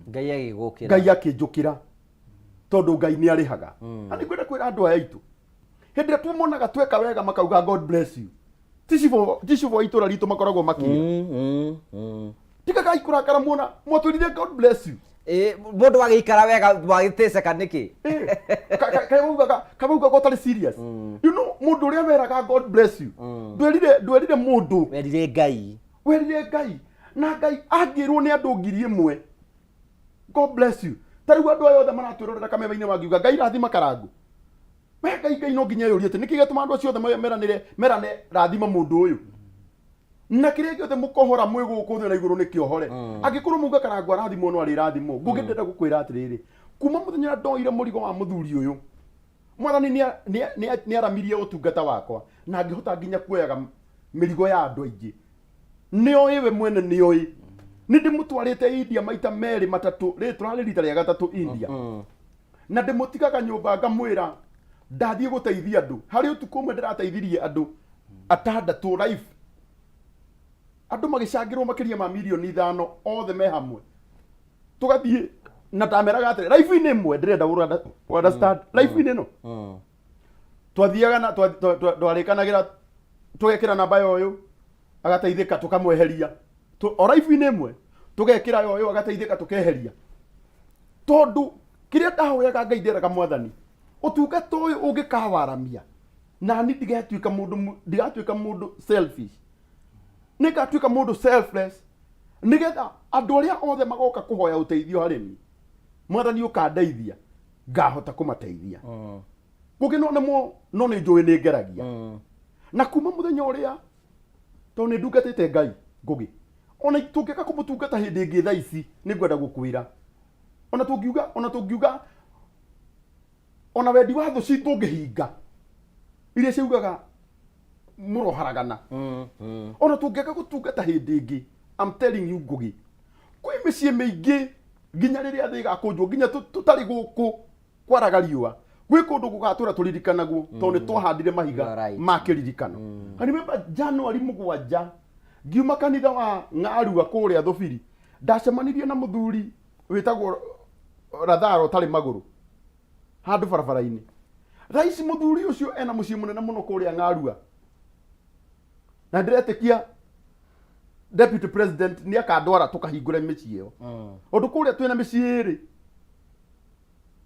Ngai agĩgũkĩra. Ngai akĩnjũkĩra. Tondũ Ngai nĩ arĩhaga. Na nĩ ngwenda kwĩra andũ aya aitũ, hĩndĩ ĩrĩa tumonaga tweka wega makauga God bless you, ti cibũ ti cibũ a itũra ritũ makoragwo makĩra. Tigagai kũrakara muona mwatwĩrire God bless you. Ĩ, mũndũ wagĩikara wega wagĩtĩceka nĩkĩ? Kaĩ waugaga ũtarĩ serious? You know, mũndũ ũrĩa weraga God bless you, ndwerire ndwerire mũndũ. Werire Ngai. Werire Ngai. Na Ngai angĩrwo nĩ andũ 1000 God bless you. Ta rĩu andũ aya othe maratwĩrorera kameme-inĩ mangiuga Ngai rathima Karangũ. We Ngai Ngai no nginya eyũrie atĩ nĩkĩ gĩatũma andũ acio othe meranĩre merane rathima mũndũ ũyũ. Na kĩrĩa gĩothe mũkohora mwĩ gũkũ thĩ na igũrũ nĩ kĩohore. Angĩkorwo mauga Karangũ arathimwo no arĩrathimwo. Ngũgĩ ndĩrenda gũkwĩra atĩrĩrĩ, kuma mũthenya ũrĩa ndoire mũrigo wa mũthuri ũyũ, Mwathani nĩ aramirie ũtungata wakwa na ngĩhota nginya kuoyaga mĩrigo ya andũ aingĩ. Nĩoĩ we mwene nĩoĩ. Nĩ ndĩmũtwarĩte India maita merĩ matatũ, rĩrĩ tũrarĩ rita rĩa gatatũ India. Na ndĩmũtigaga nyũmba ngamwĩra ndathiĩ gũteithia andũ. Harĩ ũtukũ ũmwe ndĩrateithirie andũ atandatũ live. Andũ magĩcangĩrwo makĩria ma mirioni 5 othe me hamwe. Tũgathiĩ na ndameraga atĩrĩ live-inĩ ĩmwe ndĩrenda ũ understand live-inĩ ĩno twathiaga na twarĩkanagĩra tũgekĩra namba ya ũyũ agateithĩka tũkamweheria o live-inĩ ĩmwe tũgekĩra ya ũyũ agateithĩka tũkeheria tondũ kĩrĩa ndahoyaga Ngai nderaga Mwathani ũtungata ũyũ ũngĩkawaramia nani ndigatuĩka mũndũ ndigatuĩka mũndũ selfish, nĩngatuĩka mũndũ selfless nĩgetha andũ arĩa othe magoka kũhoya ũteithio harĩ niĩ Mwathani ũkandeithia ngahota kũmateithia. Ngũgĩ no nemwo no nĩ njũĩ nĩ ngeragia na kuma mũthenya ũrĩa tondũ nĩ ndungatĩte Ngai. Ngũgĩ, ona tũngĩaga kũmũtungata hĩndĩ ĩngĩ thaa ici nĩ ngwenda gũkwĩra ona tũngiuga ona wendi wa thũ citũ ũngĩhinga iria ciaugaga mũroharagana, ona tũngĩaga gũtungata hĩndĩ ĩngĩ, I'm telling you, Ngũgĩ, kwĩ mĩciĩ mĩingĩ nginya rĩrĩa thĩ ĩgakũnjwo nginya tũtarĩ gũkũ kwaraga riũa gwĩ kũndũ gũgatũra tũririkanagwo tondũ nĩ twahandire mahiga You are right. ma kĩririkano. I remember January 7 ngiuma kanitha wa Ng'arua kũrĩa Thũbiri, ndacemanirie na mũthuri wĩtagwo Ratharo ũtarĩ magũrũ handũ barabara-inĩ. Thaa ici mũthuri ũcio ena mũciĩ mũnene mũno kũrĩa Ng'arua na ndĩretĩkia deputy president nĩ akandwara tũkahingũre mĩciĩ ĩyo ũndũ kũrĩa twĩna mĩciĩ ĩrĩ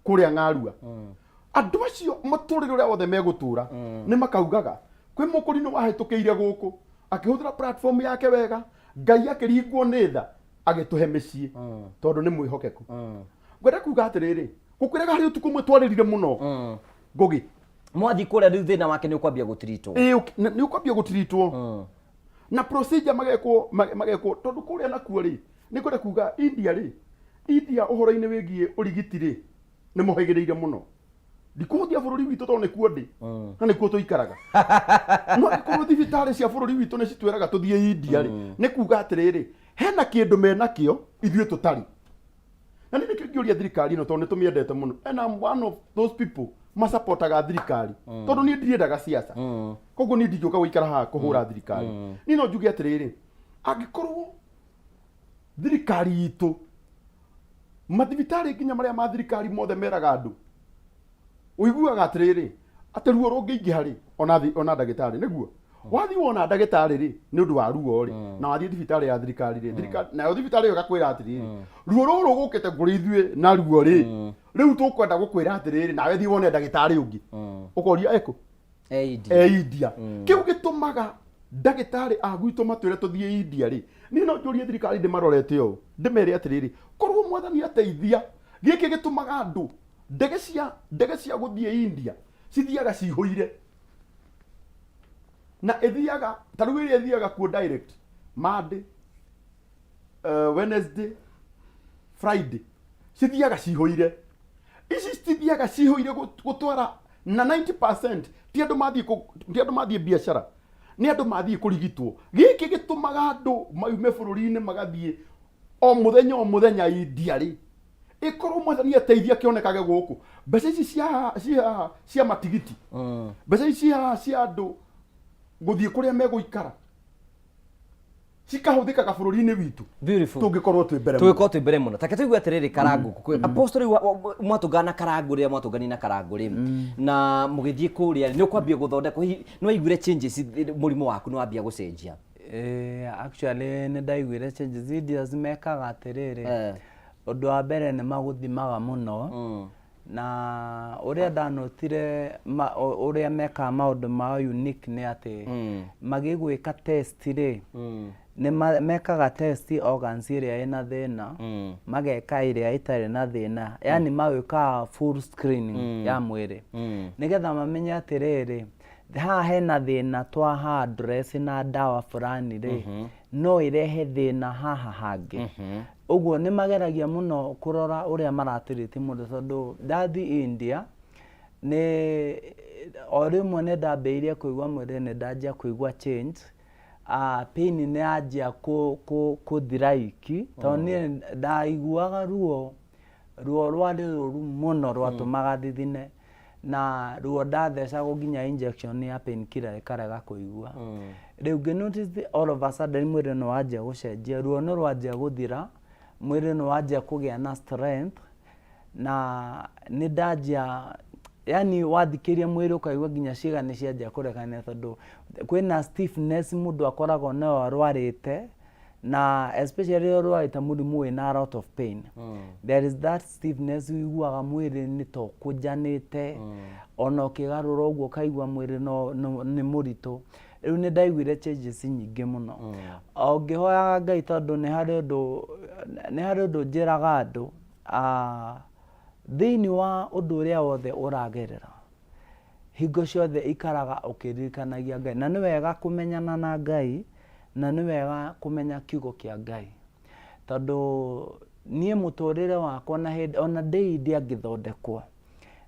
kũrĩa Ng'arua. Andũ acio mũtũrĩre ũrĩa wothe megũtũra nĩ makaugaga kwĩ mũkũrinũ wahĩtũkĩire gũkũ akĩhũthĩra platform yake wega, Ngai akĩringwo nĩ tha agĩtũhe mĩciĩ tondũ nĩ mwĩhokeku. Ngwenda kuga atĩrĩrĩ, gũkwĩraga harĩ ũtukũ ũmwe twarĩrire mũno, Ngũgĩ. Mwathiĩ kũrĩa rĩu thĩna wake nĩ ũkwambia gũtiritwo. Ĩĩ, nĩ ũkwambia gũtiritwo na procedure magekwo tondũ kũrĩa nakuo rĩ, nĩ ngwenda kuga India rĩ, India ũhoro-inĩ wĩgiĩ ũrigiti rĩ, nĩ mohĩgĩrĩire mũno. Ndikũhũthia bũrũri witũ tondũ nĩkuo ndĩ na nĩkuo tũikaraga, no angĩkorwo thibitarĩ cia bũrũri witũ nĩ citwĩraga tũthiĩ India rĩ, nĩ kuga atĩrĩrĩ, hena kĩndũ menakĩo ithuĩ tũtarĩ. Na nĩ nĩkĩo ingĩũria thirikari ĩno tondũ nĩ tũmĩendete mũno, and I'm one of those people masapotaga thirikari tondũ niĩ ndiendaga siasa, koguo niĩ ndingĩũka gũikara haha kũhũra thirikari. Niĩ no njuge atĩrĩrĩ, angĩkorwo thirikari itũ mathibitarĩ nginya marĩa ma thirikari mothe meraga andũ ũiguaga atĩrĩrĩ atĩ ruo rũngĩingĩha rĩ, ona ndagĩtarĩ nĩguo wathiĩ wona ndagĩtarĩ rĩ, nĩ ũndũ wa ruo rĩ, na wathiĩ thibitarĩ ya thirikari rĩ, thirikari nayo thibitarĩ ĩyo ĩgakwĩra atĩrĩrĩ, ruo rũrũ gũkĩte kũrĩ ithuĩ na ruo rĩ, rĩu tũkwenda gũkwĩra atĩrĩrĩ, nawe thiĩ wone ndagĩtarĩ ũngĩ. Ũkoria ekũ? E India. E India. Kĩu gĩtũmaga ndagĩtarĩ a gwitũ matwĩre tũthiĩ India rĩ, niĩ no njũrie thirikari ndĩmarorete ũũ ndĩmere atĩrĩrĩ, korwo Mwathani ateithia gĩkĩ gĩtũmaga andũ ndege cia gũthiĩ India cithiaga cihũire na ĩthiaga ta rĩu ĩrĩa ĩthiaga kuo direct Monday, Wednesday, Friday cithiaga cihũire. Ici cithiaga cihũire gũtwara na 90% ti andũ mathiĩ biacara, nĩ andũ mathiĩ kũrigitwo. Gĩkĩ gĩtũmaga andũ maume bũrũri-inĩ magathiĩ o mũthenya o mũthenya India rĩ, ĩkorwo Mwathani ateithia kĩonekage gũkũ mbeca ici cia matigiti, mbeca ici cia haha cia andũ gũthiĩ kũrĩa megũikara. Cikahũthĩkaga bũrũri-inĩ witũ. Beautiful. Tũngĩkorwo twĩ mbere mũno. Tũgĩkorwo twĩ mbere mũno. Take tũigue atĩrĩrĩ, Karangu, apostle, rĩu mwatũngana na Karangu, rĩrĩa mwatũngani na Karangu rĩ, na mũgĩthiĩ kũrĩa nĩ ũkwambia gũthondekwo, hihi nĩ waiguire changes, mũrimũ waku nĩ wambia gũcenjia? Actually nĩ ndaiguire changes. Iria mekaga atĩrĩrĩ, ũndũ wa mbere nĩ magũthimaga mũno, na ũrĩa ndanotire ũrĩa mekaga maũndũ mao unique nĩ atĩ magĩgwĩka test rĩ, nĩ mekaga test organs ĩrĩa ĩna thĩna, mageka ĩrĩa ĩtarĩ na thĩna, yani magwĩkaga full screening ya mwĩrĩ nĩgetha mamenye atĩrĩrĩ, haha hena thĩna, twaha address na ndawa fulani rĩ, no ĩrehe thĩna haha hangĩ. Ũguo nĩ mageragia mũno kũrora ũrĩa maratreat mũndũ, tondũ ndathi India nĩ o rĩmwe nĩ ndambĩrĩirie kũigua mwĩrĩ, nĩ ndanjia kũigua change, pain nĩ yanjia kũthira iki, tondũ niĩ ndaiguaga ruo, ruo rwarĩ rũru mũno rwatũmaga thithine, na ruo ndathecagwo nginya injection ya painkiller ĩkarega kũigua. Rĩu ngĩ notice all of a sudden mwĩrĩ nĩ wanjia gũcenjia, ruo nĩ rwanjia gũthira, mwĩrĩ nĩ wanjia kũgĩa na strength, na nĩ ndanjia, yani wathikĩria mwĩrĩ ũkaigua nginya ciĩga nĩ cianjia kũrekania, tondũ kwĩna stiffness mũndũ akoragwo nayo arwarĩte, na especially rĩrĩa ũrwarĩte mũrimũ wĩna a lot of pain, there is that stiffness ũiguaga mwĩrĩ nĩ ta ũkũnjanĩte, ona ũkĩgarũra ũguo ũkaigua mwĩrĩ no nĩ mũritũ. Rĩu nĩ ndaiguire changes nyingĩ mũno o ngĩhoyaga Ngai, tondũ nĩ harĩ ũndũ njĩraga andũ, thĩinĩ wa ũndũ ũrĩa wothe ũragerera, hingo ciothe ikaraga ũkĩririkanagia Ngai, na nĩ wega kũmenyana na Ngai, na nĩ wega kũmenya kiugo kĩa Ngai, tondũ niĩ mũtũrĩre wakwa na hĩndĩ ona ndĩ India ngĩthondekwo,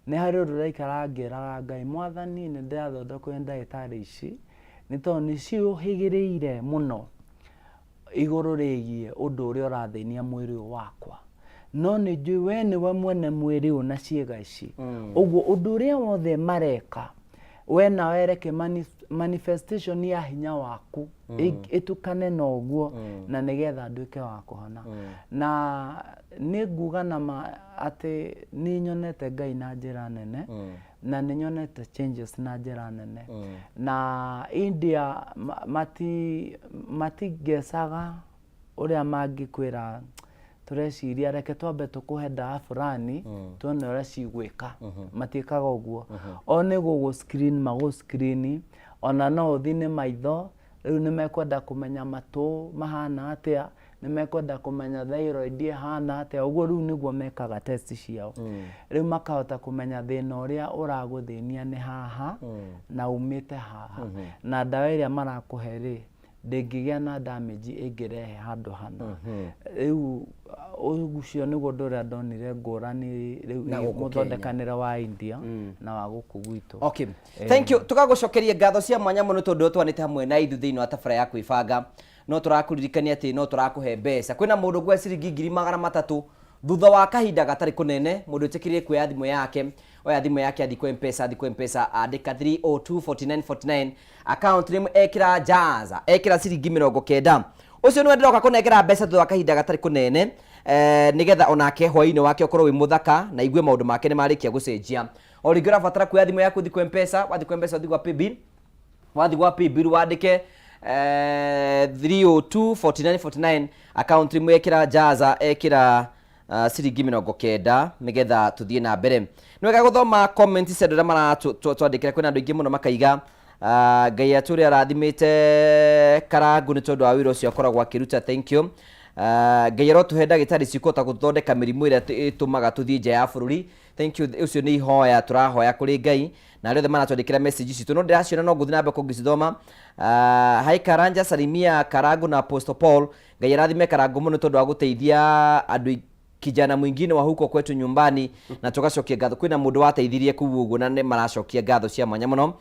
nĩ harĩ ũndũ ndaikaraga ngĩraga Ngai, "Mwathani, nĩ ndĩrathondekwo nĩ ndagĩtarĩ ici, nĩ tondũ nĩ ciũhĩgĩrĩire mũno igũrũ rĩgiĩ ũndũ ũrĩa ũrathĩnia mwĩrĩ ũyũ wakwa, no nĩ njũĩ we nĩwe mwene mwĩrĩ ũyũ na ciĩga ici. Ũguo ũndũ ũrĩa wothe mareka, we nawe reke manifestation ya hinya waku ĩtukane na ũguo, na nĩgetha nduĩke wa kũhona." Na nĩ nguga na ma atĩ nĩ nyonete Ngai na njĩra nene, na nĩ nyonete changes na njĩra nene. Na India matingecaga ũrĩa mangĩkwĩra, tũreciria reke twambe tũkũhe ndawa fulani tuone ũrĩa cigwĩka. Matiĩkaga ũguo, o nĩ gũgũ screen, magũ screen, ona no ũthiĩ nĩ maitho, rĩu nĩ mekwenda kũmenya matũ mahana atĩa, nĩ mekwenda kũmenya thyroid ĩhana atĩa. Ũguo rĩu nĩguo mekaga test ciao, rĩu makahota kũmenya thĩna ũrĩa ũragũthĩnia nĩ haha na umĩte haha, na ndawa ĩrĩa marakũhe rĩ, ndĩngĩgĩa na damage ĩngĩrehe handũ hana. Rĩu ũcio nĩguo ũndũ ũrĩa ndonire ngũrani rĩu Na gũkũ mũthondekanĩre wa India na wa gũkũ gwitũ. Okay. Thank you. Tũgagũcokeria ngatho cia mwanya mũno tondũ twanĩte hamwe na ithuĩ thĩinĩ wa tabara ya kwĩbanga. No tũrakũririkania atĩ no tũrakũhe mbeca. Kwĩna mũndũ ngwe ciringi 300,000 thutha wa kahinda gatarĩ kũnene, mũndũ wĩtĩkĩrire kuoya thimũ yake, oya thimũ yake, athiĩ kwa M-Pesa, athiĩ kwa M-Pesa, andĩka 3024949, account name ekĩra Jaza, ekĩra ciringi 90. Ũcio nĩwe ndĩroka kũnengera mbeca thutha wa kahinda gatarĩ kũnene, nĩgetha onake hwaĩ-inĩ wake ũkorwo wĩ mũthaka na igue maũndũ make nĩ marĩkia gũcenjia. O rĩngĩ ũrabatara kuoya thimũ yaku, ũthiĩ kwa M-Pesa, wathiĩ kwa M-Pesa, ũthiĩ gwa Paybill, wathiĩ gwa Paybill wandĩke 3024949, account rimwe ekĩra Jaza, ekĩra ciringi 90, nĩgetha tũthiĩ na mbere. Nĩ wega gũthoma comment cia andũ arĩa maratwandĩkĩra. Kwĩna andũ aingĩ mũno makaiga, Ngai atũre arathimĩte Karangu nĩ tondũ wa wĩra ũcio akoragwo akĩruta. Thank you. Ngai arotũhe ndagĩtarĩ cikũhota gũthondeka mĩrimũ ĩrĩa ĩtũmaga tũthiĩ nja ya bũrũri. Thank you. Ũcio nĩ ihoya tũrahoya kũrĩ Ngai na arĩa othe maratwandĩkĩra message citũ, no ndĩraciona, no ngũthiĩ na mbere kũngĩcithoma. Hi Karanja, salimia Karangu na Apostle Paul. Ngai arathime Karangu mũno tondũ wa gũteithia andũ, kijana mwingine wa huko kwetu nyumbani, na tũgacokia ngatho. Kwĩna mũndũ wateithirie kũu ũguo na nĩ maracokia ngatho cia mwanya mũno.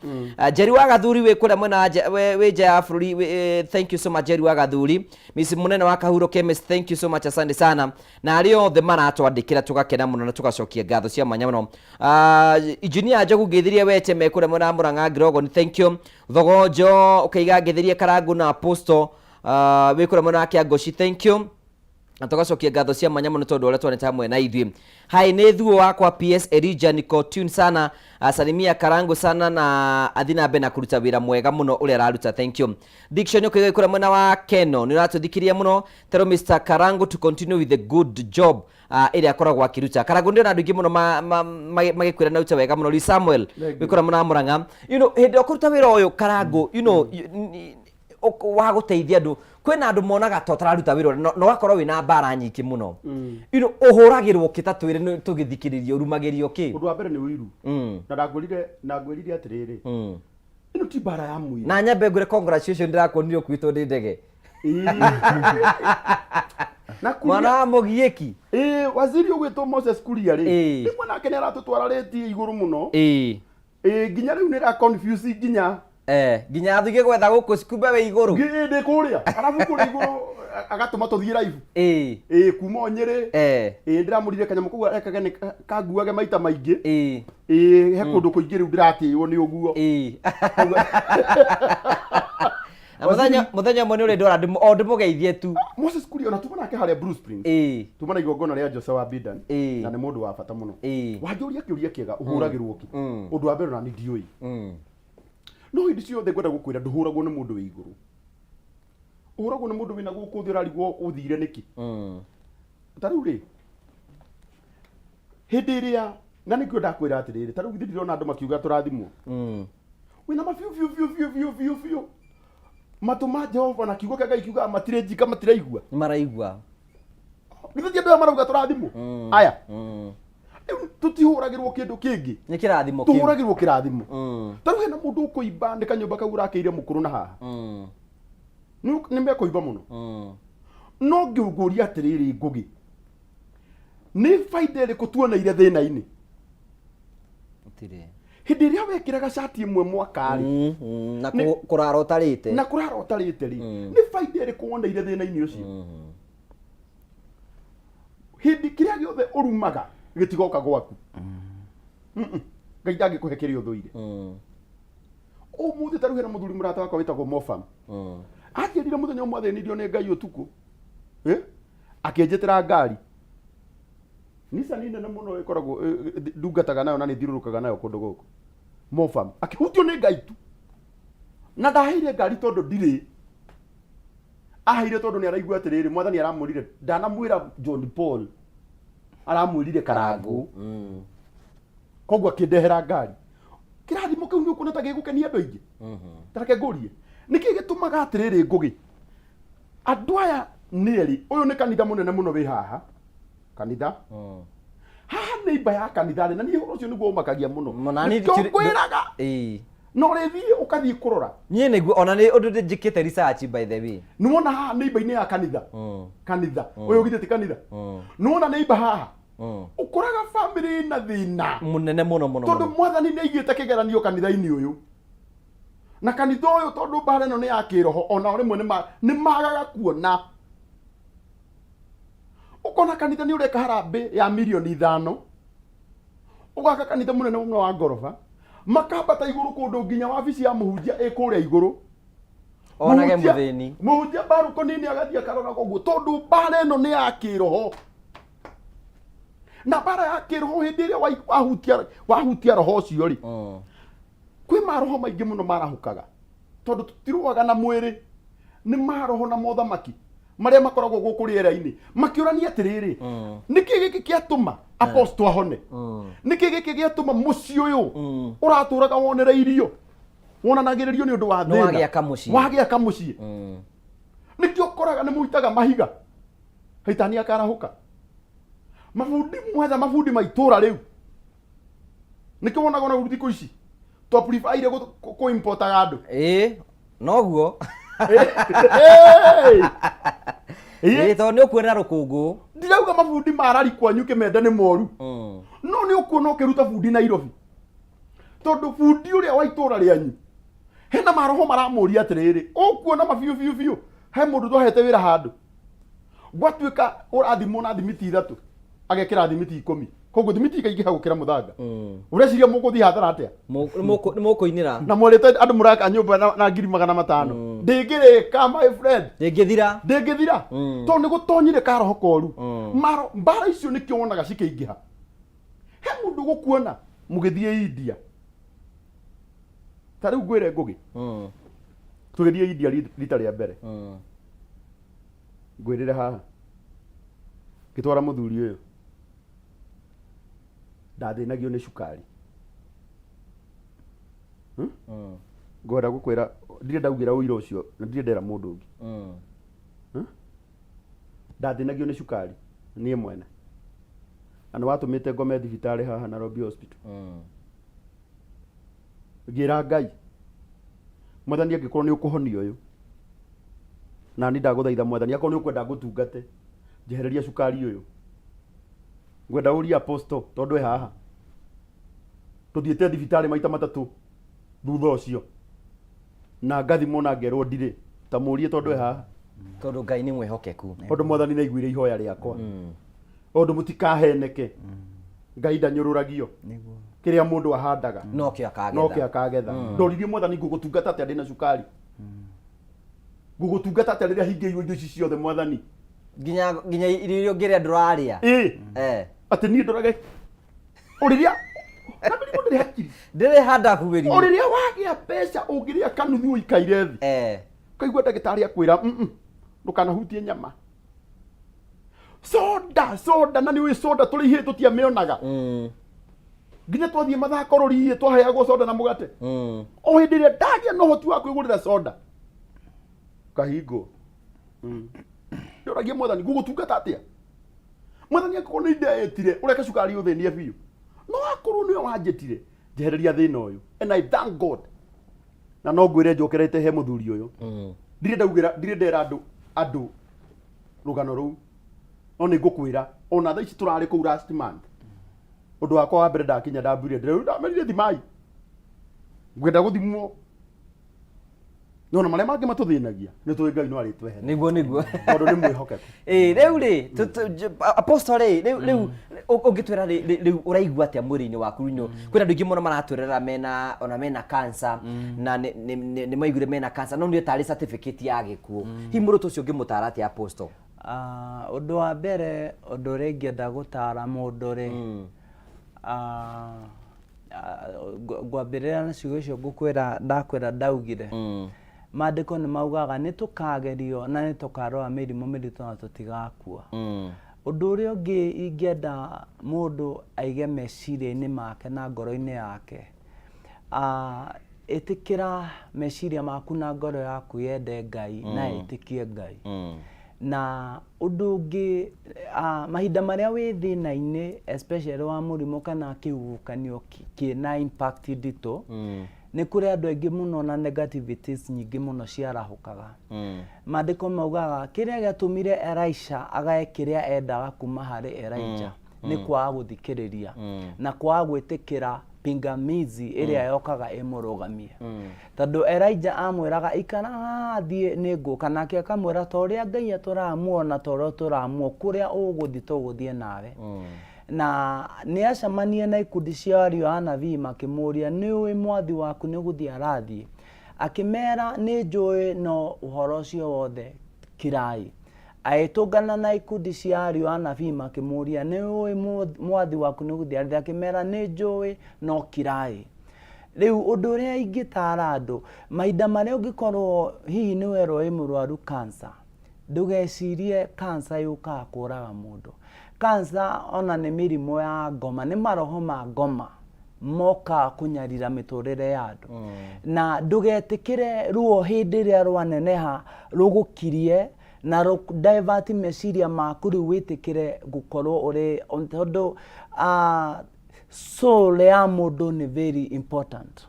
Njeri wa Gathuri wĩ kũrĩa mwena wa wĩ nja ya bũrũri, thank you so much, Njeri wa Gathuri. Miss Mũnene wa Kahuro Chemist, thank you so much, asante sana, na arĩa othe maratwandĩkĩra, tũgakena mũno na tũgacokia ngatho cia mwanya mũno. Engineer Njogu, ngĩthirie wete me kũrĩa mwena wa Mũrang'a Ngirogoni, thank you. Thogonjo ũkaiga, ngĩthirie Karangu na Apostle. Wĩ kũrĩa mwena wa Kĩangoci, thank you. Na tũgacokia ngatho cia mwanya mũno tondũ ũrĩa twanĩte hamwe na ithuĩ. Hai, nĩ thuo wakwa PS Elijah, niko tune sana. Salimia Karangu sana na athi na mbere na kũruta wĩra mwega mũno ũrĩa araruta, thank you. Diction ũkĩiga kũrĩa mwena wa Keno, nĩ ũratũthikĩria mũno. Tell Mr Karangu to continue with the good job ĩrĩa akoragwo akĩruta. Karangu, ndĩrona andũ aingĩ mũno magĩkwĩra na ruta wega mũno. Lee Samuel wĩ kũrĩa mwena wa Murang'a, hĩndĩ ĩrĩa ũkũruta wĩra ũyũ Karangu, wa gũteithia andũ, kwĩna andũ monaga ta ũtararuta wĩra ũrĩa, na ũgakorwo wĩna mbara nyingĩ mũno. Ũhũragĩrwo kĩ? Ta twĩre tũgĩthikĩrĩria, ũrumagĩrio kĩ? Ũndũ wa mbere nĩ ũiru. Na ndangwĩrire atĩrĩrĩ, ĩno ti mbara ya mwĩrĩ. Na nyambe ngwĩre congratulations, ndĩrakuonire ũkuĩtwo nĩ ndege. Na Kuria- Mwana wa mũgiĩki. Ĩĩ, waziri ũgwĩtwo Moses Kuria rĩ, rĩmwe nake nĩ aratũtwara rĩti igũrũ mũno. Ĩĩ, nginya rĩu nĩ ra confuse nginya. Eh, nginya athiĩ gwetha gũkũ kumbe wĩ igũrũ. Ndĩ kũrĩa arabu kũrĩa igũrũ agatũma tũthiĩ live. Ĩĩ, kuma o Nyĩrĩ. Ĩĩ, ndĩramũrire kanyamũ kau ekage nĩ kanguage maita maingĩ. Ĩĩ, he kũndũ kũingĩ rĩu ndĩratĩĩo nĩ ũguo. Na mũthenya ũmwe nĩ ũrĩ ndwara o ndĩmũgeithie tu. Moses Kuria ona tuma nake harĩa Blue Springs. Tuma na igongona rĩa Jose wa Bidan. Na nĩ mũndũ wa bata mũno. Wanjũria kĩũria kĩega, ũhũragĩrwo kĩ? Ũndũ wa mbere ona niĩ ndiũĩ. No hĩndĩ ciothe ngwenda gũkwĩra ndũhũragwo nĩ mũndũ wĩ igũrũ. Ũhũragwo nĩ mũndũ wĩna gũkũ thĩ ũrarigwo ũthire nĩkĩ. Ta rĩu rĩ, hĩndĩ ĩrĩa na nĩkĩo ndakwĩra atĩrĩrĩ, ta rĩu githĩ ndirona andũ makiuga tũrathimwo. Wĩna ma biũ biũ biũ biũ biũ biũ biũ. Matũ ma Jehova na kiugo kĩa Ngai kiugaga matirĩ njika matiraigua. Nĩ maraigua. Githĩ ti andũ aya marauga tũrathimwo? Aya. Rĩu tũtihũragĩrwo kĩndũ kĩngĩ. Nĩ kĩrathimo kĩu. Tũhũragĩrwo kĩrathimo. Ta rĩu hena mũndũ ũkũimba nĩ kanyũmba kau ũrakĩire mũkũrũ na haha. Nĩ mekũimba mũno. No ngĩngũria atĩrĩrĩ Ngũgĩ, nĩ baida ĩrĩkũ tuoneire thĩna-inĩ? Gũtirĩ. Hĩndĩ ĩrĩa wekĩraga cati ĩmwe mwaka rĩ, Na kũrara ũtarĩte. Na kũrara ũtarĩte rĩ, nĩ baida ĩrĩkũ woneire thĩna-inĩ ũcio? Hĩndĩ kĩrĩa gĩothe ũrumaga gĩtigoka gwaku. Ngai ndangĩkũhe kĩrĩa ũthũire. Ũmũthĩ ta rĩu hena mũthuri mũrata wakwa wĩtagwo Mofam. Anjĩrire mũthenya ũmwe athĩnirio nĩ Ngai ũtukũ. Akĩnjĩtĩra ngari. Nissan nene mũno ĩkoragwo ndungataga nayo na nĩ thiũrũrũkaga nayo kũndũ gũkũ. Mofam akĩhutio nĩ Ngai tu. Na ndaheire ngari tondũ ndirĩ. Aheire tondũ nĩ araigua atĩrĩrĩ, mwathani aramwĩrire ndanamwĩra John Paul, aramwĩrire Karangũ. Koguo akĩndehera ngari. Kĩrathimo kĩu nĩ ũkuona ta gĩgũkenia andũ aingĩ? Ta reke ngũrie, nĩkĩ gĩtũmaga atĩrĩrĩ Ngũgĩ, andũ aya nĩ erĩ, ũyũ nĩ kanitha mũnene mũno wĩ haha, kanitha haha nĩ imba ya kanitha rĩ, na niĩ ũhoro ũcio nĩguo ũmakagia mũno. Na niĩ Nĩkĩo ngwĩraga na ũrĩthiĩ ũkathiĩ kũrora. Niĩ nĩguo ona nĩ ũndũ njĩkĩte research by the way. Nĩwona haha nĩ imba-inĩ ya kanitha, kanitha ũyũ githĩ ti kanitha? Nĩwona nĩ imba haha, ũkoraga famĩlĩ ĩna thĩna mũnene mũno mũno tondũ mũno. Mwathani nĩ aigĩte kĩgeranio kanitha-inĩ ũyũ, na kanitha ũyũ tondũ mbara ĩno nĩ ya kĩroho, ona rĩmwe nĩ magaga kuona. Ũkona kanitha nĩ ũreka harambĩ ya mirioni 5, ũgaka kanitha mũnene mũno wa ngoroba, makambata igũrũ kũndũ nginya wabici ya mũhunjia ĩ kũrĩa igũrũ. Onage mũthĩni. Mũhunjia mbarũkoni-inĩ agathiĩ akarora ũguo, tondũ mbara ĩno nĩ ya kĩroho. Na mbara ya kĩroho hĩndĩ ĩrĩa wahutia roho ũcio rĩ, kwĩ maroho maingĩ mũno marahũkaga, tondũ tũtirũaga na mwĩrĩ, nĩ maroho na mothamaki marĩa makoragwo gũkũ rĩera-inĩ makĩũrania atĩrĩrĩ, nĩkĩ gĩkĩ kĩatũma apostle ahone? Nĩkĩ gĩkĩ gĩatũma mũciĩ ũyũ ũratũraga wonereirio wonanagĩrĩrio nĩ ũndũ wa Nĩ thĩna wagĩa kamũciĩ. Wagĩa kamũciĩ. Nĩkĩo ũkoraga nĩ mũitaga mahiga, haitani akarahũka. Mabundi mwetha mabundi ma itũra rĩu, nĩkĩo wonaga ona rĩu thikũ ici twapreferire kũ-importaga andũ. Ĩĩ, noguo. Ĩĩ, tondũ nĩ ũkuona rũkũngũ. Ndirauga mabundi ma rari kwanyu kĩmende nĩ moru, no nĩ ũkuona ũkĩruta bundi Nairobi, tondũ bundi ũrĩa wa itũra rĩanyu hena maroho maramũria atĩrĩrĩ, ũkuona ma biũ biũ biũ. He mũndũ twahete wĩra handũ, gwatuĩka ũrathimwo na thimiti 3, agekĩra thimiti 10. Koguo thimiti ikaingĩha gũkĩra mũthanga. Ũreciria mũgũthiĩ hathara atĩa? Nĩ mũkũinĩra. Na mwerĩte andũ mũraka nyũmba na 500,000. Ndĩngĩrĩka, my friend. Ndĩngĩthira. Ndĩngĩthira. Tondũ nĩ gũtonyire karoho koru. Maro mbara icio nĩkĩo wonaga cikĩingĩha. He mũndũ gũkuona mũgĩthiĩ India. Ta rĩu ngwĩre Ngũgĩ. Tũgĩthiĩ India rita rĩa mbere. Ngwĩrĩre haha. Ngĩtwara mũthuri ũyũ. Ndathĩnagio nĩ cukari. Ngwenda gũkwĩra ndirĩ ndaugĩra ũira ũcio na ndirĩ ndera mũndũ ũngĩ. Ndathĩnagio nĩ cukari niĩ mwene. Na nĩ watũmĩte ngome thibitarĩ haha Nairobi Hospital. Ngĩra Ngai, Mwathani angĩkorwo nĩ ũkũhonia ũyũ, na niĩ ndagũthaitha Mwathani, akorwo nĩ ũkwenda ngũtungate, njehereria cukari ũyũ. Ngwenda ũrie apostle tondũ e haha. Tũthiĩte thibitarĩ maita matatũ thutha ũcio. Na ngathimwo na ngerwo ndirĩ. Ta mũrie tondũ e haha. Tondũ Ngai nĩ mwĩhokeku. Tondũ Mwathani nĩ aiguire ihoya rĩakwa. Tondũ mũtikaheneke. Ngai ndanyũrũragio. Kĩrĩa mũndũ ahandaga nokĩo akagetha. Nokĩo akagetha. Ndoririe Mwathani ngũgũtungata atĩa ndĩna cukari? Ngũgũtungata atĩa rĩrĩa hingĩirwo indo ici ciothe Mwathani? Nginya irio iria ũngĩrĩa ndũrarĩa. Ĩ. Atĩ niĩ ndorage o rĩrĩa na mĩrimũ ndĩrĩ hakiri. Ndĩrĩ handahuĩrio. O rĩrĩa wagĩa mbeca ũngĩrĩa kanuthu ũikaire thĩ. Ũkaigua ndagĩtarĩ akwĩra, ndũkanahutie nyama. Soda, soda, na nĩ ũĩ soda tũrĩ ihĩĩ tũtiamĩonaga. Nginya twathiĩ mathako rũriĩ twaheagwo soda na mũgate. O hĩndĩ ĩrĩa ndagĩa na ũhoti wa kwĩgũrĩra soda, ngahingwo. Ndĩũragia Mwathani, ngũgũtungata atĩa? Mwathani angĩkorwo nĩ ndeĩtire, ũreke cukari ũthĩnie biũ. No akorwo nĩwe wanjĩtire, njehereria thĩna ũyũ. And I thank God. Na no ngwĩre njokerete he mũthuri ũyũ. Ndirĩ ndaugĩra, ndirĩ ndera andũ rũgano rũu. No nĩ ngũkwĩra, ona thaa ici tũrarĩ kũu last month. Ũndũ wakwa wa mbere ndakinya ndambire, ndĩrauga ndamerire thimai. Ngwenda gũthimwo. No na marĩa mangĩ matũthĩnagia, nĩ tũĩ Ngai no arĩtwehereria. Nĩguo, nĩguo. Tondũ nĩ mwĩhokeku. Ĩĩ, rĩu rĩ, apostle rĩ, rĩu ũngĩtwĩra rĩu ũraigua atĩa mwĩrĩ-inĩ waku rĩu? Kwĩna andũ aingĩ mũno maratwĩrora mena, ona mena cancer, na nĩ maiguire mena cancer, no nĩ tarĩ certificate ya gĩkuũ. Hihi mũndũ ta ũcio ũngĩmũtara atĩa apostle? Ũndũ wa mbere, ũndũ ũrĩa ingĩenda gũtara mũndũ rĩ, ngwambĩrĩra na ciugo icio ngũkwĩra ndakwĩra ndaugire. Maandĩko nĩ maugaga nĩ tũkagerio na nĩ tũkarwara mĩrimũ mĩritũ na tũtigakua. Ũndũ ũrĩa ũngĩ ingĩenda mũndũ aige meciria-inĩ make na ngoro-inĩ yake, ĩtĩkĩra meciria maku na ngoro yaku yende Ngai na ĩtĩkie Ngai. Na ũndũ ũngĩ, mahinda marĩa wĩ thĩna-inĩ especially wa mũrimũ kana kĩhuhũkanio kĩna impact nditũ, nĩ kũrĩ andũ aingĩ mũno na negativities nyingĩ mũno ciarahũkaga. Maandĩko maugaga kĩrĩa gĩatũmire Elisha agae kĩrĩa endaga kuma harĩ Elijah nĩ kwaga gũthikĩrĩria na kwaga gwĩtĩkĩra pingamizi ĩrĩa yokaga ĩmũrũgamie. Tondũ Elijah amwĩraga ikara haha thiĩ nĩ ngũka, nake akamwĩra ta ũrĩa Ngai atũraga muoyo na ta ũrĩa ũtũraga muoyo, kũrĩa ũgũthiĩ tũgũthiĩ nawe. Na nĩ acemanie na ikundi cia ariũ a anabii makĩmũria, nĩ ũĩ mwathi waku nĩ gũthiĩ arathiĩ? Akĩmera nĩ njũĩ no ũhoro ũcio wothe kirai. Agĩtũngana na ikundi cia ariũ a anabii makĩmũria, nĩ ũĩ mwathi waku nĩ gũthiĩ arathiĩ? Akĩmera nĩ njũĩ no kirai. Rĩu ũndũ ũrĩa ingĩtara andũ, mahinda marĩa ũngĩkorwo hihi nĩ werwo wĩ mũrwaru cancer, ndũgecirie cancer yũkaga kũraga mũndũ. Cancer ona nĩ mĩrimũ ya ngoma, nĩ maroho ma ngoma mokaga kũnyarira mĩtũrĩre ya andũ. Na ndũgetĩkĩre ruo hĩndĩ ĩrĩa rwaneneha rũgũkirie na rũ divert meciria maku rĩu wĩtĩkĩre gũkorwo ũrĩ, tondũ soul ya mũndũ nĩ very important.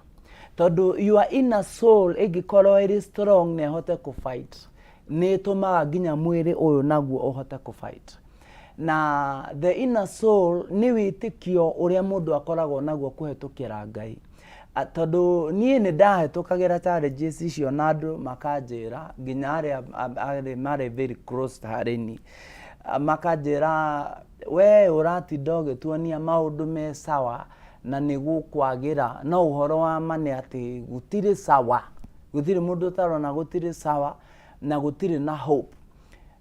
Tondũ your inner soul ĩngĩkorwo ĩrĩ strong na ĩhote kũ fight, nĩ ĩtũmaga nginya mwĩrĩ ũyũ naguo ũhote kũ fight. Na the inner soul nĩ wĩtĩkio ũrĩa mũndũ akoragwo naguo kũhetũkĩra Ngai. Tondũ niĩ nĩ ndahetũkagĩra challenges icio na andũ makanjĩra nginya arĩa marĩ very close harĩ niĩ. Makanjĩra we ũratinda ũgĩtuonia maũndũ me sawa na nĩ gũkwagĩra, no ũhoro wa ma nĩ atĩ gũtirĩ sawa, gũtirĩ mũndũ ũtarona gũtirĩ sawa na gũtirĩ na hope.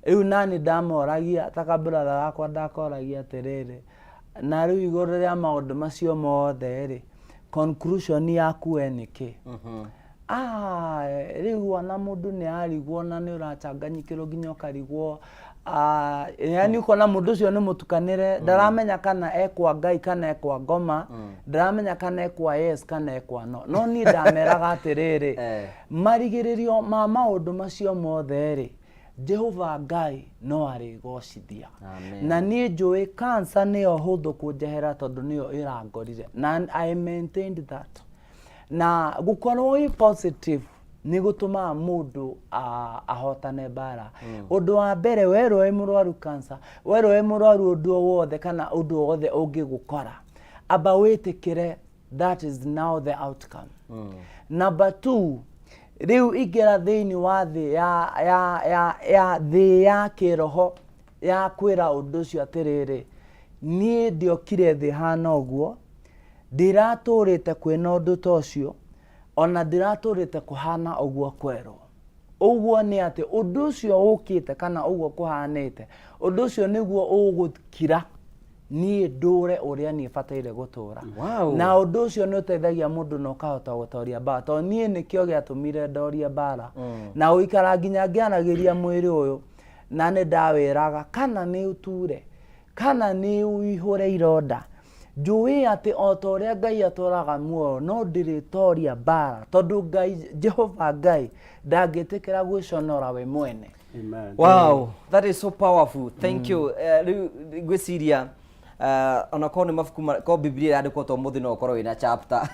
Rĩu nani ndamoragia ta ka brother gakwa ndakoragia atĩrĩrĩ, na rĩu igũrũ rĩa maũndũ macio mothe rĩ, conclusion yaku we nĩ kĩ? Ah, rĩu ona mũndũ nĩ arigwo na nĩ ũrachanganyikĩrwo nginya ũkarigwo, ah, yani ũkona mũndũ ũcio nĩ mũtukanĩre, ndaramenya kana ekwa Ngai kana ekwa ngoma, ndaramenya kana ekwa yes kana ekwa no. No niĩ ndameraga atĩrĩrĩ, marigĩrĩrio ma maũndũ macio mothe rĩ, Jehova Ngai no arĩgocithia. Na niĩ njũĩ cancer nĩyo hũthũ kũnjehera tondũ nĩyo ĩrangorire, na I maintained that. Na gũkorwo wĩ positive nĩ gũtũmaga mũndũ ahotane mbara. Ũndũ wa mbere, werwo wĩ mũrwaru cancer, werwo wĩ mũrwaru ũndũ o wothe kana ũndũ o wothe ũngĩgũkora, amba wĩtĩkĩre that is now the outcome. Number two, rĩu ingĩra thĩinĩ wa thĩ ya, ya, ya, ya thĩ ya kĩroho ya kwĩra ũndũ ũcio atĩrĩrĩ, niĩ ndiokire thĩ hana ũguo, ndiratũrĩte kwĩna ũndũ ta ũcio, ona ndiratũrĩte kũhana ũguo kwerwo. Ũguo nĩ atĩ ũndũ ũcio ũkĩte kana ũguo kũhanĩte, ũndũ ũcio nĩguo ũgũkira niĩ ndũre ũrĩa niĩ bataire gũtũra. Wow. Na ũndũ ũcio nĩ ũteithagia mũndũ na ũkahota gũtoria mbara, tondũ niĩ nĩkĩo gĩatũmire ndorie mbara. Na gũikara nginya ngĩaragĩria mwĩrĩ ũyũ, na nĩ ndawĩraga kana nĩ ũture kana nĩ ũihũre ironda, njũĩ atĩ o ta ũrĩa Ngai atũraga muoyo no ndĩrĩtoria mbara, tondũ Ngai, Jehova Ngai ndangĩtĩkĩra gwĩconora we mwene. Amen. Wow, that is so powerful. Thank you. Rĩu ngwĩciria ona korwo nĩ mabuku korwo Bibilia ĩrandĩkwo ta ũmũthĩ no ũkorwo wĩna chapter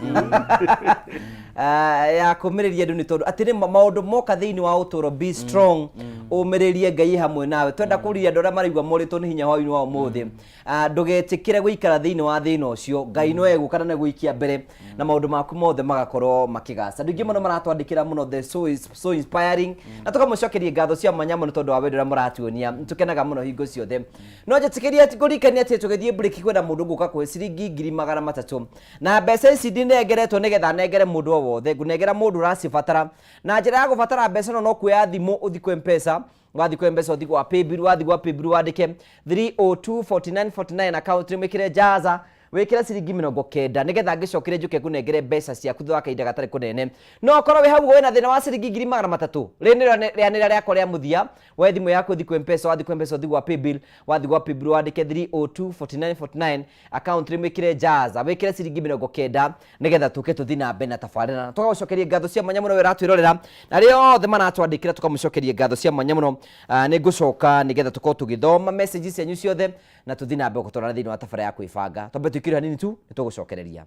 ya kũmĩrĩria andũ, nĩ tondũ atĩ nĩ maũndũ moka thĩinĩ wa ũtũũro, be strong, ũmĩrĩrie, Ngai hamwe nawe. Twenda kũria andũ arĩa maraigua morĩtwo nĩ hinya hwaĩ-inĩ wa ũmũthĩ, ndũgetĩkĩre gũikara thĩinĩ wa thĩna ũcio. Ngai no egũka na nĩgũikia mbere na maũndũ maku mothe magakorwo makĩgaca. Andũ aingĩ mũno maratwandĩkĩra mũno, the so is so inspiring, na tũkamũcokeria ngatho cia mwanya mũno tondũ wa wendo ũrĩa mũratuonia. Nĩtũkenaga mũno hingo ciothe. No njĩtĩkĩrie ngũririkanie atĩ tũgĩthiĩ break kwĩna mũndũ ngũka kũhe ciringi 300,000, na mbeca ici ndinengeretwo nĩgetha nengere mũndũ o wothe, ngũnengera mũndũ ũracibatara. Na njĩra ya gũbatara mbeca ĩno no kuoya thimũ ũthiĩ kwĩ M-Pesa, wathiĩ kwĩ M-Pesa ũthiĩ gwa Paybill, wathiĩ gwa Paybill wandĩke 3024949 account, wĩkĩre Jaza, wĩkĩre ciringi 90, nĩgetha ngĩcokere njũke ngũnengere mbeca ciaku thutha wa kahinda gatarĩ kũnene. No ũkorwo wĩ hau wĩna thĩna wa ciringi 300,000, rĩrĩ nĩrĩo rĩanĩrĩra rĩakwa rĩa mũthia. Woe thimũ yaku ũthiĩ kwĩ M-Pesa, wathiĩ kwĩ M-Pesa ũthiĩ gwa Paybill, wathiĩ gwa Paybill wandĩke 3024949 account, wĩkĩre Jaza, wĩkĩre ciringi 90, nĩgetha tũke tũthiĩ na mbere na tabarĩra. Na tũgagũcokeria ngatho cia mwanya mũno we ũratwĩrorera, na arĩa othe maratwandĩkĩra tũkamũcokeria ngatho cia mwanya mũno. Nĩ ngũcoka nĩgetha tũkorwo tũgĩthoma message cianyu ciothe na tũthiĩ na mbere gũtwarana thĩinĩ wa tabarĩra ya kwĩbanga. Twambe tũikire hanini tu, nĩ tũgũcokereria.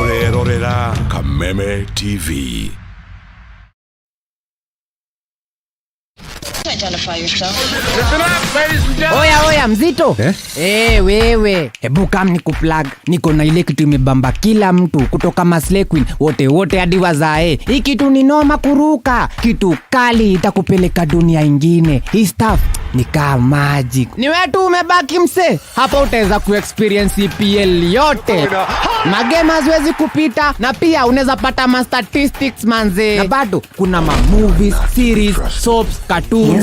Ũrerorera Kameme TV. Identify yourself. Oya oya, mzito eh? Eh, wewe hebu kam ni kuplug, niko na ile kitu imebamba kila mtu kutoka maslay queen wote wote hadi wazae. Hii kitu ni noma kuruka, kitu kali itakupeleka dunia ingine. Hii stuff ni kama magic. Ni wewe tu umebaki mse, hapa utaweza kuexperience EPL yote, magame haziwezi kupita, na pia unaweza pata ma statistics manze, na bado kuna ma movies, series, soaps, cartoons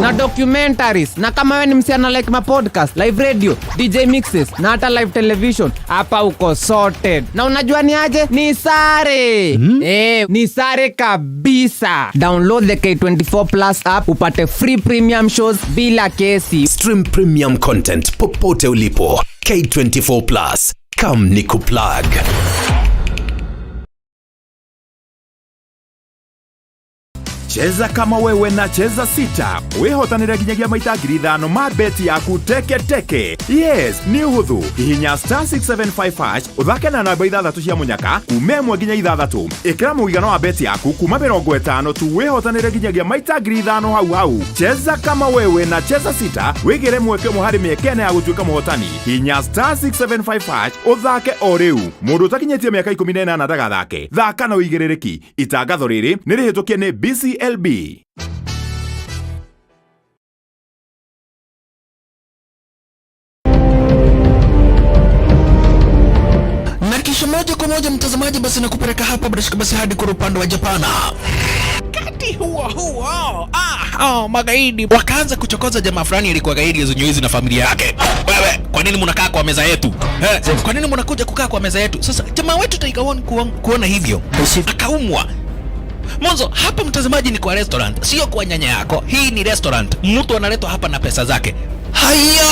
na documentaries. Na kama wewe ni msichana like ma podcast, live radio, DJ mixes na hata live television, hapa uko sorted. Na unajua ni aje? Ni sare. Ni sare kabisa. Download the K24 Plus app upate free premium shows bila kesi. Stream premium content popote ulipo. K24 Plus. Come nikuplug. Cheza kama wewe na Cheza Sita wĩhotanĩre nginyagia maita 5,000 ma beti yaku teke teke. Yes, nĩ ũhũthũ. Hihinya star 675 hash ũthake na namba ithathatũ cia mũnyaka kuma 1 nginya 6. Ĩkĩra mũigana wa beti yaku kuma 50 tu wĩhotanĩre nginyagia maita 5,000 hau hau. Cheza kama wewe na Cheza Sita wĩgĩre mweke ũmwe harĩ mĩeke ĩna ya gũtuĩka mũhotani. Hihinya star 675 hash ũthake o rĩu. Mũndũ ũtakinyĩtie mĩaka 18 ndagathake. Thaka na ũigĩrĩrĩki. Itangatho rĩrĩ nĩ rĩhĩtũkie nĩ BCLB. Na kisha moja kwa moja mtazamaji, basi nakupeleka hapa bila shaka basi hadi kwa upande wa Japana. Wakati huo huo, magaidi wakaanza kuchokoza jamaa fulani alikuwa gaidi zenye na familia yake. Wewe, kwa nini mnakaa kwa meza yetu? Kwa nini mnakuja kukaa kwa meza yetu? Sasa jamaa wetu Tiger One kuona hivyo akaumwa. Mwanzo hapa mtazamaji ni kwa restaurant, sio kwa nyanya yako. Hii ni restaurant, mtu analetwa hapa na pesa zake. Haya,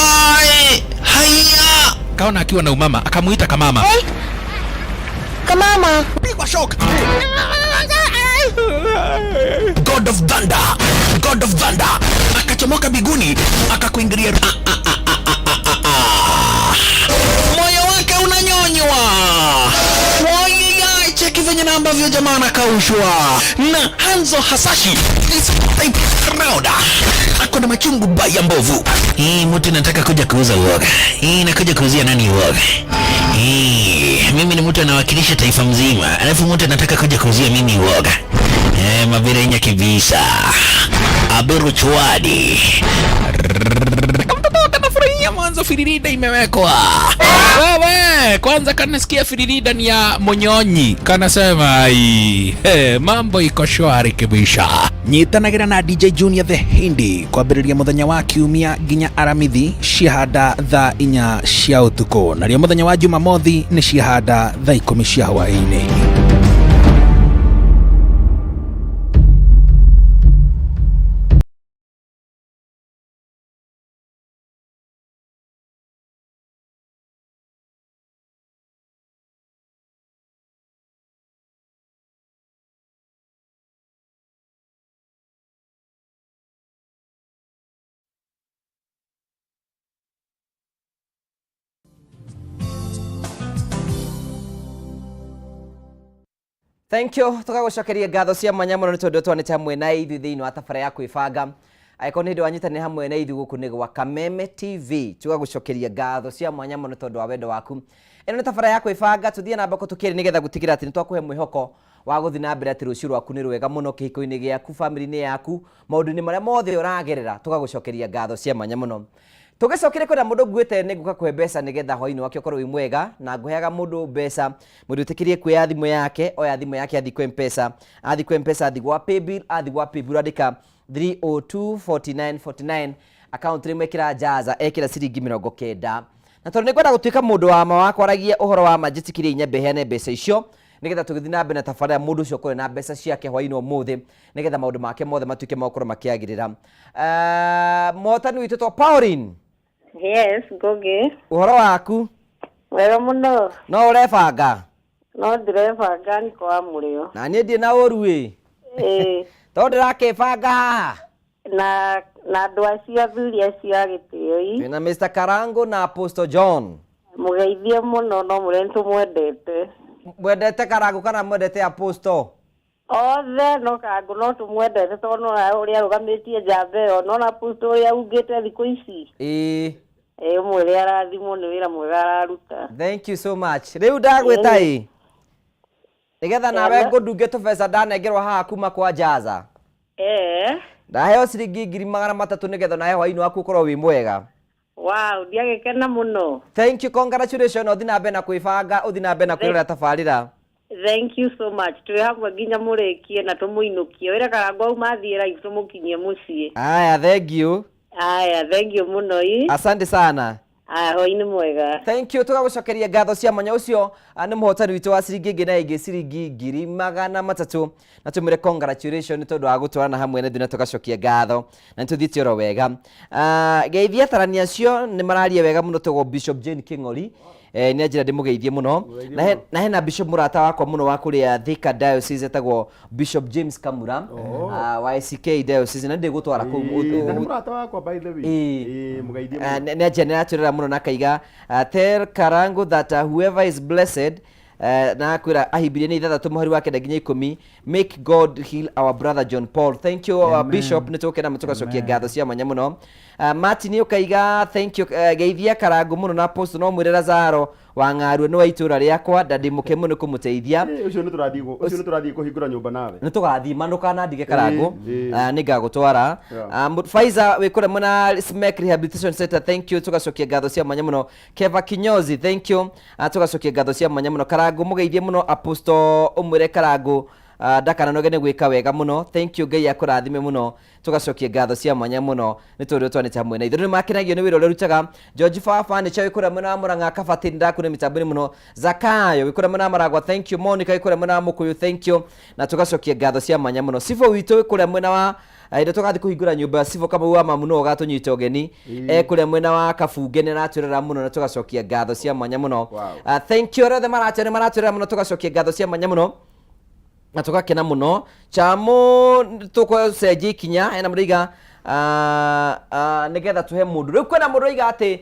haya. Kaona akiwa na umama, akamuita kamama. Hey. Kamama. Pigwa shock. God of Thunder, God of Thunder. Akachomoka biguni, akakuingilia. Moyo wake unanyonywa. Wai, cheki venye na ambavyo jamaa anakaushwa. Na Hanzo Hasashi is type round. Ako na machungu baya mbovu. Hii mtu nataka kuja kuuza uoga. Hii nakuja kuuzia nani uoga? Hii mimi ni mtu anawakilisha taifa mzima. Alafu mtu anataka kuja kuuzia mimi uoga. Mabirenya kibisa. Aberu chwadi. Mtoto kanafurahia mwanzo firirida imewekwa. Wewe, kwanza kanasikia firirida ni ya monyonyi. Kanasema ai, mambo iko shwari kibisha. Nyitanagira na DJ Junior the Hindi kwambĩrĩria mũthenya wa kiumia nginya Aramithi ciahanda thaa 4 cia ũtukũ, narĩo mũthenya wa Jumamothi nĩ ciahanda thaa 10 cia hwaĩ-inĩ. Thank you. Tukagucokeria ngatho cia mwanya muno nĩ tondũ twanĩte hamwe na ithuĩ thĩinĩ wa tabara ya kwĩbanga. Angĩkorwo nĩ hĩndĩ wanyitanĩra hamwe na ithuĩ gũkũ nĩ gwa Kameme TV. Tugagucokeria ngatho cia mwanya muno tondũ wa wendo waku. Ĩno nĩ tabara ya kwĩbanga, tũthiĩ na mbere tũkĩrĩ nĩgetha gũtigĩrĩra atĩ nĩ twakũhe mwĩhoko wa gũthiĩ na mbere atĩ rũciũ rwaku nĩ rwega mũno kĩhiko-inĩ gĩaku, family-inĩ yaku, maũndũ-inĩ marĩa mothe ũragerera. Tũgagũcokeria ngatho cia mwanya mũno. Tũgĩcokere kwĩna mũndũ nguĩte nĩ ngũka kũhe mbeca nĩgetha hwaĩ-inĩ wake ũkorwo wĩ mwega, na ngũheaga mũndũ mbeca mũndũ wĩtĩkĩrie kuoya thimũ yake, oya thimũ yake athiĩ kwa M-Pesa, athiĩ kwa M-Pesa, athiĩ gwa Paybill, athiĩ gwa Paybill andĩka 3024949 account rĩmwe ĩkĩra jaza ekĩra ciringi 90. Na tondũ nĩngwenda gũtuĩka mũndũ wa ma wa kwaragia ũhoro wa ma, njĩtĩkĩrie inyambe heane mbeca icio nĩgetha tũgĩthiĩ na mbere na tabarĩra mũndũ ũcio akorwo na mbeca ciake hwaĩ-inĩ ũmũthĩ nĩgetha maũndũ make mothe matuĩke ma gũkorwo makĩagĩrĩra. Mũhotani witũ to Pauline. Yes, Ngugi. Ũhoro waku? Wega mũno. No ũrebanga? No ndĩrebanga nĩ kwa mũrĩo. Na niĩ ndirĩ na ũru ĩ. Ĩĩ. Tondũ ndĩrakĩbanga haha. Na andũ acio athuri acio a gĩtĩo i. Twĩna Mr. Karango na Apostle John. Mũgeithie mũno no mũrĩa nĩtũmwendete. Mwendete Karango kana mwendete Apostle? Othe no Karango no tũmwendete tondũ no ũrĩa arũgamĩtie njamba ĩyo, no na Apostle ũrĩa aungĩte thikũ ici. Ĩĩ. Ĩĩ, ũmwĩre arathimwo nĩ wĩra mwega araruta. Thank you so much. Rĩu ndagwĩta ĩ. Nĩgetha nawe ngũndunge tũbeca ndanengerwo haha kuma kwa Jaza. Ndaheo ciringi 300,000 nĩgetha nawe hwaĩ-inĩ waku ũkorwo wĩ mwega. Wow, ndiagĩkena mũno. Thank you, congratulations. Ũthiĩ na mbere na kwĩbanga, ũthiĩ na mbere na kwĩrorera tabarĩra. Thank you so much. Twĩ hamwe nginya mũrĩkie na tũmũinũkie. Wĩra Karangũ auma athiĩ live tũmũkinyie mũciĩ. Aya, thank you. Aya, thank you mũno i. Asante sana. Aya, hwaĩ-inĩ mwega. Thank you. Tũgagũcokeria ngatho cia mwanya. Ũcio nĩ mũhotani witũ wa ciringi ĩngĩ na ĩngĩ ciringi 300,000 na tũmwĩre congratulations nĩ tondũ wa gũtwarana hamwe na ithuĩ na tũgacokia ngatho na nĩ tũthiĩte oro wega. Geithia atarani acio nĩ mararia wega mũno, tũgwo Bishop Jane King'ori. Eh, nĩ anjĩra ndĩmũgeithie mũno. Na na hena bishop mũrata wakwa mũno wa kũrĩa Thika Diocese etagwo Bishop James Kamura ah, wa ACK Diocese na ndĩgũtwara kũu Ĩĩ, na nĩ mũrata wakwa by the way. Ĩĩ, mũgeithie Ah, mũno. nĩ anjĩra nĩ aratwĩrĩra mũno na akaiga ah, tell Karango that whoever is blessed na akwĩra ahimbirie nĩ ithathatũ mũhari wa kenda nginya ikũmi make God heal our brother John Paul thank you our bishop nĩ tũgũkena mũno tũgacokia ngatho cia mwanya mũno Martin ũkaiga thank you geithia Karango mũno na apostle no mwĩre Lazaro wa ng'arua nĩ wa itũra rĩakwa na ndĩ mũkenu nĩ kũmũteithia Ĩĩ, ũcio nĩ tũrathiĩ ũcio nĩ tũrathiĩ kũhingũra nyũmba nawe nĩ tũgathiĩ ma ndũkanandige Karango Ĩĩ, ĩĩ. Nĩ ngagũtwara Yeah. Pfizer wĩ kũrĩa mwena Smek Rehabilitation Center thank you tũgacokia ngatho cia mwanya mũno Keva Kinyozi thank you tũgacokia ngatho cia mwanya mũno Karango mũgeithie mũno Apostle ũmwĩre Karango ndakananoge nĩ gwĩka wega mũno thank you Ngai akũrathime mũno tũgacokia ngatho cia mwanya mũno nĩ tondũ twanĩte hamwe na ithuĩ nĩ makenagio nĩ wĩra ũrĩa ũrutaga George Baba nĩ wĩ kũrĩa mwena wa Mũrang'a Kabati ndakune mĩtambo-inĩ mũno Zakayo wĩ kũrĩa mwena wa Maragwa thank you Monica wĩ kũrĩa mwena wa Mũkũyũ thank you na tũgacokia ngatho cia mwanya mũno Cibũ witũ wĩ kũrĩa mwena wa hĩndĩ tũgathiĩ kũhingũra nyũmba ya Cibũ Kamau wa Mamu no ũgatũnyita ũgeni e kũrĩa mwena wa Kabunge nĩ aratwĩrora mũno na tũgacokia ngatho cia mwanya mũno thank you arĩa othe maratwĩrora maratwĩrora mũno tũgacokia ngatho cia mwanya mũno na tũgakena mũno chamo tũkũcenjia ikinya hena mũndũ aiga nĩgetha tũhe mũndũ rĩu kwĩna mũndũ aiga atĩ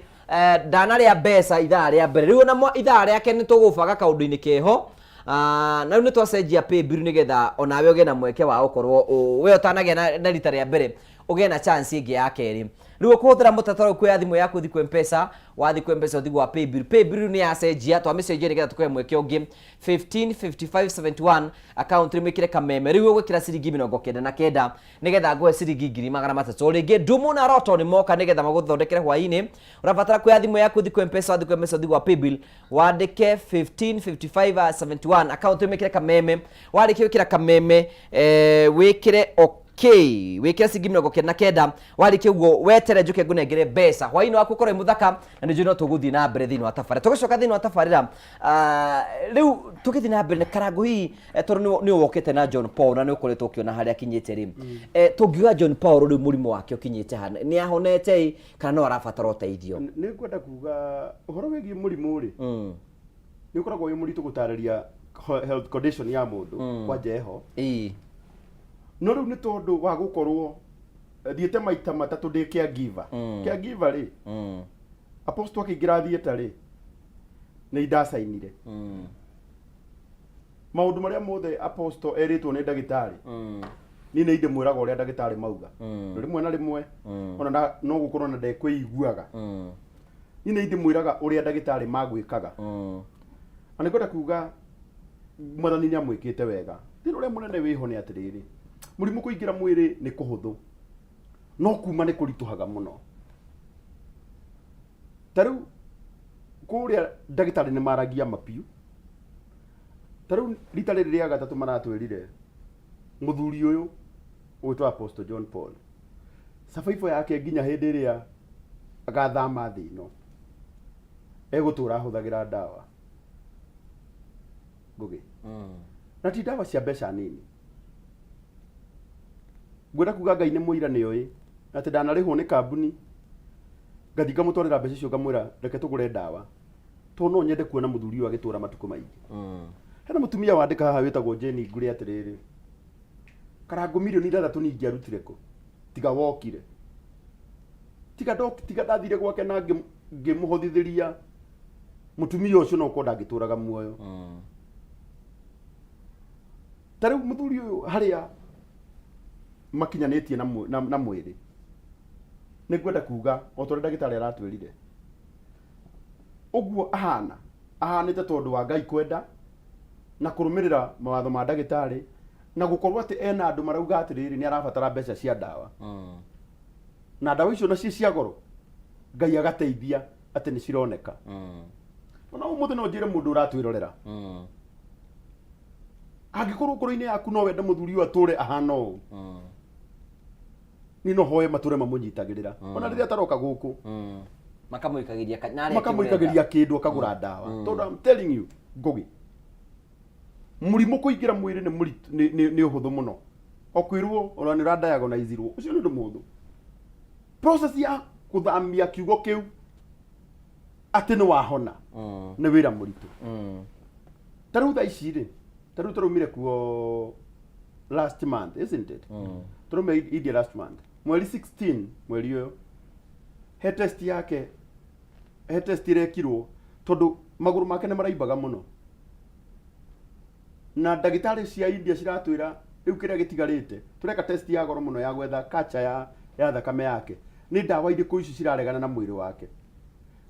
ndanarĩa mbeca ithaa rĩa mbere rĩu ona ithaa rĩake nĩ tũgũbanga kaũndũ-inĩ keho na rĩu nĩ twacenjia pay bill nĩgetha onawe ũgĩe na mweke wa gũkorwo we ũtanagĩa na rita rĩa mbere ũgĩe na chance ĩngĩ ya kerĩ rĩu ũkũhũthĩra mũtaratara ũyũ kuoya thimũ yaku ũthiĩ kwĩ mpesa wathiĩ kwĩ mpesa ũthiĩ gwa pay bill pay bill nĩ yacenjia twamĩcenjia nĩgetha tũkũhe mweke ũngĩ 15 55 71 account rĩu mwĩkĩre kameme rĩu ũgwĩkĩra ciringi 99 nĩgetha ngũhe ciringi 300,000 o rĩngĩ Ndumu na Roto nĩ moka nĩgetha magũthondekere hwaĩ-inĩ ũrabatara kuoya thimũ yaku ũthiĩ kwĩ mpesa wathiĩ kwĩ mpesa ũthiĩ gwa paybill wandĩke 15 55 71 account rĩu mwĩkĩre kameme warĩkia gwĩkĩra kameme wĩkĩre okay wĩkĩre ciringi 99 warĩkia ũguo wetere njũke ngũnengere mbeca hwaĩ-inĩ waku ũkorwo wĩ mũthaka na nĩ njũĩ no tũgũthiĩ na mbere thĩinĩ wa tabarĩra tũgĩcoka thĩinĩ wa tabarĩra rĩu tũgĩthiĩ na mbere na Karango hihi tondũ nĩ wokĩte na John Paul na nĩ ũkoretwo ũkĩona harĩa akinyĩte rĩ tũngiuga John Paul rĩu mũrimũ wake ũkinyĩte ha nĩ ahonete ĩ kana no arabatara ũteithio Nĩ ngwenda kuga ũhoro wĩgiĩ mũrimũ rĩ nĩ ũkoragwo wĩ mũritũ gũtarĩria health condition ya mũndũ kwanja ĩho no rĩu nĩ tondũ wa gũkorwo thiĩte maita matatũ ndĩ caregiver caregiver rĩ apostle akĩingĩra theatre rĩ nĩ ndacainire maũndũ marĩa mothe apostle erĩtwo nĩ ndagĩtarĩ niĩ nĩ ndĩmwĩraga ũrĩa ndagĩtarĩ mauga na rĩmwe na rĩmwe ona no gũkorwo na ndekwĩiguaga niĩ nĩ ndĩmwĩraga ũrĩa ndagĩtarĩ magwĩkaga na nĩ ngwenda kuga mwathani nĩ amwĩkĩte wega thĩna ũrĩa mũnene wĩho nĩ atĩrĩrĩ mũrimũ kũingĩra mwĩrĩ nĩ kũhũthũ no kuma nĩ kũritũhaga mũno ta rĩu kũrĩa ndagĩtarĩ nĩ maragia mapiu ta rĩu rita rĩrĩ rĩa gatatũ maratwĩrire mũthuri ũyũ ũgwĩtwo Apostle John Paul survival yake nginya hĩndĩ ĩrĩa agathama thĩ ĩno egũtũra ahũthagĩra ndawa Ngũgĩ na ti ndawa cia mbeca nini ngwenda kuga Ngai nĩ mũira nĩ oĩ atĩ ndanarĩhwo nĩ kambuni ngathiĩ ngamũtwarĩra mbeca icio ngamwĩra reke tũgũre ndawa tondũ no nyende kuona mũthuri ũyũ agĩtũra matukũ maingĩ hena mũtumia wandĩka haha wĩtagwo Jane Ngure atĩrĩrĩ Karango mirioni ithathatũ niĩ ingĩarutire kũ tiga wokire tiga tiga ndathire gwake na ngĩmũhothithĩria mũtumia ũcio no korwo ndangĩtũraga muoyo ta rĩu mũthuri ũyũ harĩa makinyanĩtie na mwĩrĩ nĩ ngwenda kuga o ta ũrĩa ndagĩtarĩ aratwĩrire ũguo ahana ahanĩte tondũ wa Ngai kwenda na kũrũmĩrĩra mawatho ma ndagĩtarĩ na gũkorwo atĩ ena andũ marauga atĩrĩrĩ nĩ arabatara mbeca cia ndawa na ndawa icio nacio cia goro Ngai agateithia atĩ nĩ cironeka ona ũmũthĩ no njĩre mũndũ ũratwĩrorera angĩkorwo ngoro-inĩ yaku no wende mũthuri ũyũ atũre ahana ũũ niĩ no hoe matũre mamũnyitagĩrĩra ona rĩrĩa ataroka gũkũ Makamũikagĩria na arĩa makamũikagĩria kĩndũ akagũra ndawa tondũ I'm telling you Ngũgĩ mũrimũ kũingĩra mwĩrĩ nĩ mũritũ nĩ ũhũthũ mũno o kwĩrwo ona nĩ ũradiagnoseirwo ũcio nĩ ũndũ mũhũthũ process ya kũthamia kiugo kĩu atĩ nĩ wahona Nĩ wĩra mũritũ. Ta rĩu thaa ici rĩ, ta rĩu tũraumire kuo last month, isn't it? Tũraumire India last month mweri 16 mweri ũyũ. He test yake, he test irekirwo tondũ magũrũ make nĩ maraimbaga mũno, na ndagĩtarĩ cia India ciratwĩra rĩu kĩrĩa gĩtigarĩte tũreka test ya goro mũno ya gwetha kacha ya thakame yake, nĩ ndawa irĩkũ ici ciraregana na mwĩrĩ wake.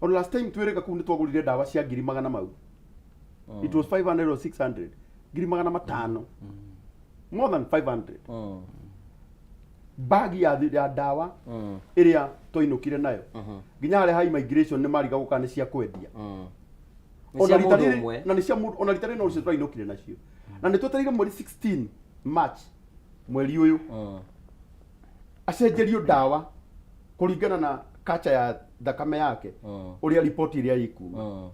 On last time twĩrĩga kũu nĩ twagũrire ndawa cia ngiri magana mau. It was 500 or 600, 500,000, more than 500 bagi ya ndawa ĩrĩa twainũkire nayo nginya harĩa ha immigration nĩ marigagwo kana nĩ cia kwendia. Nĩ Ona cia rita mũndũ rĩrĩ- ũmwe. Na nĩ cia mũndũ. Ona rita rĩrĩ no cio twainũkire nacio, na nĩ twetereire mweri 16 March mweri ũyũ acenjerio ndawa kũringana na kacha ya thakame yake, ũrĩa riboti ĩrĩa ĩkuma.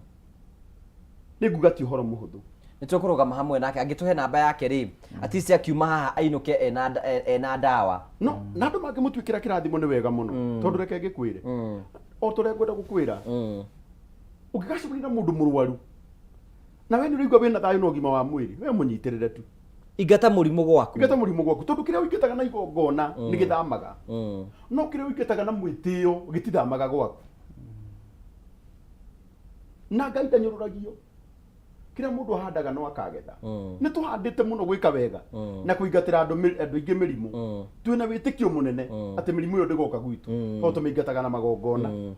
Nĩ nguga ti ũhoro mũhũthũ. Nĩ tũkũrũgama hamwe nake, angĩtũhe namba yake rĩ, at least akiuma haha ainũke ena ndawa. No na andũ mangĩmũtuĩkĩra kĩrathimo nĩ wega mũno, tondũ reke ngĩkwĩre o tũrĩa ngwenda gũkwĩra, ũngĩgacemania na mũndũ mũrwaru na we nĩ ũraigua wĩna thayũ na ũgima wa mwĩrĩ, we mũnyitĩrĩre tu. Ingata mũrimũ gwaku. Ingata mũrimũ gwaku, tondũ kĩrĩa ũingataga na igongona nĩ gĩthamaga, no kĩrĩa ũingataga na mwĩtĩo gĩtithamaga gwaku. Na Ngai ndanyũrũragio, kĩrĩa mũndũ ahandaga no akagetha. Nĩ tũhandĩte mũno gwĩka wega na kũingatĩra andũ aingĩ mĩrimũ. Twĩna wĩtĩkio mũnene atĩ mĩrimũ ĩyo ndĩgoka gwitũ, tondũ tũmĩingataga na magongona.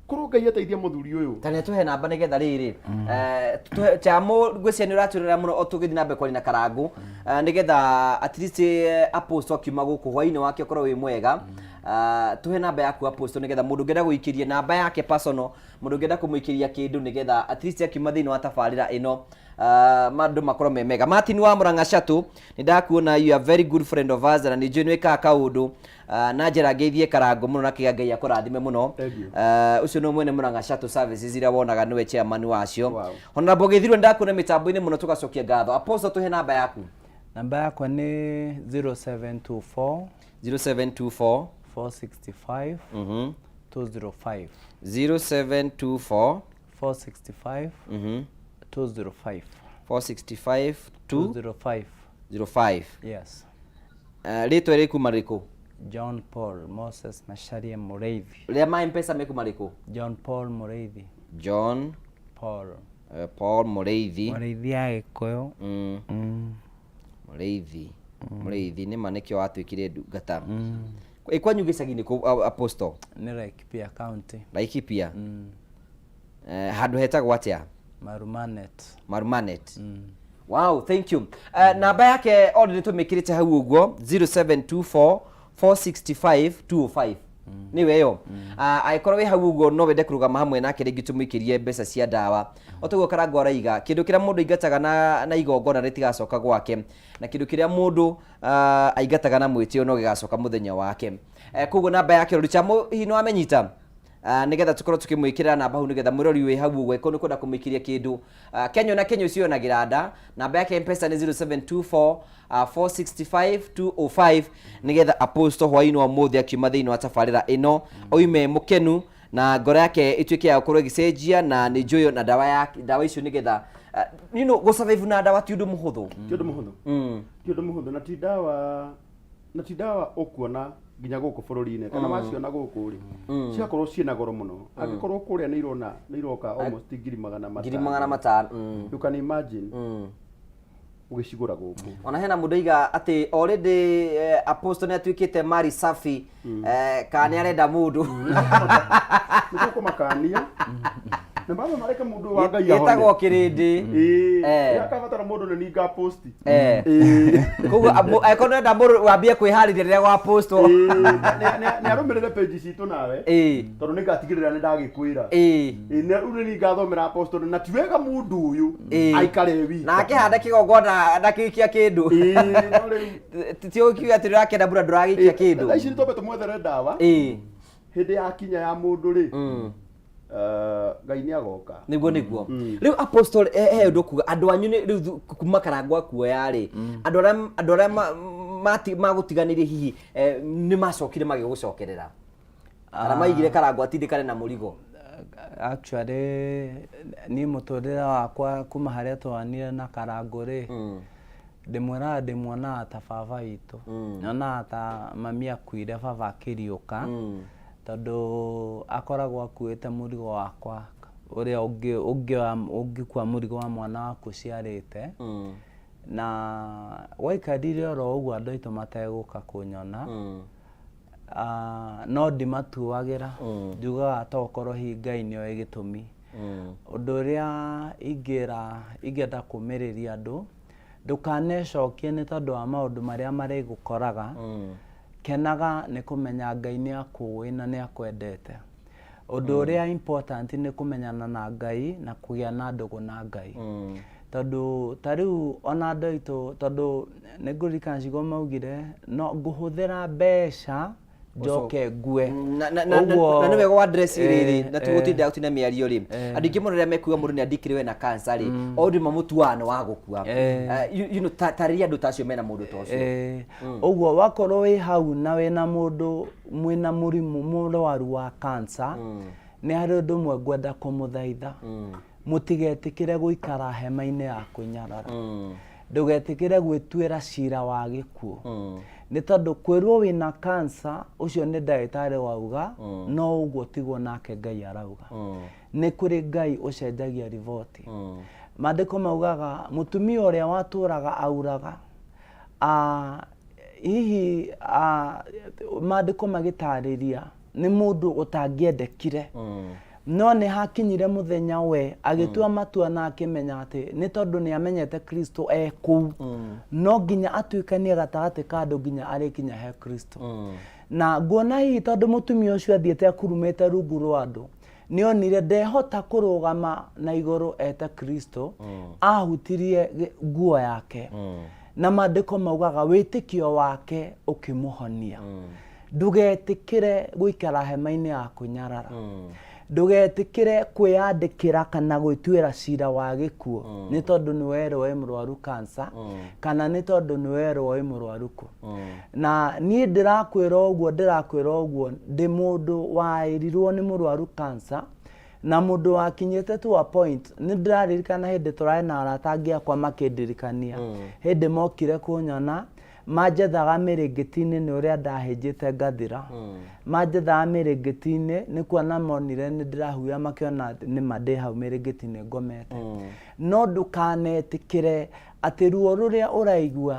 Korwo Ngai ateithia mũthuri ũyũ. Ta nĩ tũhe namba nĩgetha rĩrĩ, tũhe chamo. Ngwĩciria nĩ ũratwĩrora mũno o tũgĩthiĩ na mbere kwaria na Karangũ, nĩgetha at least Apostle akiuma gũkũ hwainĩ wake ũkorwo wĩ mwega. Tũhe namba yaku, Apostle, nĩgetha mũndũ ũngĩenda gũikĩria namba yake personal, mũndũ ũngĩenda kũmũikĩria kĩndũ, nĩgetha at least akiuma thĩinĩ wa tabarĩra ĩno mandũ makorwo me mega. Martin wa Murang'a Chatũ, nĩ ndakuona, you are very good friend of us, na nĩ njũĩ nĩ wĩkaga kaũndũ na njĩra ngeithie Karangũ mũno na kĩga Ngai akũrathime mũno. Thank you. Ũcio nĩ mwene Murang'a Chatũ Services iria wonaga nĩwe chairman wacio. Honorable Gĩthirwe, nĩ ndakuona mĩtambo-inĩ mũno, tũgacokia ngatho. Apostle, tũhe namba yaku. Namba yakwa nĩ 0724. 0724. 465. 205. 0724. 465. 205. 465 205. 05. Yes. Rĩtwa rĩkuma rĩkũ? John Paul Moses Macharia Mũrĩithi. Rĩa ma Mpesa mekuma rĩkũ? John Paul Mũrĩithi. John Paul. Paul Mũrĩithi. Mũrĩithi ya Gĩkũyũ. Mũrĩithi, Mũrĩithi nĩ ma nĩkĩo watuĩkire ndungata. Ĩ kwanyu gĩcagi-inĩ kũ, Apostle? Nĩ Laikipia County. Laikipia. Handũ hetagwo atĩa? Marumanet. Marumanet. Wow, thank you. Namba yake already tũmĩkĩrĩte hau ũguo, 0724 465 205, nĩwe ĩyo. Angĩkorwo wĩ hau ũguo no wende kũrũgama hamwe nake rĩngĩ tũmũikĩrie mbeca cia ndawa, o toguo Karangũ araiga, kĩndũ kĩrĩa mũndũ aingataga na igongona rĩtigacoka gwake, na kĩndũ kĩrĩa mũndũ aingataga na mwĩtĩo no gĩgacoka mũthenya wake. Koguo namba yake Ruchamo hihi nĩ wamenyita? Nĩgetha tũkorwo tũkĩmwĩkĩrĩra namba hau, nĩgetha mwĩrori wĩ hau ũguo angĩkorwo nĩ kwenda kũmũikĩria kĩndũ. Kenya na Kenya ũcio nda namba yake Mpesa nĩ 0724 465 205, nĩgetha Apostle hwainĩ wa ũmũthĩ akiuma thĩinĩ wa tabarĩra ĩno oime mũkenu na ngoro yake ĩtuĩke ya gũkorwo ĩgĩcenjia, na nĩ njũĩ na ndawa ya ndawa icio, nĩgetha gũsurvive na ndawa ti ũndũ mũhũthũ. Ti ũndũ mũhũthũ. Ti ũndũ mũhũthũ, na ti ndawa ũkuona nginya gũkũ bũrũri-inĩ kana waciona gũkũ rĩ, cigakorwo ciĩna goro mũno. Angĩkorwo kũrĩa nĩ irona nĩ iroka almost 500,000. 500,000. You can imagine ũgĩcigũra gũkũ. Ona hena mũndũ aiga atĩ already Apostle nĩ atuĩkĩte mari safi, kana nĩ arenda mũndũ. Nĩ tũkũmakania na mamwe mareke mũndũ wa Ngai Gĩtagwo kĩrĩndĩ. Ĩĩ. Akabatara mũndũ nĩ ninga post. Koguo angĩkorwo nĩũrenda mũndũ, wambie kwĩharĩria rĩrĩa gwa postwo. Nĩ arũmĩrĩre page citũ nawe, tondũ nĩ ngatigĩrĩra nĩ ndagĩkwĩra. Ĩĩ, rĩu nĩ ningathomera Apostle, na ti wega mũndũ ũyũ aikare wika. Na akĩhanda kĩgongona ndakĩikia kĩndũ. Ĩĩ, no rĩu Ti ũkiuga atĩ ndũrakĩenda mbura ndũragĩikia kĩndũ. Thaa ici nĩ twambe tũmwethere ndawa. Hĩndĩ ya kinya ya mũndũ rĩ, Ngai nĩ agoka. Nĩguo rĩu Apostle, he ũndũ kuga andũ anyu nĩ rĩu kuma Karangũ akuoya rĩ, andũ arĩa magũtiganĩirie hihi nĩ macokire magĩgũcokerera kana maigire Karangũ atindĩkane na mũrigo? Actually niĩ mũtũrĩre wakwa kuma harĩa twanire na Karangũ rĩ, ndĩmwĩraga ndĩmuonaga ta baba witũ. Nyonaga ta mami akuire baba akĩriũka, tondũ akoragwo akuĩte mũrigo wakwa ũrĩa ũngĩkua mũrigo wa mwana waku ũciarĩte. Na gwaikarire oro ũguo andũ aitũ mategũka kũnyona. Ah, no ndimatuagĩra njugaga to korwo hihi Ngai nĩoĩ gĩtũmi. Ũndũ ũrĩa ingĩra ingĩenda kũmĩrĩria andũ, ndũkanecokie nĩ tondũ wa maũndũ marĩa marĩgũkoraga, kenaga nĩ kũmenya Ngai nĩ akũĩ na nĩ akwendete. Ũndũ ũrĩa important nĩ kũmenyana na Ngai na kũgĩa na ndũgũ na Ngai. Tondũ ta rĩu ona andũ aitũ, tondũ nĩ ngũririkana ciugo maugire, no ngũhũthĩra mbeca njoke ngue. Na nĩ wega wa address rĩrĩ na tũgũtinda gũtinda mĩario rĩ, andũ aingĩ mũno rĩrĩa mekuga mũndũ nĩ andikĩrĩwe na cancer rĩ, o ũndũ mamũtuaga nĩ wa gũkua. Tarĩria andũ ta acio mena mũndũ ta ũcio. Ũguo wakorwo wĩ hau na wĩna mũndũ mwĩna mũrimũ mũrwaru wa cancer, nĩ harĩ ũndũ ũmwe ngwenda kũmũthaitha. Mũtigetĩkĩre gũikara hema-inĩ ya kwĩnyarara. Ndũgetĩkĩre gwĩtuĩra cira wa gĩkuũ. Nĩ tondũ kwĩrwo wĩna cancer, ũcio nĩ ndagĩtarĩ wauga, no ũguo tiguo nake Ngai arauga. Nĩ kũrĩ Ngai ũcenjagia riboti. Maandĩko maugaga mũtumia ũrĩa watũraga auraga, hihi maandĩko magĩtarĩria nĩ mũndũ ũtangĩendekire. No nĩ hakinyire mũthenya we agĩtua matua na akĩmenya atĩ nĩ tondũ nĩ amenyete Kristo e kũu, no nginya atuĩkanie gatagatĩ ka andũ nginya arĩkinya he Kristo. Na nguona hihi tondũ mũtumia ũcio athiĩte akurumĩte rungu rwa andũ, nĩ onire ndehota kũrũgama na igũrũ ete Kristo, ahutirie nguo yake. Na maandĩko maugaga wĩtĩkio wake ũkĩmũhonia. Ndũgetĩkĩre gũikara hema-inĩ ya kwĩnyarara. Ndũgetĩkĩre kwĩyandĩkĩra kana gwĩtuĩra cira wa gĩkuũ nĩ tondũ nĩ werwo wĩ mũrwaru cancer kana nĩ tondũ nĩ werwo wĩ mũrwaru kũ. Na niĩ ndĩrakwĩra ũguo, ndĩrakwĩra ũguo ndĩ mũndũ waĩrirwo nĩ mũrwaru cancer na mũndũ wakinyĩte to a point, nĩ ndĩraririkana hĩndĩ tũrarĩ na arata angĩ akwa makĩndirikania hĩndĩ mokire kũnyona, manjethaga mĩrĩngĩti-inĩ nĩ ũrĩa ndahĩnjĩte ngathira. Manjethaga mĩrĩngĩti-inĩ nĩ kuona monire nĩ ndĩrahuya makĩona nĩma ndĩ hau mĩrĩngĩti-inĩ ngomete. No ndũkanetĩkĩre atĩ ruo rũrĩa ũraigua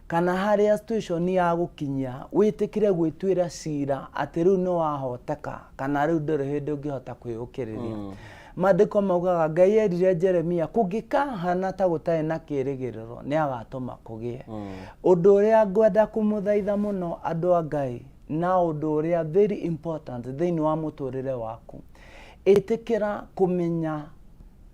kana harĩa situation ya gũkinyia wĩtĩkĩre gwĩtuĩra cira atĩ rĩu nĩ wahoteka kana rĩu ndũrĩ hĩndĩ ũngĩhota kwĩyũkĩrĩria. Maandĩko maugaga Ngai erire Jeremia kũngĩkahana ta gũtarĩ na kĩrĩgĩrĩro nĩ agatũma kũgĩe. Ũndũ ũrĩa ngwenda kũmũthaitha mũno andũ a Ngai na ũndũ ũrĩa very important thĩinĩ wa mũtũrĩre waku, ĩtĩkĩra kũmenya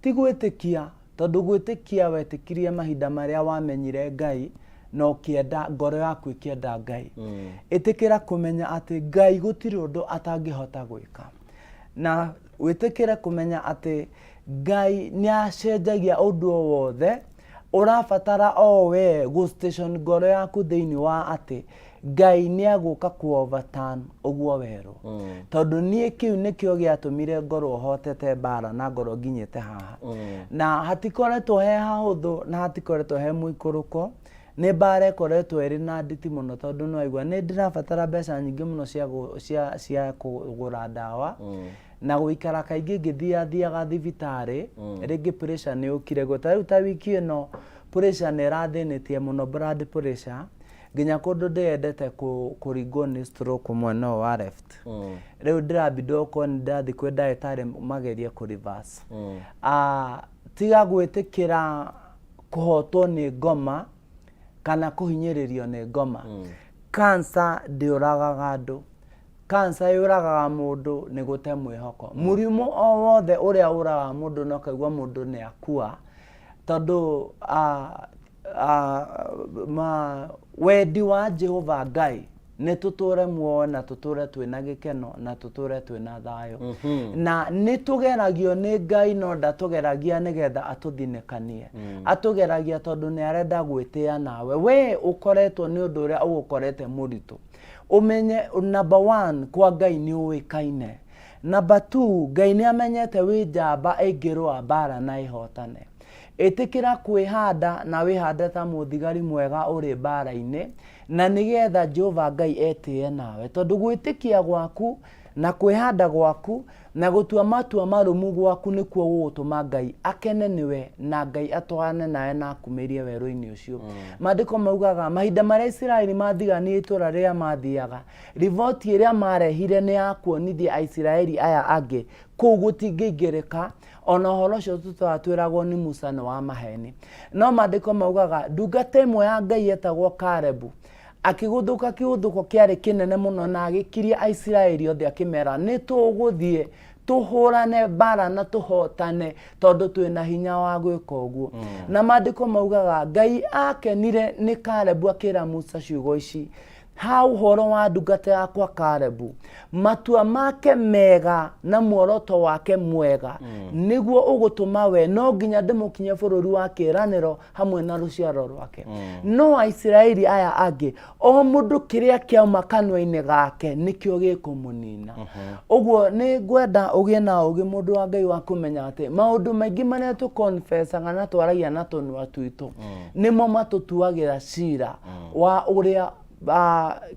ti gwĩtĩkia, tondũ gwĩtĩkia wetĩkirie mahinda marĩa wamenyire Ngai na ũkĩenda ngoro yaku ĩkĩenda Ngai. Ĩtĩkĩra kũmenya atĩ Ngai gũtirĩ ũndũ atangĩhota gwĩka. Na wĩtĩkĩre kũmenya atĩ Ngai nĩ acenjagia ũndũ o wothe, ũrabatara o we gũ station ngoro yaku thĩinĩ wa atĩ Ngai nĩ egũka kũ overturn ũguo werwo. Tondũ niĩ kĩu nĩkĩo gĩatũmire ngorwo hotete mbara na ngorwo nginyĩte haha. Na hatikoretwo he hahũthũ na hatikoretwo he mũikũrũko, nĩ mbara ĩkoretwo ĩrĩ na nditi mũno tondũ nĩ waigua nĩ ndĩrabatara mbeca nyingĩ mũno cia kũgũra ndawa na gũikara kaingĩ ngĩthiathiaga thibitarĩ, rĩngĩ pressure nĩ yũkire guo. Ta rĩu ta wiki ĩno pressure nĩ ĩrathĩnĩtie mũno, blood pressure, nginya kũndũ ndĩyendete kũringwo nĩ stroke mwena ũyũ wa left. Rĩu ndĩrabindwo gũkorwo nĩ ndĩrathiĩ kwĩ ndagĩtarĩ magerie kũ reverse. Tiga gwĩtĩkĩra kũhotwo nĩ ngoma kana kũhinyĩrĩrio nĩ ngoma. Cancer ndĩũragaga andũ. Cancer yũragaga mũndũ nĩ gũte mwĩhoko. Mũrimũ o wothe ũrĩa ũragaga mũndũ na ũkaigua mũndũ nĩ akua, tondũ wendi wa Jehova Ngai nĩ tũtũre muoyo na tũtũre twĩna gĩkeno na tũtũre twĩna thayũ. Na nĩ tũgeragio nĩ Ngai no ndatũgeragia nĩgetha atũthinĩkanie. Atũgeragia tondũ nĩ arenda gwĩtĩa nawe. We ũkoretwo nĩ ũndũ ũrĩa ũgũkorete mũritũ. Ũmenye number one kwa Ngai nĩ ũĩkaine. Number two, Ngai nĩ amenyete wĩ njamba ĩngĩrũa mbara na ĩhotane. Ĩtĩkĩra kwĩhanda na wĩhande ta mũthigari mwega ũrĩ mbara-inĩ, na nĩgetha Jehova Ngai etĩe nawe. Tondũ gwĩtĩkia gwaku na kwĩhanda gwaku na gũtua matua marũmu gwaku nĩkuo gũgũtũma Ngai akene nĩwe na Ngai atwarane nawe na akumĩrie werũ-inĩ ũcio. Maandĩko maugaga mahinda marĩa Isiraeli mathiganirie itũra rĩrĩa mathiaga, riboti ĩrĩa marehire nĩ ya kuonithia Aisiraeli aya angĩ kũu gũtingĩingĩrĩka, ona ũhoro ũcio tũtũraga twĩragwo nĩ Musa nĩ wa maheni. No maandĩko maugaga ndungata ĩmwe ya Ngai yetagwo Kalebu akĩgũthũka kĩgũthũko kĩarĩ kĩnene mũno na agĩkiria Aisiraeli othe akĩmera nĩ tũgũthiĩ tũhũrane mbara na tũhotane tondũ twĩna hinya wa gwĩka ũguo. Na maandĩko maugaga Ngai akenire nĩ Kalebu akĩra Musa ciugo ici, ha ũhoro wa ndungata yakwa Kalebu, matua make mega na muoroto wake mwega nĩguo ũgũtũma we no nginya ndĩmũkinye bũrũri wa kĩĩranĩro hamwe na rũciaro rwake. No Aisiraeli aya angĩ, o mũndũ kĩrĩa kĩauma kanua-inĩ gake nĩkĩo gĩkũmũnina. Ũguo nĩ ngwenda ũgĩe na ũgĩ mũndũ wa Ngai wa kũmenya atĩ maũndũ maingĩ marĩa tũkonfecaga na twaragia na tũnua twitũ nĩmo matũtuagĩra cira wa ũrĩa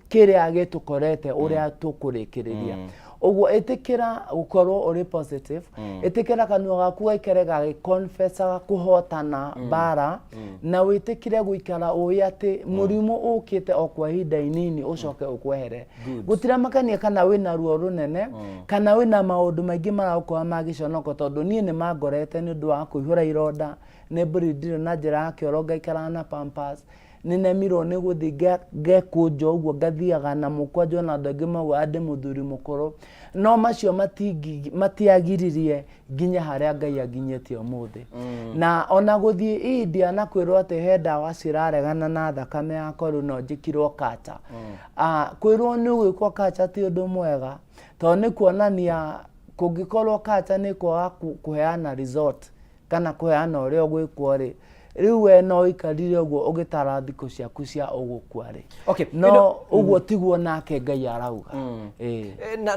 kĩrĩa gĩtũkorete ũrĩa tũkũrĩkĩrĩria. Ũguo ĩtĩkĩra gũkorwo ũrĩ positive, ĩtĩkĩra kanua gaku gaikare gagĩkonfecaga kũhotana mbara, na wĩtĩkĩre gũikara ũĩ atĩ mũrimũ ũkĩte o kwa ihinda inini ũcoke ũkwehere. Gũtiramakania kana wĩna ruo rũnene kana wĩna maũndũ maingĩ maragũkora ma gĩconoko, tondũ niĩ nĩ mangorete nĩ ũndũ wa kũihũra ironda, nĩ mbũrindire na njĩra ya kĩoro ngaikaraga na pampers, nĩ nemirwo nĩ gũthiĩ ngekũnja ũguo ngathiaga na mũkwanjũ ona andũ angĩ maugaga ndĩ mũthuri mũkũrũ, no macio matiagiririe nginye harĩa Ngai anginyĩtie ũmũthĩ. Na ona gũthiĩ India na kwĩrwo atĩ he ndawa ciraregana na thakame yakwa rĩu no njĩkirwo kacha. Kwĩrwo nĩ ũgwĩkwo kacha ti ũndũ mwega, tondũ nĩ kuonania kũngĩkorwo kacha nĩ kwaga kũheana result kana kũheana ũrĩa ũgwĩkwo rĩ, rĩu we no ũikarire ũguo ũgĩtara thikũ ciaku cia ũgũkua rĩ. Okay, No ũguo tiguo nake Ngai arauga. Ĩĩ. Na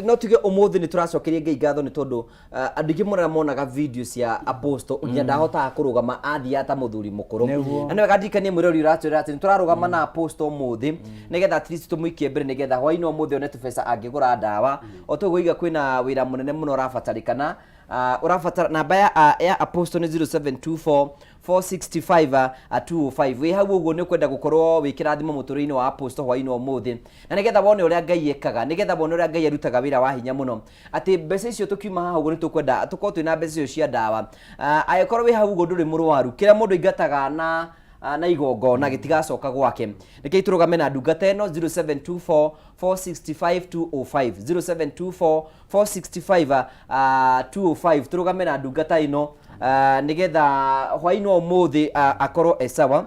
no tuge ũmũthĩ nĩ tũracokeria Ngai ngatho nĩ tondũ andũ aingĩ mũno arĩa monaga video cia apostle nginya ndahotaga kũrũgama athiaga ta mũthuri mũkũrũ. Nĩguo. Na nĩ wega ndirikanie mwĩrori ũratwĩra atĩ nĩ tũrarũgama na apostle ũmũthĩ nĩgetha at least tũmũikie mbere nĩgetha hwaĩ-inĩ wa ũmũthĩ one tũbeca angĩgũra ndawa. O toguo iga kwĩna wĩra mũnene mũno ũrabatarĩkana. Ũrabatara namba ya apostle nĩ 0724 465 205. Wĩ hau ũguo nĩ ũkwenda gũkorwo wĩ kĩrathimo mũtũrĩre-inĩ wa apostle hwaĩ-inĩ wa ũmũthĩ, na nĩgetha wone ũrĩa Ngai ekaga, nĩgetha wone ũrĩa Ngai arutaga wĩra wa hinya mũno, atĩ mbeca icio tũkiuma haha ũguo nĩ tũkwenda tũkorwo twĩna mbeca icio cia ndawa. Angĩkorwo wĩ hau ũguo ndũrĩ mũrwaru, kĩrĩa mũndũ aingataga na igongona gĩtigacoka gwake. Rekei tũrũgame na ndungata ĩno 0724 465 205, 0724 465 205. Tũrũgame na ndungata ĩno nĩgetha hwaĩ-inĩ wa ũmũthĩ akorwo e sawa,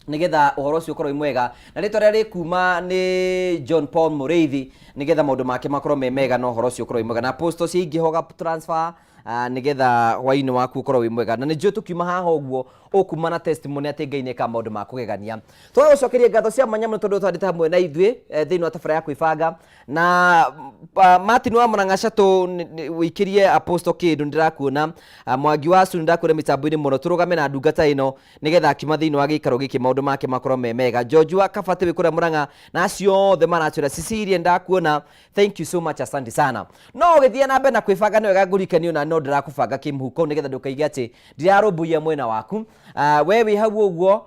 nĩgetha ũhoro ũcio ũkorwo wĩ mwega, na rĩtwa rĩrĩa rĩkuma nĩ John Paul Mũrĩithi, nĩgetha maũndũ make makorwo me mega na ũhoro ũcio ũkorwo wĩ mwega, na apostle ciaingĩha ũga transfer nĩgetha hwaĩ-inĩ waku ũkorwo wĩ mwega. Na nĩ njũĩ tũkiuma haha ũguo ũkuma na testimony atĩ Ngai nĩekaga maũndũ ma kũgegania. Tũgagũcokeria ngatho cia mwanya mũno tondũ twandĩte hamwe na ithuĩ thĩinĩ wa tabara ya kwĩbanga. Na Martin wa Murang'a Chatũ, wĩikĩrie apostle kĩndũ, nĩndĩrakuona. Mwangi wa Sunu, nĩndakuona mĩtambo-inĩ mũno. Tũrũgame na ndungata ĩno nĩgetha akiuma thĩinĩ wa gĩikaro gĩkĩ maũndũ make makorwo me mega. George wa Kabati wĩ kũrĩa Murang'a, na acio othe maratwĩra. Cecilia, nĩndakuona, thank you so much, asante sana. No ũgĩthiĩ na mbere na kwĩbanga nĩ wega ngũrikanio na no ndĩrakũbanga kĩmũhuko nĩgetha ndũkaige atĩ ndirarũmbũiya mwena waku. We wĩ hau ũguo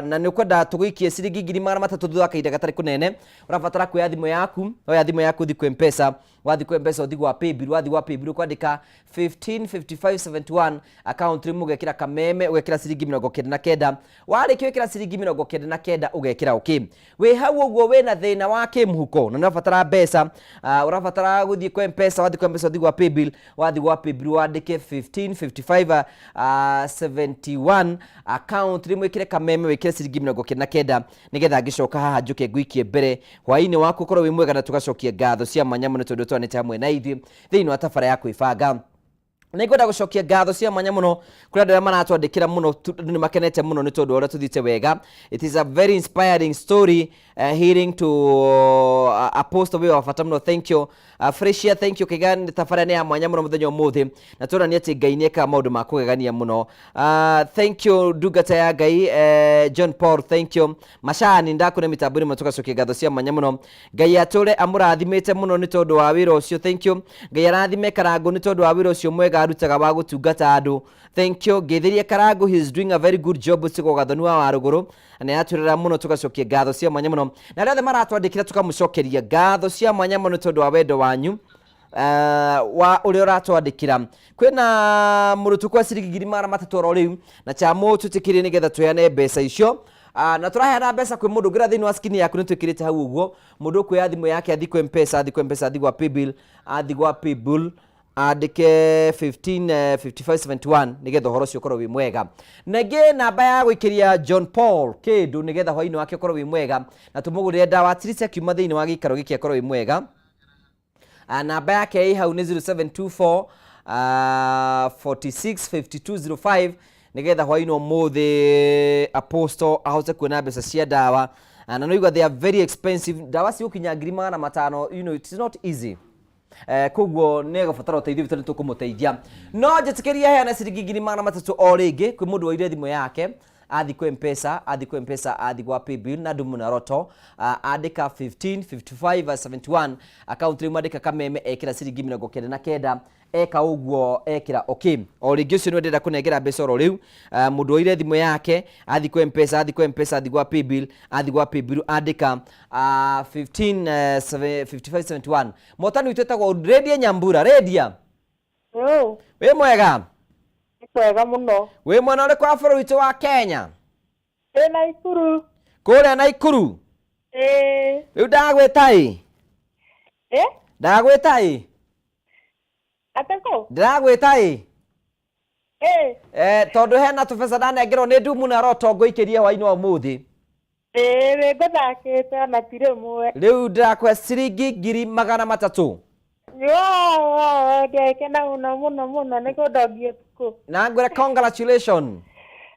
na nĩ ũkwenda tũgũikie ciringi 300,000 thutha wa kahinda gatarĩ kũnene, ũrabatara kuoya thimũ yaku. Oya thimũ yaku, ũthiĩ kwĩ Mpesa. Wathiĩ kwĩ Mpesa, ũthiĩ gwa Paybill. Wathiĩ gwa Paybill, ũkwandĩka 155571, account rĩmwe ũgekĩra kameme, ũgekĩra ciringi 99. Warĩkia gwĩkĩra ciringi 99, ũgekĩra okay. Wĩ hau ũguo wĩna thĩna wa kĩmũhuko na nĩ ũrabatara mbeca, ũrabatara gũthiĩ kwa Mpesa. Wathiĩ kwa Mpesa, ũthiĩ gwa Paybill. Wathiĩ gwa Paybill, wandĩke 1555 71, account rĩmwe wĩkĩre kameme, wĩkĩre ciringi 99, nĩgetha ngĩcoka haha njũke ngũikie mbere hwaĩ-inĩ waku ũkorwo wĩ mwega, na tũgacokia ngatho cia mwanya mũno tondũ twanĩte hamwe na ithuĩ thĩinĩ wa tabara ya kwĩbanga. Nĩngwenda gũcokia ngatho cia mwanya mũno kũrĩ andũ arĩa maratwandĩkĩra mũno, andũ nĩ makenete mũno nĩ tondũ wa ũrĩa tũthiĩte wega. It is a very inspiring story, hearing to apostle wĩ wa bata mũno. Thank you. Freshia, thank you. Kĩga tabarĩra nĩ ya mwanya mũno mũthenya ũmũthĩ, na tũronania atĩ Ngai nĩ ekaga maũndũ ma kũgegania mũno. Thank you ndungata ya Ngai, John Paul, thank you. Macani ndakũne mĩtambo-inĩ mũno, tũgacokia ngatho cia mwanya mũno. Ngai atũre amũrathimĩte mũno nĩ tondũ wa wĩra ũcio, thank you. Ngai arathime Karangũ nĩ tondũ wa wĩra ũcio mwega arutaga wa gũtungata andũ, thank you. Ngeithĩrie Karangũ, he is doing a very good job. Ũcio Gathoni wa Warũgũrũ na nĩ aratwĩrora mũno, tũgacokia ngatho cia mwanya mũno. Na arĩa othe maratwandĩkĩra, tũkamũcokeria ngatho cia mwanya mũno nĩ tondũ wa wendo wanyu, wa ũrĩa ũratwandĩkĩra. Kwĩna mũrutwo kwa ciringi 300,000 oro rĩu, na chamo twĩtĩkĩrie nĩgetha tũheane mbeca icio. Na tũraheana mbeca kwĩ mũndũ ũngĩra thĩinĩ wa skini yaku, nĩ twĩkĩrĩte hau ũguo. Mũndũ ũkuoya thimũ yake athiĩ kwĩ Mpesa, athiĩ kwĩ Mpesa, athiĩ gwa Paybill, athiĩ gwa Paybill andĩke 15 5571 nĩgetha ũhoro ũcio ũkorwo wĩ mwega. Na ĩngĩ namba ya gũikĩria John Paul kĩndũ nĩgetha hwainĩ wake ũkorwo wĩ mwega na tũmũgũrĩre ndawa at least akiuma thĩinĩ wa gĩikaro gĩkĩ akorwo wĩ mwega. Namba yake ĩ hau nĩ 0724 465205 nĩgetha hwainĩ ũmũthĩ apostle ahote kuona mbeca cia ndawa. Na no igua they are very expensive, ndawa cigũkinya 500,000, you know it is not easy. Koguo nĩ egũbatara ũteithio witũ, nĩ tũkũmũteithia. No njĩtĩkĩrie heana ciringi 300,000 o rĩngĩ kwĩ mũndũ woire thimũ yake athi kwĩ Mpesa, athi kwĩ Mpesa, athi gwa Paybill na Ndumu na Roto, andĩka 15 55 71 account rĩu mandĩka Kameme, ekĩra ciringi 99. Eka ũguo, ekĩra okay. O rĩngĩ ũcio nĩwe ndĩrenda kũnengera mbeca oro rĩu. Mũndũ woire thimũ yake athi kwĩ Mpesa, athi kwĩ Mpesa, athi gwa Paybill, athi gwa Paybill andĩka 15 55 71. Motani witũ etagwo Redia Nyambura. Redia. Yo. Wĩ mwega? Nĩ kwega mũno. Wĩ mwena ũrĩkũ wa bũrũri witũ wa Kenya? Ndĩ Naikuru. Kũrĩa Naikuru? Ĩĩ. Rĩu ndagwĩta ĩ? Ĩ? Ndagwĩta ĩ? Atĩkũ? Ndĩragwĩta ĩ? Ĩ. Tondũ hena tũbeca ndanengerwo nĩ Ndumu na Roto ngũikĩrie hwainĩ wa ũmũthĩ. Ĩĩ, nĩ ngũthakĩte ona ti rĩmwe. Rĩu ndĩrakũhe ciringi 300,000. Yo, ndĩakena mũno mũno mũno, nĩ kũndogia ũtukũ. Na ngwĩre congratulations.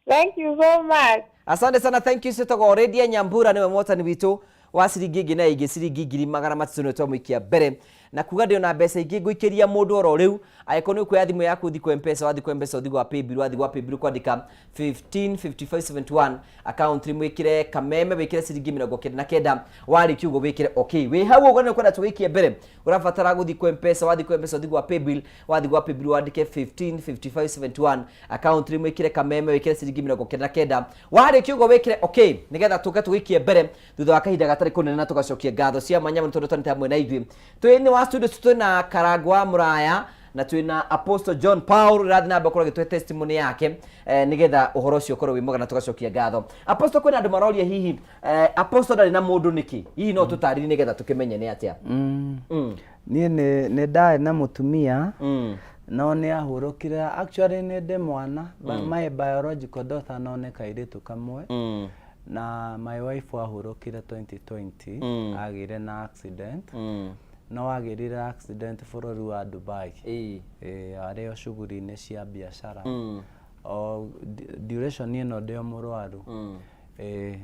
Thank you so much. Asante sana, thank you. Citagwo Redia Nyambura, nĩwe mwotani witũ wa ciringi ĩngĩ na ĩngĩ ciringi 300,000 nĩwe twamũikia mbere. Na kuga ndĩ ona mbeca ingĩ ngũikĩria mũndũ oro rĩu. Angĩkorwo nĩ ũkuoya thimũ yaku ũthiĩ kwa Mpesa, wathiĩ kwa Mpesa ũthiĩ gwa Paybill, wathiĩ gwa Paybill kwandĩka 15 55 71 account rĩmwe wĩkĩre Kameme, wĩkĩre ciringi 99, warĩkia ũguo wĩkĩre okay. Wĩ hau ũguo nĩ ũkwenda tũgĩikie mbere, ũrabatara gũthiĩ kwa Mpesa, wathiĩ kwa Mpesa ũthiĩ gwa Paybill, wathiĩ gwa Paybill wandĩke 15 55 71 account rĩmwe wĩkĩre Kameme, wĩkĩre ciringi 99, warĩkia ũguo wĩkĩre okay, nĩgetha tũke tũgĩikie mbere thutha wa kahinda gatarĩ kũnene, na tũgacokia ngatho cia mwanya mũno tondũ twanĩte hamwe na ithuĩ. Twĩ wa studio twĩna Karangũ wa Mũraya na twĩna Apostle John Paul ũrathiĩ na mbere gũkorwo agĩtũhe testimony yake, nĩgetha ũhoro ũcio ũkorwo wĩ mwega na tũgacokia ngatho. Apostle, kwĩna andũ maroria hihi Apostle ndarĩ na mũndũ nĩkĩ? Hihi no tũtarĩrie nĩgetha tũkĩmenye nĩ atĩa? Niĩ nĩ ndarĩ na mũtumia, no nĩ ahurũkire. Actually nĩ ndĩ mwana, my biological daughter, no nĩ kairĩtu kamwe. Na my wife ahurũkire 2020, agĩire na accident. No agĩrire accident bũrũri wa Dubai. Ĩĩ, arĩ o shughuli-inĩ cia biacara. O duration ĩno ndĩ o mũrwaru. Ĩĩ.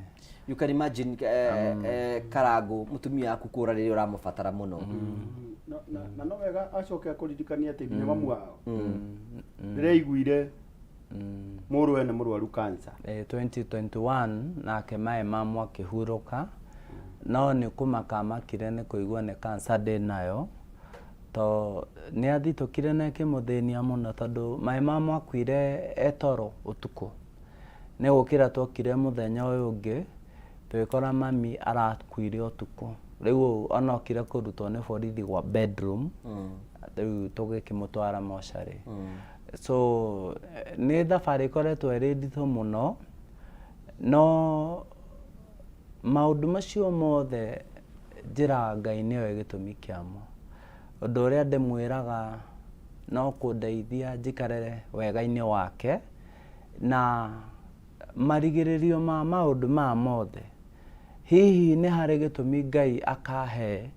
You can imagine, Karangũ, mũtumia waku kũra rĩrĩa ũramũbatara mũno. Na no wega acoke akũririkanie atĩ nginya mamu wao rĩrĩa aiguire mũrũwe nĩ mũrwaru cancer. 2021 nake maĩ mamu akĩhurũka, no nĩ kũmaka amakire nĩ kũigua nĩ cancer ndĩ nayo, to nĩ athitũkire na ĩkĩmũthĩnia mũno, tondũ maĩ mamu akuire e toro ũtukũ. Nĩ gũkĩra twokire mũthenya ũyũ ũngĩ tũgĩkora mami arakuire ũtukũ. Rĩu ona okire kũrutwo nĩ borithi gwa bedroom, rĩu tũgĩkĩmũtwara mocarĩ. So nĩ thabarĩ ĩkoretwo ĩrĩ nditũ mũno, no maũndũ macio mothe njĩraga Ngai nĩoĩ gĩtũmi kĩamo. Ũndũ ũrĩa ndĩmwĩraga no kũndeithia njikare wega-inĩ wake, na marigĩrĩrio ma maũndũ maya mothe, hihi nĩ harĩ gĩtũmi Ngai akahe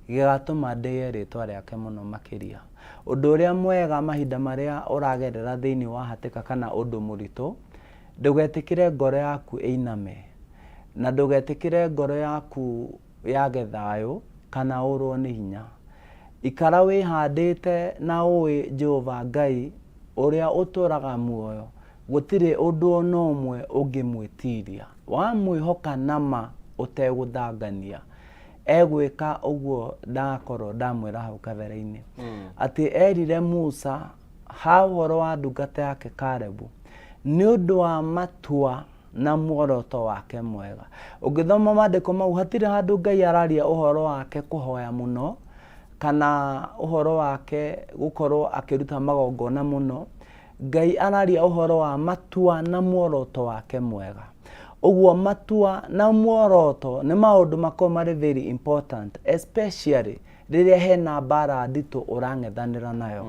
gĩgatũma ndĩe rĩtwa rĩake mũno makĩria. Ũndũ ũrĩa mwega mahinda marĩa ũragerera thĩinĩ wa hatĩka kana ũndũ mũritũ, ndũgetĩkĩre ngoro yaku ĩiname, na ndũgetĩkĩre ngoro yaku yage thayũ kana ũrwo nĩ hinya. Ikara wĩhandĩte na ũĩ Jehova Ngai ũrĩa ũtũraga muoyo, gũtirĩ ũndũ ona ũmwe ũngĩmwĩtiria. Wamwĩhoka na ma ũtegũthangania, egwĩka ũguo ndakorwo ndamwĩra hau kabere-inĩ. Atĩ erire Musa ha ũhoro wa ndungata yake Kalebu, nĩ ũndũ wa matua na muoroto wake mwega. Ũngĩthoma maandĩko mau hatirĩ handũ Ngai araria ũhoro wake kũhoya mũno kana ũhoro wake gũkorwo akĩruta magongona mũno. Ngai araria ũhoro wa matua na muoroto wake mwega. Ũguo matua na muoroto nĩ maũndũ makoragwo marĩ very important especially rĩrĩa hena mbara nditũ ũrang'ethanĩra nayo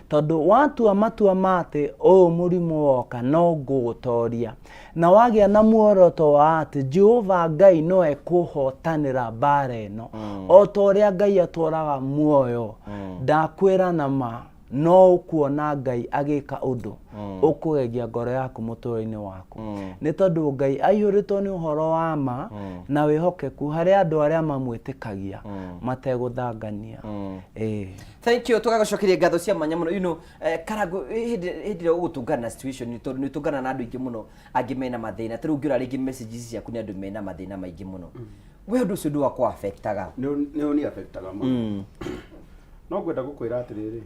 tondũ watua matua ma atĩ ũyũ mũrimũ woka no ngũũtoria na wagĩa na muoroto wa atĩ Jehova Ngai no ekũhotanĩra mbara ĩno o ta ũrĩa Ngai atũraga muoyo ndakwĩra na ma no ũkuona Ngai agĩka ũndũ ũkũgegia ngoro yaku mũtũrĩre-inĩ waku nĩ tondũ Ngai aiyũrĩtwo nĩ ũhoro wa ma na wĩhokeku harĩ andũ arĩa mamwĩtĩkagia mategũthangania. Ĩĩ. Thank you tũgagũcokeria ngatho cia mwanya mũno you know, eh, Karangũ hĩndĩ hĩndĩ ĩrĩa ũgũtũngana na situation tondũ nĩ ũtũngana na andũ aingĩ mũno angĩ mena mathĩna ta rĩu ũngĩrora rĩngĩ messages ciaku nĩ andũ mena mathĩna maingĩ mũno we ũndũ ũcio ndũgakũ affectaga Nĩ ũni affectaga mũno. No ngwenda gũkwĩra atĩrĩrĩ,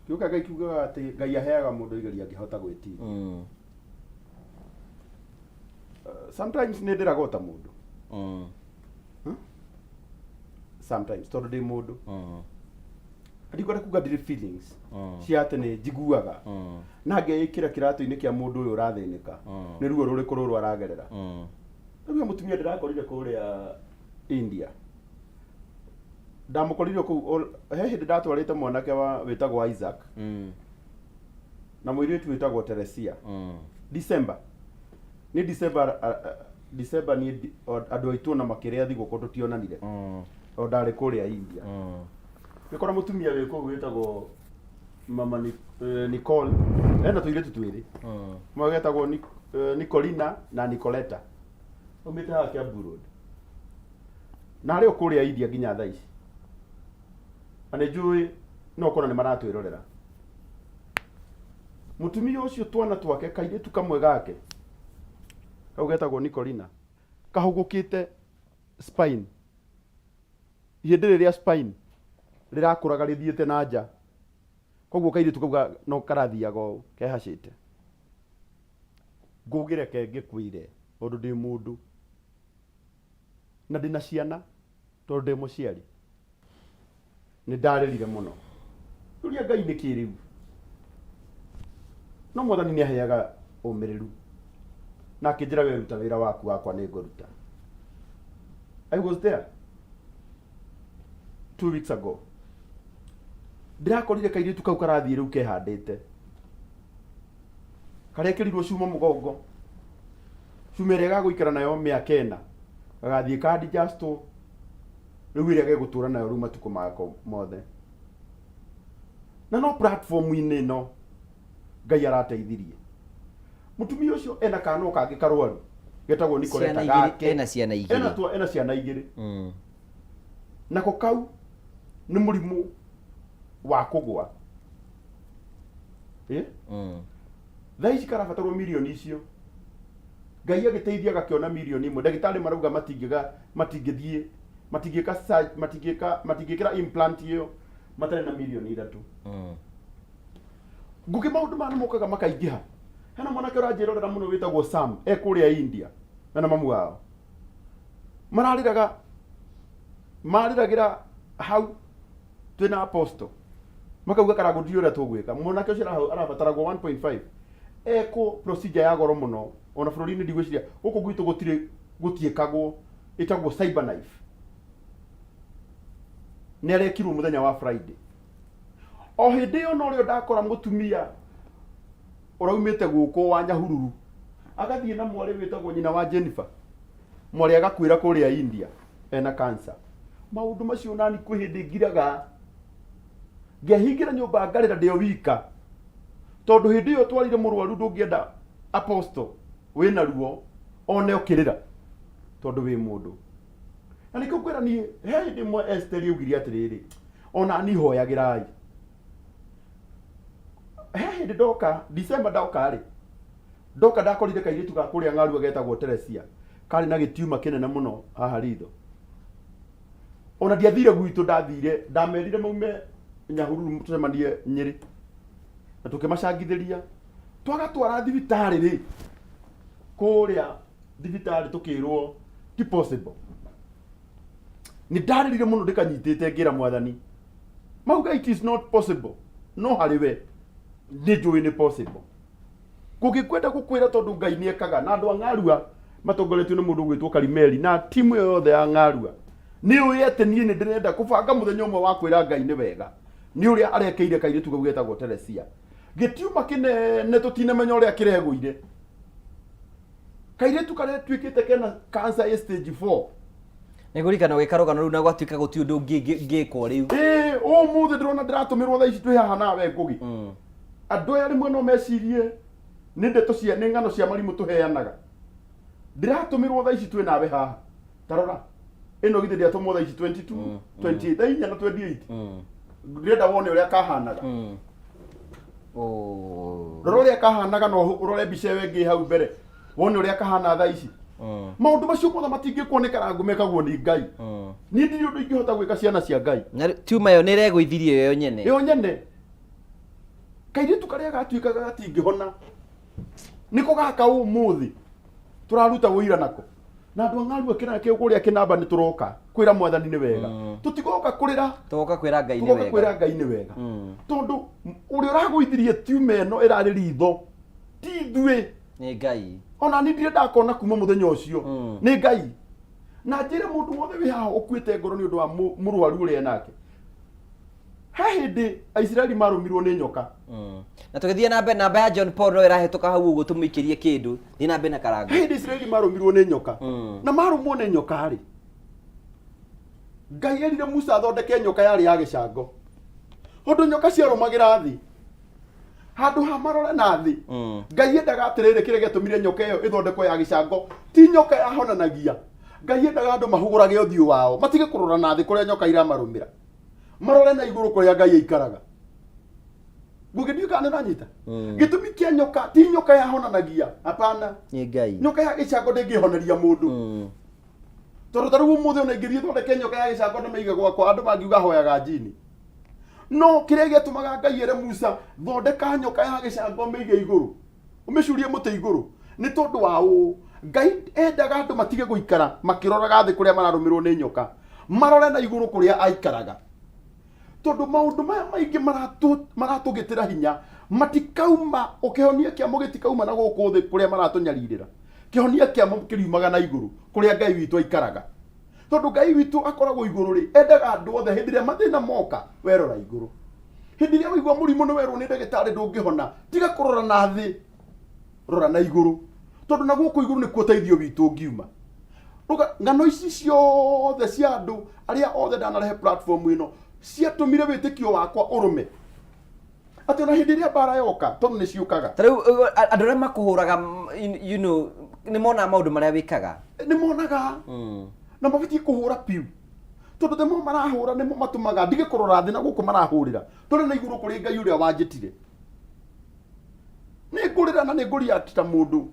kiugo kĩa Ngai kiugaga atĩ Ngai aheaga mũndũ igerio angĩhota gwĩtiria. Sometimes nĩ ndĩraga o ta mũndũ. Huh? Sometimes tondũ ndĩ mũndũ. Ndikwenda kuga ndirĩ feelings cia atĩ nĩ njiguaga na ngeĩkĩra kĩratũ-inĩ kĩa mũndũ ũyũ ũrathĩnĩka nĩ ruo rũrĩkũ rũrũ aragerera. Rĩu he mũtumia ndĩrakorire kũrĩa India ndamũkorire kũu he hĩndĩ ndatwarĩte mwanake wa wĩtagwo Isaac na mũirĩtu wĩtagwo Teresia December nĩ December December niĩ andũ aitũ ona makĩrĩa thigũkũ tũtionanire o ndarĩ kũrĩa India ngĩkora mũtumia wĩ kũu wĩtagwo mama Nicole ena tũirĩtu twĩrĩ ũmwe getagwo Nicolina na Nicoleta aumĩte haha Kiambu Road na arĩ o kũrĩa India nginya thaa ici na nĩ njũĩ no ũkona nĩ maratwĩrorera mũtumia ũcio twana twake kairĩtu kamwe gake kau getagwo Nicolina kahũgũkĩte spine ihĩndĩ rĩrĩa spine rĩrakũraga rĩthiĩte na nja koguo kairĩtu kau no karathiaga ũũ kehacĩte ngũgĩreke ngĩkwĩre tondũ ndĩ mũndũ na ndĩna ciana tondũ ndĩ mũciari nĩ ndarĩrire mũno rũria Ngai nĩ kĩ rĩu no mwathani nĩ aheaga ũmĩrĩru na akĩnjĩra we ruta wĩra waku wakwa nĩ ngũruta I was there 2 weeks ago ndĩrakorire kairĩtu kau karathiĩ rĩu kehandĩte karekĩrirwo cuma mũgongo cuma ĩrĩa gagũikara nayo mĩaka ĩna gagathiĩ ka adjust rĩu ĩrĩa gegũtũra nayo rĩu matukũ mako mothe na no platform-inĩ ĩno Ngai arateithirie mũtumia ũcio ena kana o kangĩ karwaru getagwo Nicoleta Ciana igĩrĩ- gake ena ciana igĩrĩ. ena ena ciana igĩrĩ nako kau nĩ mũrimũ wa kũgwa Eh? Thaa ici karabatarwo mirioni icio Ngai agĩteithia agakĩona mirioni ĩmwe ndagĩtarĩ marauga matingĩga matingĩthiĩ matingĩka matingĩka matingĩkĩra implant ĩyo matarĩ na mirioni 3. Ngũgĩ maũndũ maya nĩmokaga makaingĩha hena mwanake ũranjĩrorera mũno wĩtagwo Sam e kũrĩa India na mamu wao mararĩraga marĩragĩra hau twĩna apostle makauga Karangũ ndiũĩ ũrĩa tũgwĩka mwanake ũcio arabataragwo 1.5 ekwo procedure ya goro mũno ona bũrũri-inĩ ndigwĩciria gũkũ gwitũ gũtirĩ gũtiĩkagwo ĩtagwo cyber knife nĩ arekirwo mũthenya wa Friday o hĩndĩ ĩyo norĩo ndakora mũtumia ũraumĩte gũkũ wa Nyahururu agathiĩ na mwarĩ wĩtagwo nyina wa Jennifer mwarĩ agakuĩra kũrĩa India ena cancer maũndũ macio nani kwĩ hĩndĩ ngiraga Ngehingĩra nyũmba ngarĩra ndĩ o wika. Tondũ hĩndĩ ĩyo twarire mũrwaru ndũngĩenda apostle wĩna ruo one ũkĩrĩra tondũ wĩ mũndũ. Na nĩkĩo ngwĩra niĩ he hĩndĩ ĩmwe Esther augire atĩrĩrĩ, ona niĩ hoyagĩrai. He hĩndĩ ndoka, December ndoka rĩ, ndoka ndakorire kairĩtu ga kũrĩa Ng'arua getagwo Teresia, karĩ na gĩtiuma kĩnene mũno haha ritho. Ona ndiathire gwitũ ndathire, ndamerire maume Nyahururu tũcemanie Nyĩrĩ. Na tũkĩmacangithĩria. Twagatwara thibitarĩ rĩ, kũrĩa thibitarĩ tũkĩrwo ti possible. Nĩ ndarĩrire mũno ndĩkanyitĩte ngĩra mwathani, mauga it is not possible, no harĩ we nĩ njũĩ nĩ possible. Ngũgĩkwenda gũkwĩra tondũ Ngai nĩ ekaga na andũ a Ng'arua matongoretio nĩ mũndũ ũgwĩtwo Karimeli na timu ĩyo yothe ya Ng'arua nĩ ũĩ atĩ niĩ nĩ ndĩrenda kũbanga mũthenya ũmwe wa kwĩra Ngai nĩ wega nĩ ũrĩa arekeire kairĩtu kau getagwo Teresia. Gĩtiuma kĩnene tũtinamenya ũrĩa kĩregũire. Kairĩtu karĩa tuĩkĩte kena cancer ĩ stage 4. Nĩngũririkana ũgĩka rũgano rũu na gwatuĩka gũtirĩ ũndũ ũngĩkwo rĩu. Ĩĩ, ũmũthĩ ndĩrona ndĩratũmĩrwo thaa ici twĩ haha nawe Ngũgĩ. Andũ aya rĩmwe no mecirie nĩ ndeto cia nĩ ng'ano cia marimũ tũheanaga. Ndĩratũmĩrwo thaa ici twĩ nawe haha. Ta rora. Ĩno githĩ ndĩatũmwo thaa ici 22, 28, thaa inya na 28. Ndĩrenda wone ũrĩa kahanaga. Rora ũrĩa kahanaga na ũrore mbica ĩyo ĩngĩ hau mbere. Wone ũrĩa kahana thaa ici. Maũndũ macio mothe matingĩkwo nĩ karangũ mekagwo nĩ Ngai. Niĩ ndirĩ ũndũ ingĩhota gwĩka ciana cia Ngai. Na tiuma ĩyo nĩ ĩregũithirie yo nyene. Ĩyo nyene. Kairĩtu karĩa gatuĩkaga gatingĩhona nĩko gaka ũmũthĩ tũraruta ũira nako na andũ a ng'arua kĩna kĩu kũrĩa kĩnamba nĩ tũroka kwĩra mwathani nĩ wega tũtigoka kũrĩra tũgoka kwĩra Ngai nĩ tũgoka wega kwĩra Ngai nĩ wega tondũ ũrĩa ũragũithirie tiuma ĩno ĩrarĩ ritho ti ithuĩ nĩ Ngai ona niĩ ndirĩ ndakona kuma mũthenya ũcio nĩ Ngai na njĩre mũndũ wothe wĩ haha ũkuĩte ngoro nĩ ũndũ wa mũrwaru ũrĩa enake He hĩndĩ Aisiraeli marũmirwo nĩ nyoka. Na tũgĩthiĩ na mbere namba ya John Paul no ĩrahĩtũka hau ũguo tũmũikĩrie kĩndũ. Thiĩ na mbere na karango. He hĩndĩ Isiraeli marũmirwo nĩ nyoka. Na marũmwo nĩ nyoka rĩ, Ngai erire Musa athondeke nyoka yarĩ ya gĩcango. Tondũ nyoka ciarũmagĩra thĩ. Handũ ha marore na thĩ, Ngai endaga atĩrĩrĩ kĩrĩa gĩatũmire nyoka ĩyo ĩthondekwo ya gĩcango ti nyoka yahonanagia. Ngai endaga andũ mahũgũrage ũthiũ wao, matige kũrora na thĩ kũrĩa nyoka iramarũmĩra. Marore na igũrũ kũrĩa Ngai aikaraga. Ngũgĩ ndiũĩ kana nĩũranyita. Gĩtũmi kĩa nyoka ti nyoka yahonanagia, hapana. Nĩ Ngai. Nyoka ya gĩcango ndĩngĩhoneria mũndũ. Tondũ ta rĩu ũmũthĩ ona ingĩthiĩ thondeke nyoka ya gĩcango ndĩmĩige gwakwa andũ mangiuga hoyaga njini. No kĩrĩa gĩatũmaga Ngai ere Musa thondeka nyoka ya gĩcango mĩige igũrũ, ũmĩcurie mũtĩ igũrũ, nĩ tondũ wa ũũ. Ngai endaga andũ matige gũikara makĩroraga thĩ kũrĩa mararũmĩrwo nĩ nyoka, marore na igũrũ kũrĩa aikaraga. Tondũ maũndũ maya maingĩ maratũgĩtĩra hinya matikauma, kĩhonia kĩamo gĩtikauma na gũkũ thĩ kũrĩa maratũnyarirĩra. Kĩhonia kĩamo kĩriumaga na igũrũ kũrĩa Ngai witũ aikaraga. Tondũ Ngai witũ akoragwo igũrũ rĩ, endaga andũ othe hĩndĩ ĩrĩa mathĩna moka, we rora igũrũ. Hĩndĩ ĩrĩa waigua mũrimũ nĩ werwo nĩ ndagĩtarĩ ndũngĩhona, tiga kũrora na thĩ, rora na igũrũ. Tondũ na gũkũ igũrũ nĩkuo ũteithio witũ ũngiuma. Ng'ano ici ciothe cia andũ arĩa othe ndanarehe platform ĩno, ciatũmire wĩtĩkio wakwa ũrũme. Atĩ ona hĩndĩ ĩrĩa mbara yoka, tondũ nĩ ciũkaga. Ta rĩu andũ arĩa makũhũraga, you know, nĩ monaga maũndũ marĩa wĩkaga. Nĩ monaga. Na mabatiĩ kũhũra piũ. Tondũ the more marahũra nĩmo matũmaga ndige kũrora thĩ na gũkũ marahũrĩra. Tondũ na igũrũ kũrĩ Ngai ũrĩa wanjĩtire. Nĩ ngũrĩra na nĩ ngũreact ta mũndũ.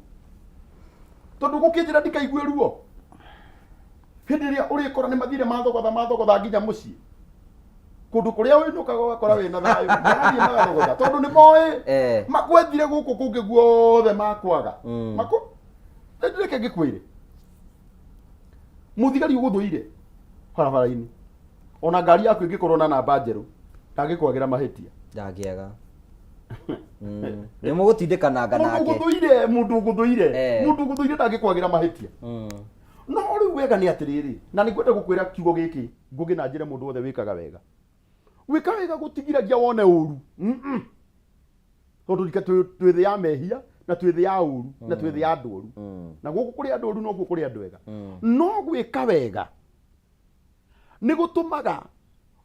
Tondũ gũkĩnjĩra ndikaigue ruo. Hĩndĩ ĩrĩa ũrĩkora nĩ mathire mathogotha mathogotha nginya mũciĩ. Kũndũ kũrĩa ũinũkaga ũgakora wĩna thayũ. Marathiĩ magathogotha. Tondũ nĩ moĩ. Makwethire gũkũ kũngĩ guothe makwaga. Makũ. Reke ngĩkwĩre. Mũthigari ũgũthũire barabara-inĩ. Ona ngari yaku ĩngĩkorwo na namba njerũ, ndangĩkwagĩra mahĩtia. Ndangĩaga. Nĩ mũgũtindĩkananga Mũndũ nake. ũgũthũire, mũndũ ũgũthũire, mũndũ ũgũthũire ndangĩkwagĩra mahĩtia. No rĩu wega nĩ atĩrĩrĩ, na nĩ ngwenda gũkwĩra kiugo gĩkĩ, Ngũgĩ na njĩre mũndũ wothe wĩkaga wega. Gwĩka wega gũtigiragia wone ũru. Tondũ rika twĩ thĩ ya mehia, na twĩ thĩ ya ũru, na twĩ thĩ ya andũ oru. Na gũkũ kũrĩ andũ oru nokuo kũrĩ andũ ega. No gwĩka wega nĩ gũtũmaga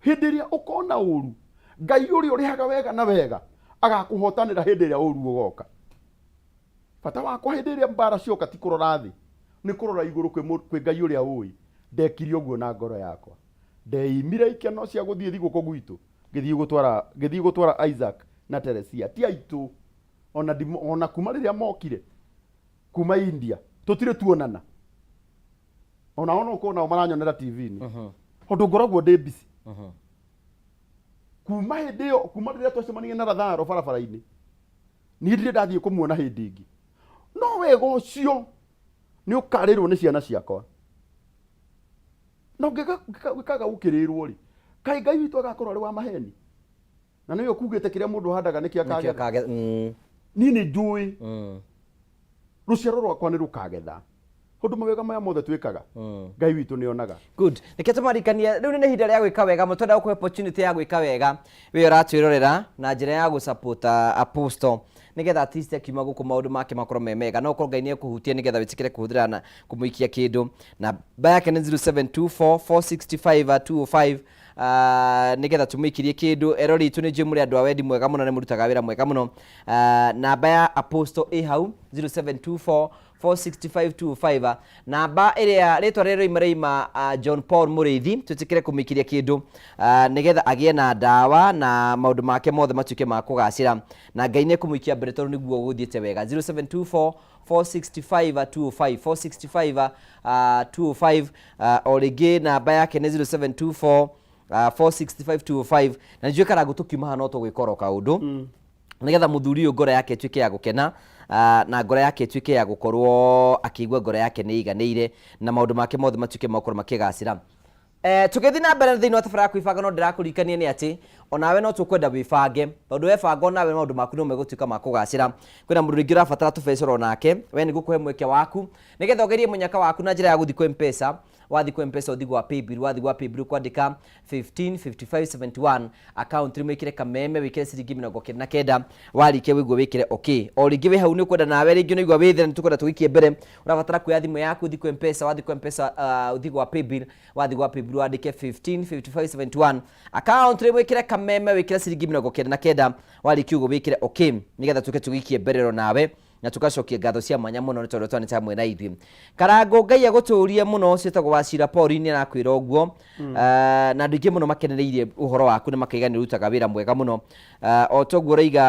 hĩndĩ ĩrĩa ũkona ũru, Ngai ũrĩa ũrĩhaga wega na wega agakũhotanĩra hĩndĩ ĩrĩa ũru ũgoka. Bata wakwa hĩndĩ ĩrĩa mbara cioka ti kũrora thĩ, nĩ kũrora igũrũ kwĩ Ngai ũrĩa ũĩ ndekire ũguo na ngoro yakwa. Ndeimire ikeno cia gũthiĩ thigũkũ gwitũ, ngĩthiĩ gũtwara, ngĩthiĩ gũtwara Isaac na Teresia. Ti aitũ, ona ndimo, ona kuma rĩrĩa mokire kuma India, tũtirĩ tuonana. Ona o no ũkorwo nao maranyonera TV-inĩ. Tondũ ngoragwo ndĩ busy. Kuma hĩndĩ ĩyo, kuma rĩrĩa twacemanirie na Lazaro barabara-inĩ, niĩ ndirĩ ndathiĩ kũmuona hĩndĩ ĩngĩ. No wega ũcio nĩ ũkarĩrwo nĩ ciana ciakwa. Na ũngĩkaga gũkĩrĩrwo rĩ, kaĩ Ngai witũ agakorwo arĩ wa maheni? Na nĩwe ũkugĩte kĩrĩa mũndũ ahandaga nĩkĩo Nĩkĩo akagetha. akagetha. Niĩ nĩ njũĩ rũciaro rwakwa nĩ rũkagetha. Tondũ mawega maya mothe twĩkaga, Ngai witũ nĩ onaga. Good. Reke tũmarikanie rĩu nĩ ihinda rĩa gwĩka wega mũno twenda gũkũhe opportunity ya gwĩka wega we ũratwĩrorera na njĩra ya gũ-support apostle nĩgetha at least akiuma gũkũ maũndũ make makorwo me mega no ũkorwo Ngai nĩ ekũhutia nĩgetha wĩtĩkĩre kũhũthĩra na kũmũikia kĩndũ namba yake nĩ 0724 465 205 nĩgetha tũmũikĩrie kĩndũ erori itũ nĩ njũĩ mũrĩ andũ a wendi mwega mũno nĩ mũrutaga wĩra mwega mũno namba ya apostle ĩ hau 0724 465 namba ĩrĩa rĩtwa rĩrĩa rĩoima rĩoima John Paul Mũrĩithi twĩtĩkĩre kũmũikĩria kĩndũ nĩgetha agĩe na ndawa na maũndũ make mothe matuĩke ma kũgacĩra na Ngai nĩ ekũmũikia mbere tondũ nĩguo gũthiĩte wega 0724 465 205 465 205 o rĩngĩ namba yake nĩ 0724 465 205 na nĩnjũĩ Karangũ tũkiuma haha no tũgwĩka oro kaũndũ nĩgetha mũthuri ũyũ ngoro yake ĩtuĩke ya gũkena na ngoro yake ĩtuĩke ya gũkorwo akĩigua ngoro yake nĩ ĩiganĩire na maũndũ make mothe matuĩke ma gũkorwo makĩgacĩra. Tũgĩthiĩ na mbere thĩinĩ wa tabarĩra ya kwĩbanga no ndĩrakũririkania nĩ atĩ onawe no tũkwenda wĩbange tondũ webanga onawe maũndũ maku no megũtuĩka ma kũgacĩra. Kwĩna mũndũ rĩngĩ ũrabatara tũbecũro nake, we nĩ ngũkũhe mweke waku nĩgetha ũgerie mũnyaka waku na njĩra ya gũthiĩ kwĩ M-Pesa Wathiĩ kwĩ Mpesa ũthiĩ gwa Paybill, wathiĩ gwa Paybill ũkwandĩka 15 55 71 account name wĩkĩre kameme wĩkĩre ciringi 99 warĩkia wĩguo wĩkĩre okay. O rĩngĩ wĩ hau nĩ ũkwenda nawe rĩngĩ ũnaigua wĩ thĩna nĩ tũkwenda tũgũikie mbere ũrabatara kuoya thimũ yaku ũthiĩ kwĩ Mpesa, wathiĩ kwĩ Mpesa ũthiĩ gwa Paybill, wathiĩ gwa Paybill wandĩke 15 55 71 account name wĩkĩre kameme wĩkĩre ciringi 99 warĩkia ũguo wĩkĩre okay nĩgetha tũke tũgũikie mbere oro nawe na tũgacokia ngatho cia mwanya mũno nĩ tondũ twanĩte hamwe na ithuĩ. Karangũ Ngai agũtũrie mũno ũcio wĩtagwo Wachira Pauline nĩ arakwĩra ũguo. Na andũ aingĩ mũno makenereirie ũhoro waku na makaiga nĩ ũrutaga wĩra mwega mũno. O toguo ũroiga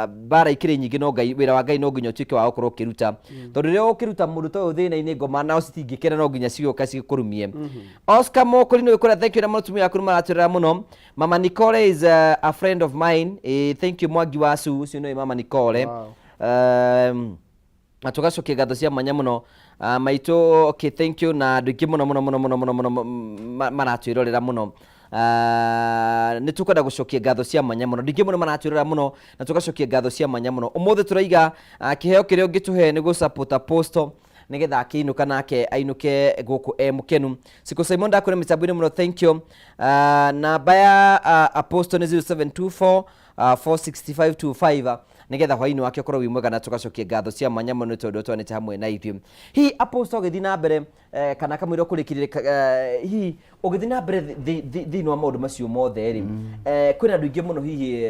mbara ikĩrĩ nyingĩ no Ngai wĩra wa Ngai no nginya ũtuĩke wa gũkorwo ũkĩruta. Tondũ rĩrĩa ũkĩruta mũndũ ta ũyũ thĩna-inĩ ngoma nao citingĩkena no nginya cigũka cigĩkũrumie. Oscar Mokori nĩ ũkũrĩa thank you na mũtumia waku nĩ maratwĩrora mũno. Mama Nicole is a friend of mine. Thank you Mwangi wa Su, ũcio nĩwe Mama Nicole. Wow. Na tũgacokia ngatho cia mwanya mũno. Maitũ, okay, thank you na andũ aingĩ mũno mũno mũno mũno mũno mũno maratwĩrorera mũno. Nĩ tũkwenda gũcokia ngatho cia mwanya mũno. Andũ aingĩ mũno maratwĩrorera mũno na tũgacokia ngatho cia mwanya mũno. Ũmũthĩ tũraiga kĩheo kĩrĩa ũngĩtũhe nĩ gũ support Apostle nĩgetha akĩinũka nake ainũke gũkũ e mũkenu. Siko Simon ndakwĩra mĩtambo-inĩ mũno thank you. Namba ya Apostle nĩ 0724 46525 nĩgetha hwainĩ wake ũkorwo wĩ mwega na tũgacokia ngatho cia mwanya mũno nĩ tondũ twanĩte hamwe na ithuĩ. Hihi Apostle ũgĩthiĩ na mbere kana kamũira ũkũrĩkĩrĩria hihi ũgĩthiĩ na mbere thĩinĩ wa maũndũ macio mothe rĩ, kwĩna andũ aingĩ mũno hihi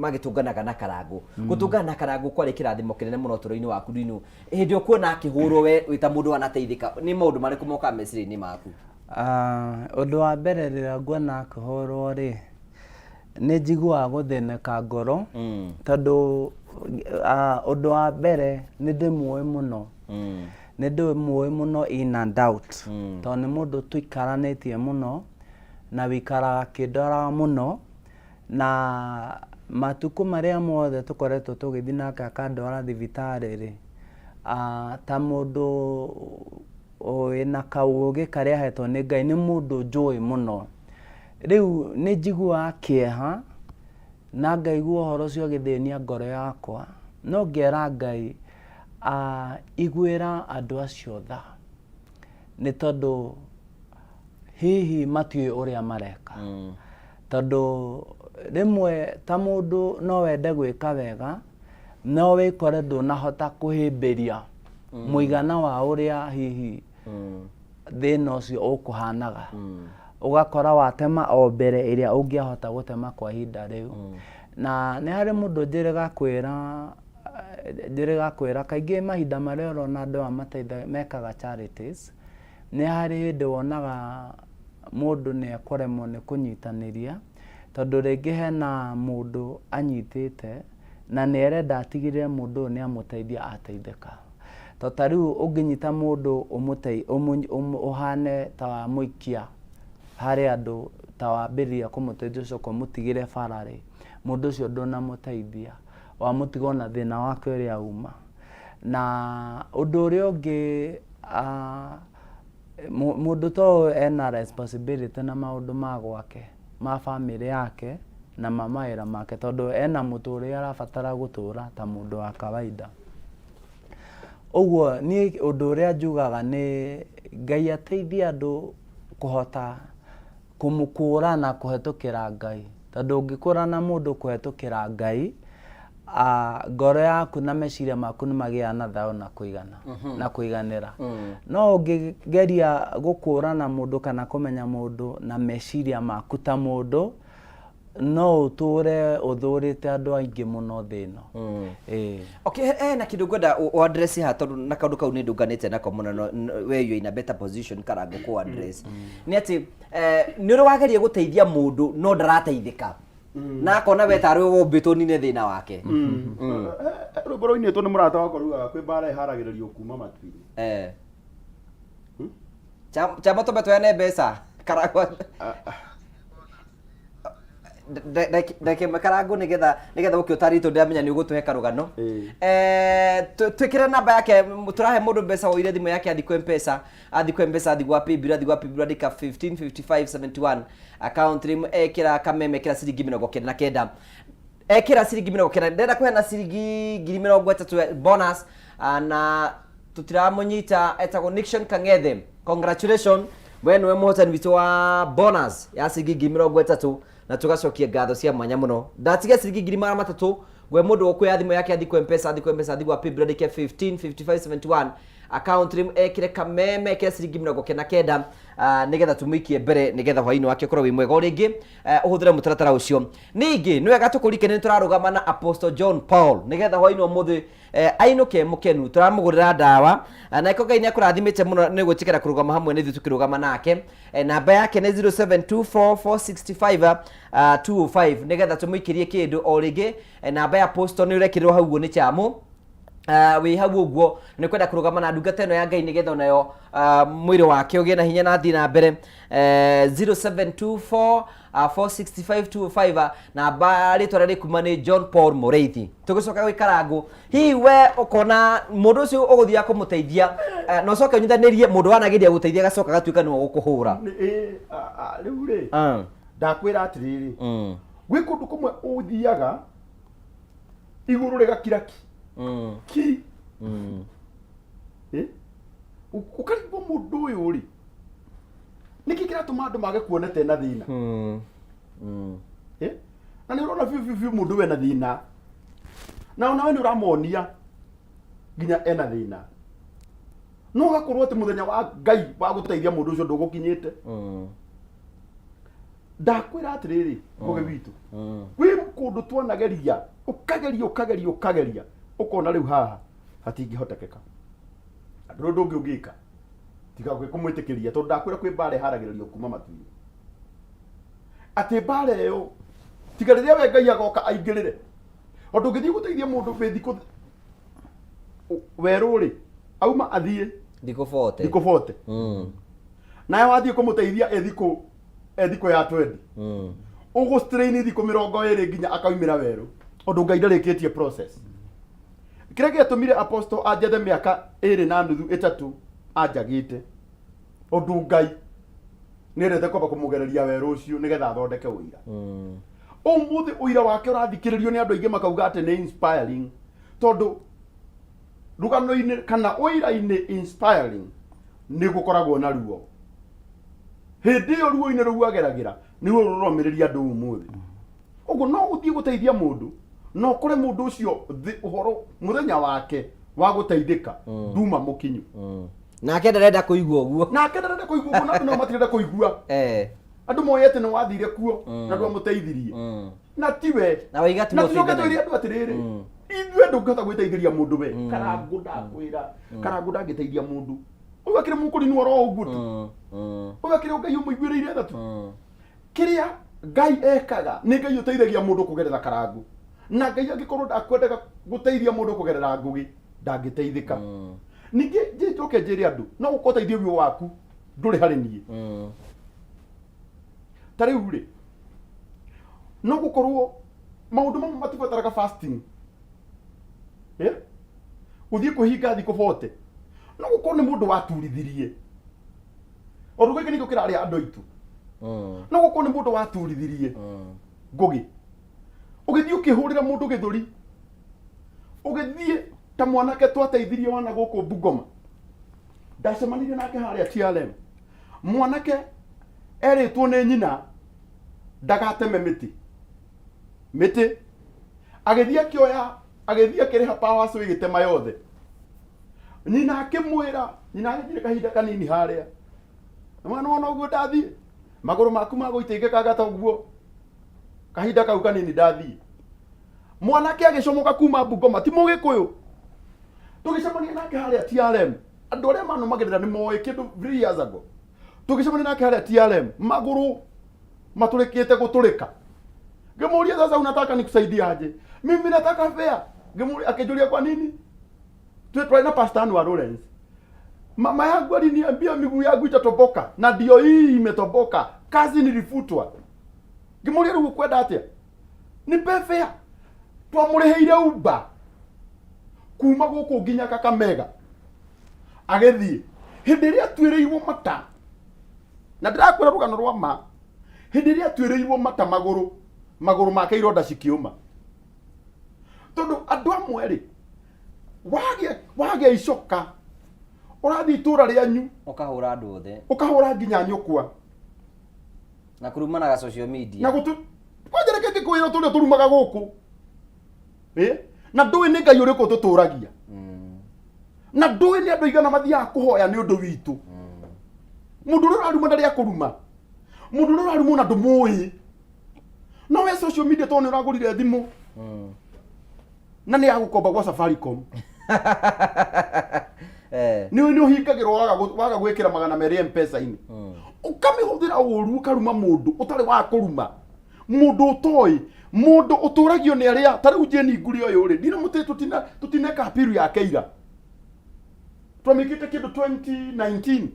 magĩtũnganaga na Karangũ. Gũtũngana na Karangũ kwarĩ kĩrathimo kĩnene mũno ũtũũro-inĩ waku ndinu. Hĩndĩ ĩyo kuona akĩhũrwo we wĩ ta mũndũ wanateithĩka, nĩ maũndũ marĩkũ mokaga meciria-inĩ maku? Ũndũ wa mbere rĩrĩa nguona akĩhũrwo rĩ, nĩ njiguaga gũthĩnĩka ngoro, tondũ ũndũ wa mbere nĩ ndĩmũĩ mũno. Nĩ ndĩmũĩ mũno in and out, tondũ nĩ mũndũ tũikaranĩtie mũno, na wĩikaraga akĩndoraga mũno, na matukũ marĩa mothe tũkoretwo tũgĩthiĩ nake akandwara thibitarĩ rĩ, ta mũndũ wĩna kaũgĩ karĩa ahetwo nĩ Ngai, nĩ mũndũ njũĩ mũno. Rĩu nĩ njiguaga kĩeha na ngaigua ũhoro ũcio ũgĩthĩnia ngoro yakwa, no ngera Ngai iguĩra andũ acio tha, nĩ tondũ hihi matiũĩ ũrĩa mareka. Tondũ rĩmwe ta mũndũ no wende gwĩka wega, no wĩkore ndũnahota kũhĩmbĩria mũigana wa ũrĩa hihi thĩna ũcio ũkũhanaga. Ũgakora watema o mbere ĩrĩa ũngĩahota gũtema kwa ihinda rĩu. Na nĩ harĩ mũndũ njĩrĩga kwĩra njĩrĩga kwĩra kaingĩ mahinda marĩa ũrona andũ aya mateithagia mekaga charities, nĩ harĩ hĩndĩ wonaga mũndũ nĩ ekũremwo nĩ kũnyitanĩria, tondũ rĩngĩ hena mũndũ anyitĩte na nĩ arenda atigĩrĩre mũndũ ũyũ nĩ amũteithia ateithĩka. To ta rĩu ũngĩnyita mũndũ ũhane ta wamũikia harĩ andũ ta wambĩrĩria kũmũteithia ũcoke ũmũtigĩre bara rĩ, mũndũ ũcio ndũnamũteithia, wamũtiga ona thĩna wake ũrĩa uma. Na ũndũ ũrĩa ũngĩ mũndũ ta ũyũ ena responsibility na maũndũ ma gwake, ma bamĩrĩ yake na ma mawĩra make tondũ ena mũtũrĩre arabatara gũtũra ta mũndũ wa kawaida. Ũguo niĩ ũndũ ũrĩa njugaga nĩ Ngai ateithie andũ kũhota kũmũkũrana kũhetũkĩra Ngai. Tondũ ũngĩkũrana mũndũ kũhetũkĩra Ngai, ngoro yaku na meciria maku nĩ magĩaga na thayũ na kũigana, na kũiganĩra. No ũngĩgeria gũkũrana mũndũ kana kũmenya mũndũ na meciria maku ta mũndũ, no ũtũre ũthũrĩte andũ aingĩ mũno thĩ ĩno. Ĩĩ. Okay, hena kĩndũ ngwenda ũ address haha tondũ na kaũndũ kau nĩ ndũnganĩte nako mũno we you in a better position Karangũ kũ address. Nĩ atĩ nĩ ũrĩ wageria gũteithia mũndũ no ndarateithĩka. Na akona we tarĩ we wombĩtwo ũnine thĩna wake. Rwĩmbo rũinĩtwo nĩ mũrata wakwa rugaga kwĩ mbara ĩharagĩrĩrio kuma matu-inĩ. Chama tũmbe tũheane mbeca. Karangũ. Ndeke Karangũ nĩgetha ũke ũtarĩrie tondũ ndĩramenya nĩ ũgũtũhe karũgano. Twĩkĩre namba yake, tũrahe mũndũ mbeca woire thimũ yake athiĩ kwĩ M-Pesa, athiĩ kwĩ M-Pesa, athiĩ gwa Paybill, athiĩ gwa Paybill andĩka 155571 account name ekĩra kameme ekĩra ciringi 99 ekĩra ciringi 90 ndĩrenda kũheana ciringi 30,000 bonus na tũtiramũnyita etagwo Nixon Kang'ethe congratulations we nĩwe mũhotani witũ wa bonus ya ciringi 30,000 na tũgacokia ngatho cia mwanya mũno ndatiga ciringi 300,000 gwe mũndũ ũkuoya thimũ yake athiĩ kwa M-Pesa athiĩ kwa M-Pesa athiĩ gwa Paybill andĩke 155571 account name ekĩre kameme ekĩre ciringi 99 nĩgetha tũmũikie mbere nĩgetha hwainĩ wake ũkorwo wĩ mwega o rĩngĩ ũhũthĩre mũtaratara ũcio ningĩ nĩ wega tũkũrikane nĩ tũrarũgama na Apostle John Paul nĩgetha hwainĩ wa ũmũthĩ ainũke mũkenu tũramũgũrĩra ndawa na ĩko Ngai nĩ akũrathimĩte mũno nĩ gwĩtĩkĩra kũrũgama hamwe na ithuĩ tũkĩrũgama nake namba yake nĩ 0724465205 nĩgetha tũmũikĩrie kĩndũ o rĩngĩ namba ya Apostle nĩ ũrekĩrĩrwo hau ũguo nĩ Chamu wĩ hau ũguo nĩ kwenda kũrũgama na ndungata ĩno ya Ngai nĩgetha onayo mwĩrĩ wake ũgĩe na hinya na athiĩ na mbere 0724 465 205 namba rĩtwa rĩrĩa rĩkuma nĩ John Paul Mũrĩithi tũgĩcoka gwĩ Karangũ hihi we ũkona mũndũ ũcio ũgũthiaga kũmũteithia na ũcoke ũnyitanĩrie mũndũ wanageria gũteithia agacoka agatuĩka nĩwe ũgũkũhũra Rĩu rĩ ndakwĩra atĩrĩrĩ gwĩ kũndũ kũmwe ũthiaga igũrũ rĩgakira ki ki Ũkarigwo mũndũ ũyũ rĩ nĩkĩ kĩratũma andũ mage kuona ta ena thĩna Na nĩ ũrona biũ biũ biũ mũndũ wena thĩna na onawe nĩ ũramonia nginya ena thĩna no ũgakorwo atĩ mũthenya wa Ngai wa gũteithia mũndũ ũcio ndũgũkinyĩte ndakwĩra atĩrĩrĩ mũgĩ witũ kwĩ kũndũ twanageria ũkageria ũkageria ũkageria ũkona rĩu haha hatingĩhotekeka ndũrĩ ũndũ ũngĩ ũngĩka tiga kũmwĩtĩkĩria tondũ ndakwĩra kwĩ mbara ĩharagĩrĩrio kuma matu-inĩ atĩ mbara ĩyo tiga rĩrĩa we Ngai agoka aingĩrĩre tondũ ũngĩthiĩ gũteithia mũndũ wĩ thikũ werũ rĩ auma athiĩ thikũ 40 thikũ 40 nawe wathiĩ kũmũteithia ĩ thikũ ĩ thikũ ya 20 ũgũ strain thikũ 20 nginya akaumĩra werũ ũndũ Ngai ndarĩkĩtie process kĩrĩa gĩatũmire apostle anjethe mĩaka ĩrĩ na nuthu ĩtatũ anjagĩte ũndũ Ngai nĩendete kwamba kũmũgereria werũ ũcio nĩgetha athondeke ũira ũmũthĩ ũira wake ũrathikĩrĩrio nĩ andũ aingĩ makauga atĩ nĩ inspiring tondũ rũgano-inĩ kana ũira-inĩ inspiring nĩ gũkoragwo na ruo hĩndĩ ĩyo ruo-inĩ rũu ageragĩra nĩruo rũromĩrĩria andũ ũmũthĩ ũguo no ũthiĩ gũteithia mũndũ na ũkore mũndũ ũcio ũhoro mũthenya wake wa gũteithĩka nduma mũkinyu Nake ndarenda kũigua ũguo. Nake ndarenda kũigua ũguo, na andũ nao matirenda kũigua. Andũ moĩ atĩ nĩ wathire kuo na ndwamũteithirie na tiwe. Na waiga ti Na tũcoke mũteithanagia. twĩre andũ atĩrĩrĩ, ithuĩ ndũngĩhota gwĩteithĩria mũndũ we. Karangũ ndakwĩra, karangũ ndangĩteithia mũndũ. Ũyũ akĩrĩ mũkũrinwo oro ũguo tu. Ũyũ akĩrĩ Ngai ũmũiguĩrĩire tha tu. Kĩrĩa Ngai ekaga nĩ Ngai ũteithagia mũndũ kũgerera karangũ. Na Ngai angĩkorwo ndakwendaga gũteithia mũndũ kũgerera ngũgĩ, ndangĩteithĩka. Ningĩ njoke njĩre andũ, no gũkorwo ũteithio ũyũ waku ndũrĩ harĩ niĩ. Ta rĩu rĩ, no gũkorwo maũndũ mamwe matibataraga fasting. Eh? Gũthiĩ kwĩhinga thikũ 40. No gũkorwo nĩ mũndũ waturithirie. Ũndũ gĩkĩ nĩkĩo kĩrarĩa andũ aitũ. No gũkorwo nĩ mũndũ waturithirie ngũgĩ. Ũgĩthiĩ ũkĩhũrĩra mũndũ gĩthũri. Ũgĩthiĩ ta mwanake twateithirie wana gũkũ Bungoma. Ndacemanirie nake harĩa TRM. Mwanake erĩtwo nĩ nyina ndagateme mĩtĩ. Mĩtĩ. Agĩthiĩ akĩoya, agĩthiĩ akĩrĩha power saw ĩgĩtema yothe. Nyina akĩmwĩra, nyina agĩthire kahinda kanini harĩa. Mwana wona ũguo ndathiĩ, magũrũ maku magũitĩngĩkanga ta ũguo. Kahinda kau kanini ndathiĩ. Mwanake agĩcomoka kuma Bungoma, ti Mũgĩkũyũ. Tũgĩcemania nake harĩa TRM. Andũ arĩa manũmagĩrĩra nĩ moĩ kĩndũ 3 years ago. Tũgĩcemania nake harĩa TRM, magũrũ matũrĩkĩte gũtũrĩka. Ngĩmũria sasa unataka nikusaidie aje? Mimi nataka fare. Ngĩmũria, akĩnjũria kwa nini? Twarĩ na Pastor Anwar Lawrence. Mama yangu aliniambia miguu yangu itatoboka na ndio hii imetoboka. Kazi nilifutwa. Ngĩmũria rĩu ũkwenda atĩa? Nipe fare. Twamũrĩhĩire Uber kuma gũkũ nginya Kakamega. Agĩthiĩ. Hĩndĩ ĩrĩa atuĩrĩirwo mata, na ndĩrakwĩra rũgano rwa ma, hĩndĩ ĩrĩa atuĩrĩirwo mata magũrũ, magũrũ make ironda cikĩũma. Tondũ andũ amwe rĩ, wagĩa icoka, ũrathiĩ itũra rĩanyu, Ũkahũra andũ othe. Ũkahũra nginya nyũkwa. Na kũrumanaga social media. Na gũtũ, kwanja reke ngĩkwĩra tũrĩa tũrumaga gũkũ. Na ndũĩ nĩ Ngai ũrĩkũ tũtũragia. Na ndũĩ nĩ andũ aigana mathiaga kũhoya nĩ ũndũ witũ. Mũndũ ũrĩa ũraruma ndarĩ akũruma. Mũndũ ũrĩa ũraruma ona ndũmũĩ. No we social media tondũ nĩ ũragũrire thimũ. Na nĩ yagũkomba gwa Safaricom. Nĩ nĩ ũhingagĩrwo waga gwĩkĩra 200 M-Pesa-inĩ. Ũkamĩhũthĩra ũru ũkaruma mũndũ ũtarĩ wa kũruma. Mũndũ ũtoĩ, mũndũ ũtũragio nĩ arĩa ta rĩu Jane Nguri ũyũ rĩ, ndinamũtĩ tũtineka apiru yake ira. Twamĩkĩte kĩndũ 2019.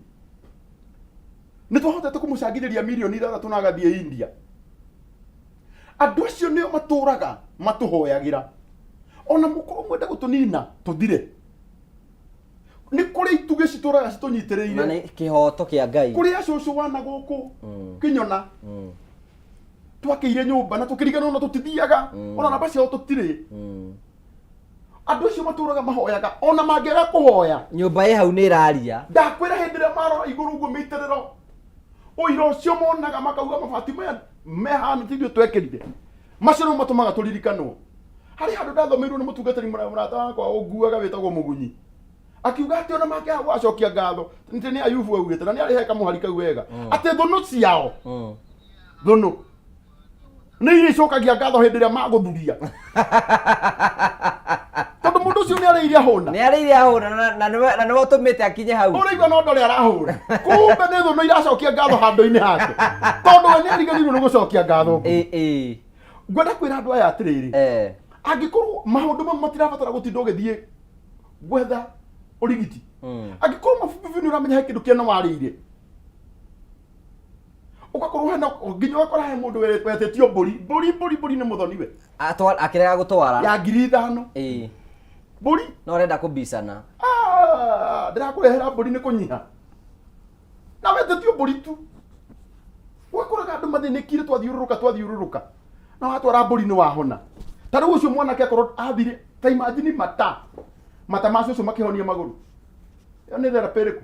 Nĩ twahotete kũmũcangithĩria mirioni 6 na agathiĩ India. Andũ acio nĩo matũraga matũhoyagĩra. Ona mũkorwo mwende gũtũnina tũthire. Nĩ kũrĩ itugĩ citũraga citũnyitĩrĩire. Na nĩ kĩhoto kĩa Ngai. Kũrĩ acũcũ wana gũkũ Kĩnyona. Twakĩire nyũmba na tũkĩriganĩrwo na tũtithiaga. Ona namba ciao tũtirĩ. Andũ acio matũraga mahoyaga ona mangĩaga kũhoya. Nyũmba ĩ hau nĩ ĩraria. Ndakwĩra hĩndĩ ĩrĩa marora igũrũ ũguo mĩitĩrĩro. Ũira ũcio monaga makauga mabati maya mehana ti ithuĩ twekĩrire. Macio nĩmo matũmaga tũririkanwo. Harĩ handũ ndathomeirwo nĩ mũtungatĩri mũrata wakwa ũnguaga wĩtagwo Mũgunyi. Akiuga atĩ ona mangĩaga gũgacokia ngatho, nĩ nĩ Ayubu augĩte na nĩ arĩhe kamũhari kau wega. Atĩ thũnũ ciao, thũnũ nĩ iria icokagia ngatho hĩndĩ ĩrĩa magũthuria. Tondũ mũndũ ũcio nĩ arĩire ahũna. Nĩ arĩire ahũna na nĩwe ũtũmĩte akinye hau. Ũraigua no ndore arahũra. Kumbe nĩ thũnũ iracokia ngatho handũ-inĩ hake. Tondũ we nĩ ariganĩirwo nĩ gũcokia ngatho. Ngwenda kwĩra andũ aya atĩrĩrĩ, angĩkorwo maũndũ mamwe matirabatara gũtinda ũgĩthiĩ gwetha ũrigiti. Angĩkorwo mabubu nĩ ũramenya he kĩndũ kĩana warĩire. Ũgakorwo hena nginya ũgakora he mũndũ wetĩtio mbũri, mbũri, mbũri, mbũri nĩ mũthoni we. Akĩrega gũtwara. Ya 5,000. Mbũri. No arenda kũbicana. Ndĩrakũrehera mbũri nĩ kũnyiha. Na wetĩtio mbũri tu. Ũgakoraga andũ mathĩnĩkire twathiũrũrũka twathiũrũrũka. Na watwara mbũri nĩ wahona. Ta rĩu ũcio mwanake akorwo athire ta imagine mata. Mata ma cũcũ makĩhonia magũrũ. Ĩyo nĩ therapy ĩrĩkũ?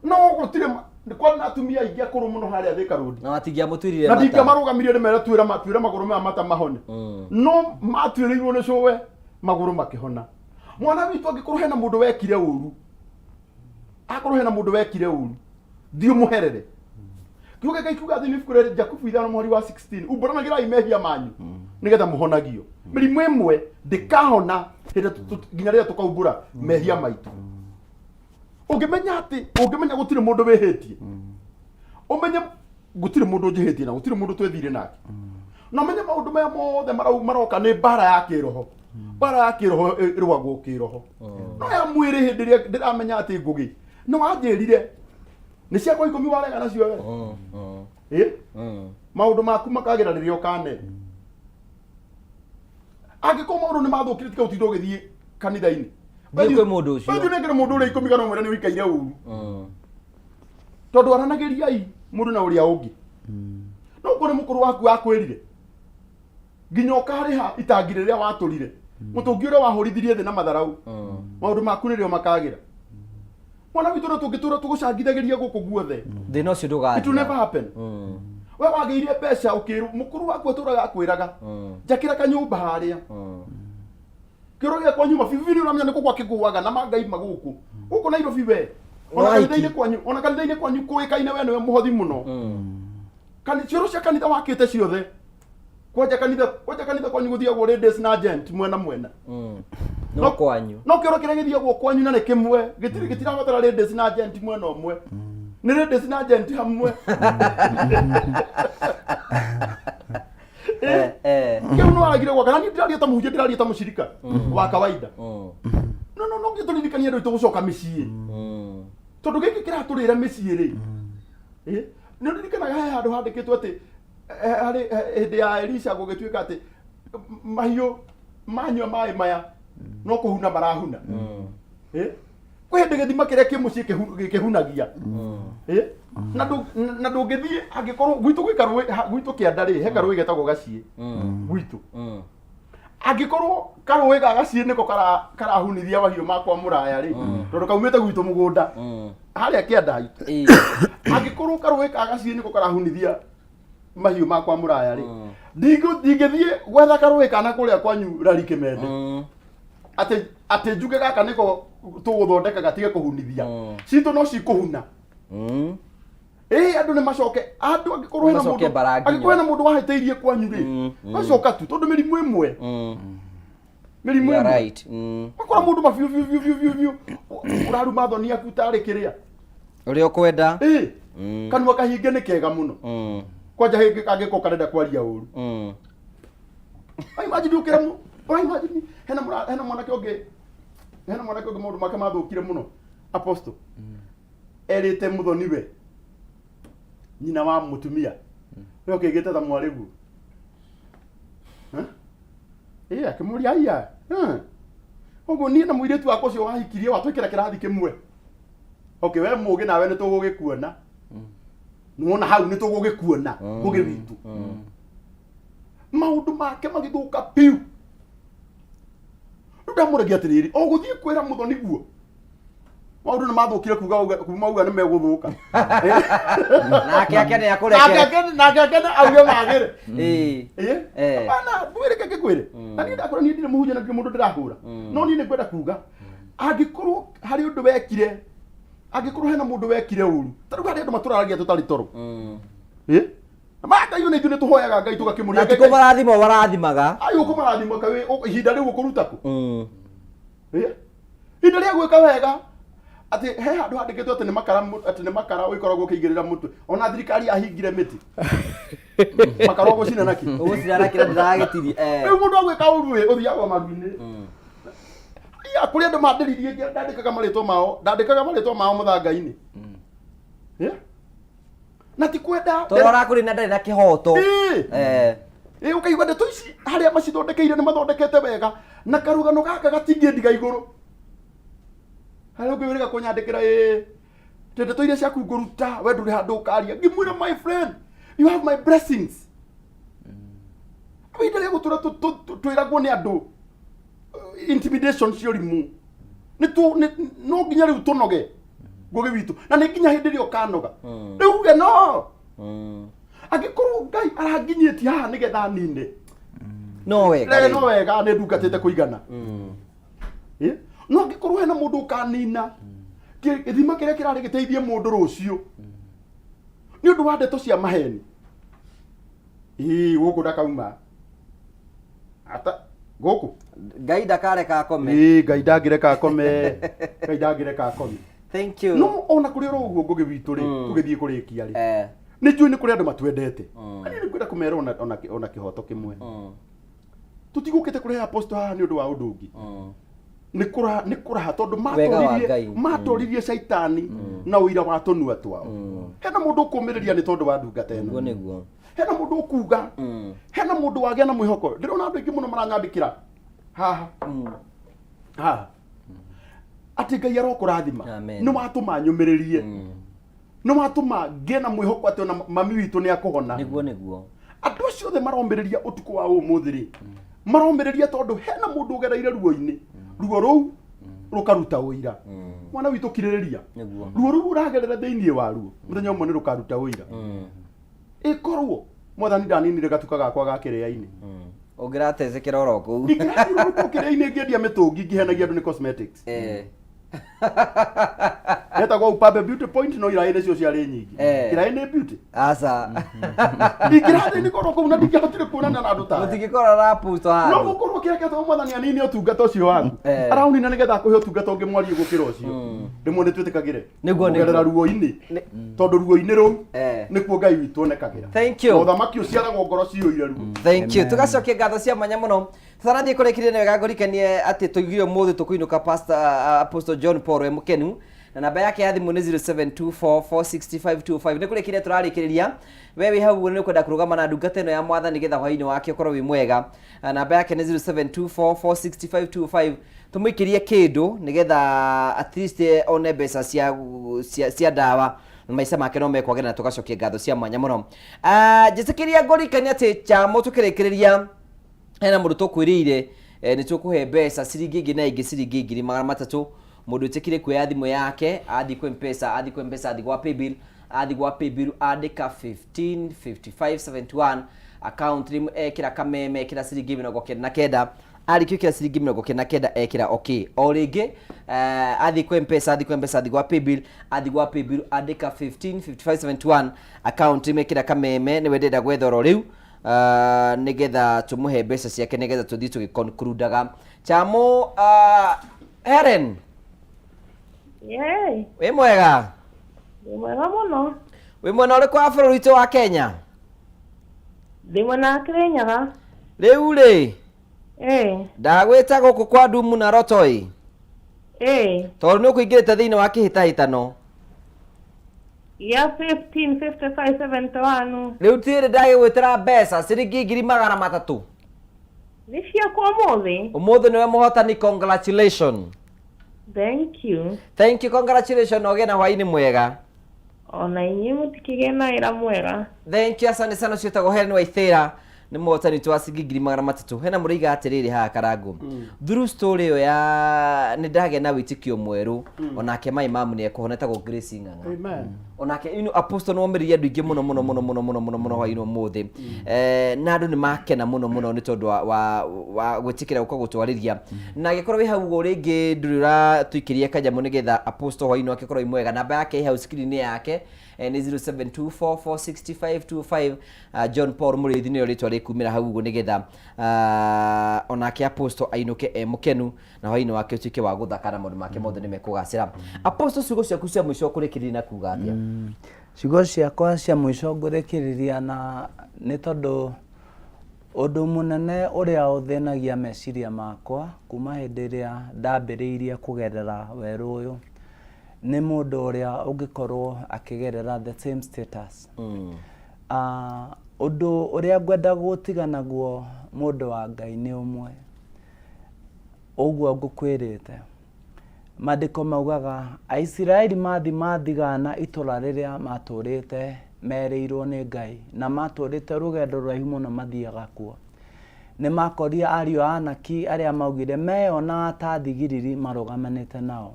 No gũtirĩ nĩ kwarĩ na atumia aingĩ akũrũ mũno harĩa Thika Road. Na matingĩamũtuĩrire Na mata. ndingĩamarũgamirie ndĩmere tuĩra magũrũ maya mata mahone. No matuĩrĩirwo nĩ cũwe magũrũ makĩhona. Mwana witũ angĩkorwo hena mũndũ wekire ũru, akorwo hena mũndũ wekire ũru, thiĩ ũmũherere. Kiugo kĩa Ngai kiuga thĩinĩ ibuku rĩa Jakubu ithano mũhari wa 16, umbũranagĩrai mehia manyu nĩgetha mũhonagio. Mĩrimũ ĩmwe ndĩkahona hĩndĩ nginya rĩrĩa tũkaumbũra mehia maitũ. Ũngĩmenya atĩ ũngĩmenya gũtirĩ mũndũ wĩhĩtie, ũmenye gũtirĩ mũndũ njĩhĩtie na gũtirĩ mũndũ twĩthire nake, na ũmenye maũndũ maya mothe maroka nĩ mbara ya kĩroho. Mbara ya kĩroho ĩrũagwo kĩroho, no ya mwĩrĩ hĩndĩ ĩrĩa ndĩramenya atĩ Ngũgĩ nĩ wanjĩrire nĩ ciakwa ikũmi warega nacio we. Ĩ? Maũndũ maku makagĩra rĩrĩa ũkane. Angĩkorwo maũndũ nĩ mathũkire, tiga ũtinde ũgĩthiĩ kanitha-inĩ. Thiĩ kwĩ mũndũ ũcio. Wethi ũnengere mũndũ ũrĩa ikũmi kana ũmwĩre nĩ ũikaire ũru, tondũ aranagĩriai mũndũ na ũrĩa ũngĩ. No ũkorwo nĩ mũkũrũ waku wakwĩrire nginya ũkarĩha itangi rĩrĩa watũrire, mũtũngi ũrĩa wahũrithirie thĩ na matharau, maũndũ maku nĩrĩo makagĩra. Mwana witũ, no tũngĩtũra tũgũcangithagĩria gũkũ guothe, thĩna ũcio it will ndũgathira. Never happen. We wagĩire mbeca ũkĩrwo mũkũrũ waku atũraga akwĩraga njakĩra kanyũmba harĩa kĩoro gĩa kwanyu mabibi nĩ ũramenya nĩ kũgwa kĩgũaga na mangai magũkũ gũkũ Nairobi we ona Waiki. kanitha-inĩ kwanyu, ona kanitha-inĩ kwanyu kũĩkaine we nĩwe mũhothi mũno. Cioro cia kanitha wakĩte ciothe kwanja kanitha, kwanja kanitha kwanyu gũthiagwo ladies na gent mwena mwena. No kwanyu. No kĩoro kĩrĩa gĩthiagwo kwanyu na nĩ kĩmwe gĩtirĩ gĩtirabatara ladies na gent mwena ũmwe, nĩ ladies na gent hamwe. Kĩu no aragire gwaka na niĩ ndĩraria ta mũhunjia, ndĩraria ta mũcirika wa kawaida. No nginya tũririkanie andũ aitũ gũcoka mĩciĩ, tondũ gĩkĩ kĩratũrĩra mĩciĩ rĩ. Nĩ ũririkanaga he handũ handĩkĩtwo atĩ harĩ hĩndĩ ya Elisha gũgĩtuĩka atĩ mahiũ manyua maĩ maya no kũhuna marahuna. Kwĩ hĩndĩ gĩthima kĩrĩa kĩ mũciĩ kĩhunagia. Na ndũngĩthiĩ angĩkorwo gwitũ gwĩ karũĩ gwitũ kĩanda rĩ, he karũĩ getagwo Gaciĩ gwitũ. Angĩkorwo karũĩ ga Gaciĩ nĩko karahunithia mahiũ makwa mũraya rĩ, tondũ kaumĩte gwitũ mũgũnda harĩa kĩanda haitũ, angĩkorwo karũĩ ka Gaciĩ nĩko karahunithia mahiũ makwa mũraya rĩ, ndingĩthiĩ gwetha karũĩ kana kũrĩa kwanyu rari kĩmende atĩ njuge gaka nĩko tũgũthondeka gatige kũhunithia. Citũ no cikũhuna. Ĩ andũ nĩ macoke, andũ angĩkorwo hena Macoke mũndũ mbara nginyo. Angĩkorwo hena mũndũ wahĩtĩirie kwanyu rĩ, macoka tu, tondũ mĩrimũ ĩmwe, mĩrimũ You are ĩmwe right. Wakora mũndũ mabiũ biũ biũ biũ biũ biũ ũraruma thoni yaku tarĩ kĩrĩa ũrĩa ũkwenda. Ĩ, kanua kahinge nĩ kega mũno, kwanja hĩngĩ kangĩkorwo karenda kwaria ũru. Imagine ũkĩra imagine hena mwanake ũngĩ, hena mwanake ũngĩ maũndũ make mathũkire mũno, apostle erĩte mũthoni we nyina wa mũtumia we ũkĩgĩte ta mwarĩguo. Ĩ akĩmũria aiya, ũguo niĩ na mũirĩtu wakwa ũcio wahikirie watwĩkĩra kĩrathi kĩmwe. Okay, we mũgĩ nawe nĩ tũgũgĩkuona, nĩwona hau nĩ tũgũgĩkuona mũgĩ witũ. Maũndũ make magĩthũka piu. Rĩu ndamũragia atĩrĩrĩ, o gũthiĩ kwĩra mũthoni guo maũndũ nĩ mathũkire, kuga kuma uga nĩ megũthũka. Nake akene akũreke. Nake akene auge magĩre. Ĩĩ. Hapana, ngwĩre keke ngwĩre na niĩ ndakora niĩ ndirĩ mũhunjia na ndirĩ mũndũ ndĩrahũra, no niĩ nĩ ngwenda kuga angĩkorwo harĩ ũndũ wekire, angĩkorwo hena mũndũ wekire ũru, ta rĩu harĩ andũ matũraragia tũtarĩ toro. Ĩ Ngai nĩ ithuĩ nĩ tũhoyaga Ngai tũgakĩmũria. Na ti kũmarathima warathimaga. Ayo ũkũmarathima kaĩ ihinda rĩu ũkũruta kũ? Ĩ? Ihinda rĩa gwĩka wega atĩ he handũ handĩkĩtwo atĩ nĩ makara atĩ nĩ makara ũgĩkoragwo ũkĩigĩrĩra mũtwe, ona thirikari yahingire mĩtĩ, makara ũgũcina nakĩ? Ũgũcina nakĩ na ndĩragĩtirie, eh. Rĩu mũndũ agwĩka ũru ĩ ũthiaga maru-inĩ. Ya kũrĩ andũ mandĩririe ndandĩkaga marĩtwa mao, ndandĩkaga marĩtwa mao mũthanga-inĩ. Ĩ? Na ti kwenda. Tondũ arakũrĩ na ndarĩ na kĩhoto. Ĩ. Ĩ ũkaigua ndeto ici harĩa macithondekeire nĩ mathondekete wega na karũgano gaka gatingĩndiga igũrũ harĩa ũngĩ wĩrĩga kũnyandĩkĩra ĩ tĩ ndeto iria ciaku ngũruta we ndũrĩ handũ ũkaria. Ngĩmwĩra, my friend, you have my blessings. Ihinda rĩa gũtũra twĩragwo nĩ andũ intimidation cia ũrimũ nĩ tu no nginya rĩu tũnoge ngũgĩ witũ, na nĩ nginya hĩndĩ ĩrĩa ũkanoga rĩu uge no angĩkorwo Ngai aranginyĩtie haha nĩgetha nine. No wega. No wega nĩ ndungatĩte kũigana. Ĩ? No angĩkorwo hena mũndũ ũkanina gĩthima kĩrĩa kĩrarĩ gĩteithie mũndũ rũciũ. Nĩ ũndũ wa ndeto cia maheni. Ĩĩ gũkũ ndakauma. Ata gũkũ. Ngai ndakareka akome. Ĩĩ Ngai ndangĩreka akome. Ngai ndangĩreka akome. Thank you. No ona kũrĩ oro ũguo Ngũgĩ witũ rĩ, tũgĩthiĩ kũrĩkia rĩ. Nĩ njũĩ nĩ kũrĩ andũ matwendete. Na niĩ nĩ ngwenda kũmera ona ona ona kĩhoto kĩmwe. Tũtigũkĩte kũrehe apostle haha nĩ ũndũ wa ũndũ ũngĩ. Nĩ kũraha nĩ kũraha tondũ Wega wa matoririe Ngai. matoririe caitani na ũira wa tũnua twao. Hena mũndũ ũkũmĩrĩria nĩ tondũ wa ndungata ĩno. Nĩguo nĩguo. Hena mũndũ ũkuga. Hena mũndũ wagĩa na mwĩhoko. Ndĩrona andũ aingĩ mũno maranyandĩkĩra haha. Haha. Atĩ Ngai arokũrathima. Nĩ watũma nyũmĩrĩrie. Nĩ watũma ngĩe na mwĩhoko atĩ ona mami witũ nĩ akũhona. Nĩguo nĩguo. Andũ acio othe maromĩrĩria ũtukũ wa ũmũthĩ rĩ, maromĩrĩria tondũ hena mũndũ ũgereire ruo-inĩ. Ruo rũu rũkaruta ũira. Mwana witũ kirĩrĩria. Nĩguo. Ruo rũu ũragerera thĩinĩ waruo, mũthenya ũmwe nĩ rũkaruta ũira. Ĩkorwo mwathani ndaninire gatuka gakwa ga kĩrĩa-inĩ. Ũngĩratecekera oro kũu. Ingĩrathiũrũrũka kĩrĩa-inĩ ngĩendia mĩtũngi ngĩhenagia andũ nĩ cosmetics. Getagwo Upambe Beauty Point no iraĩ nĩcio ciarĩ nyingĩ. Kĩraĩ nĩ beauty. Aca. Ingĩrathiĩ nĩkorwo kũu na ndingĩahotire kuonana na andũ ta aya. Mũtingĩkorwo na apostle No handũ. gũkorwo kĩrĩa kĩatũma mwathani anine ũtungata ũcio waku. Araũnina nĩgetha akũhe ũtungata ũngĩ mwariĩ gũkĩra ũcio. Rĩmwe nĩ twĩtĩkagĩre. Nĩguo, nĩguo. Kũgerera ruo-inĩ. Tondũ ruo-inĩ rũu nĩkuo Ngai witũ onekagĩra. Thank you. Na ũthamaki ũciaragwo ngoro ciyũire ruo. Thank you. Tugacokia ngatho cia mwanya mũno. Tũtanathiĩ kũrĩkĩrĩria nĩ wega ngũrikanie atĩ tũigire ũmũthĩ tũkũinũka Pastor Apostle John Paul we mũkenu na namba yake ya thimũ nĩ 0724460525 nĩ kũrĩkĩrĩria tũrarĩkĩrĩria we wĩ hau nĩ ũkwenda kũrũgama na ndungata ĩno ya mwathani nĩgetha hwainĩ wake ũkorwo wĩ mwega. Namba yake nĩ 0724460525 tũmũikĩrie kĩndũ nĩgetha at least one mbeca cia cia, cia ndawa maica make no mekwagĩra na tũgacokia ngatho cia mwanya mũno. Njĩtĩkĩria ngũrikanie atĩ chamo tũkĩrĩkĩrĩria hena mũndũ tũkwĩrĩire nĩ tũkũhe mbeca ciringi ĩngĩ na ĩngĩ ciringi ngiri magana matatũ mũndũ wĩtĩkire kuoya thimũ yake athiĩ kwĩ mpesa athiĩ kwĩ mpesa athiĩ gwa paybill athiĩ gwa paybill andĩka 155571 account name ekĩra kameme ekĩra ciringi mĩrongo kenda na kenda arĩkia gwĩkĩra ciringi mĩrongo kenda na kenda ekĩra okay o rĩngĩ athiĩ kwĩ mpesa athiĩ kwĩ mpesa athiĩ gwa paybill athiĩ gwa paybill andĩka 155571 account name ekĩra kameme nĩwe ndĩrenda gwetha oro rĩu nĩgetha tũmũhe mbeca ciake nĩgetha tũthiĩ tũgĩconcludaga chamo Helen Yay, wĩ mwega ndĩ mwega mũno. wĩ mwena ũrĩkũ wa bũrũri witũ wa Kenya Ndĩ mwena wa Kĩrĩnyaga. rĩu rĩ Ĩĩ, ndagwĩta gũkũ kwa Ndumu na Rotoi ĩĩ. tondũ nĩ ũkũingĩrĩte thĩinĩ wa kĩhĩtahĩtano Ya 15, 55, 71. rĩu tirĩ ndagĩgwĩtĩra mbeca ciringi ngiri magana matatũ Nĩ ciakwa ũmũthĩ. ũmũthĩ nĩwe mũhotani congratulation Thank you. Thank you congratulation na ũgĩe na hwainĩ mwega Ona inyuĩ mũtikĩgĩe na wĩra mwega. Thank you asante sana ũcio wĩtagwo Helen Waithera nĩ mũhotani witũ wa ciringi ngiri magana matatũ hena mũrĩiga atĩrĩrĩ haha karangũ through story ĩyo ya nĩ ndagĩa na wĩtĩkio mwerũ onake mai mamu nĩ ekũhona etagwo Grace Ng'ang'a Amen. Onake you know, apostle nĩ womĩrĩirie andũ aingĩ mũno mũno mũno mũno mũno mũno mũno hwainĩ ũmũthĩ na andũ nĩ makena mũno mũno nĩ tondũ wa, wa, wa gwĩtĩkĩra gũka gũtwarĩria na angĩkorwo wĩ hau ũguo rĩngĩ ndũrĩ ũratũikĩria kanyamũ nĩgetha apostle hwainĩ wake ũkorwo wĩ mwega namba yake ĩ hau screen yake nĩ 0724460525 John Paul Mũrĩithi nĩyo rĩtwa rĩkumĩra hau ũguo nĩgetha onake apostle ainũke e mũkenu na hwainĩ wake ũtuĩke wa gũthaka na maũndũ make mothe nĩ mekũgacĩra. Apostle ciugo ciaku cia mũico ũkũrĩkĩrĩria na kuga atĩa? Ciugo ciakwa cia mũico ngũrĩkĩrĩria na nĩ tondũ ũndũ mũnene ũrĩa ũthĩnagia meciria makwa kuma hĩndĩ ĩrĩa ndambĩrĩirie kũgerera werũ ũyũ nĩ mũndũ ũrĩa ũngĩkorwo akĩgerera the same status. Ũndũ ũrĩa ngwenda gũtiga naguo mũndũ wa Ngai nĩ ũmwe. Ũguo ngũkwĩrĩte. Maandĩko maugaga, Aisiraeli mathi mathigana itũra rĩrĩa matũrĩte merĩirwo nĩ Ngai, na matũrĩte rũgendo rũraihu mũno mathiaga kuo. Nĩ makorire ariũ a Anaki arĩa maugire meyonaga ta thigiriri marũgamanĩte nao.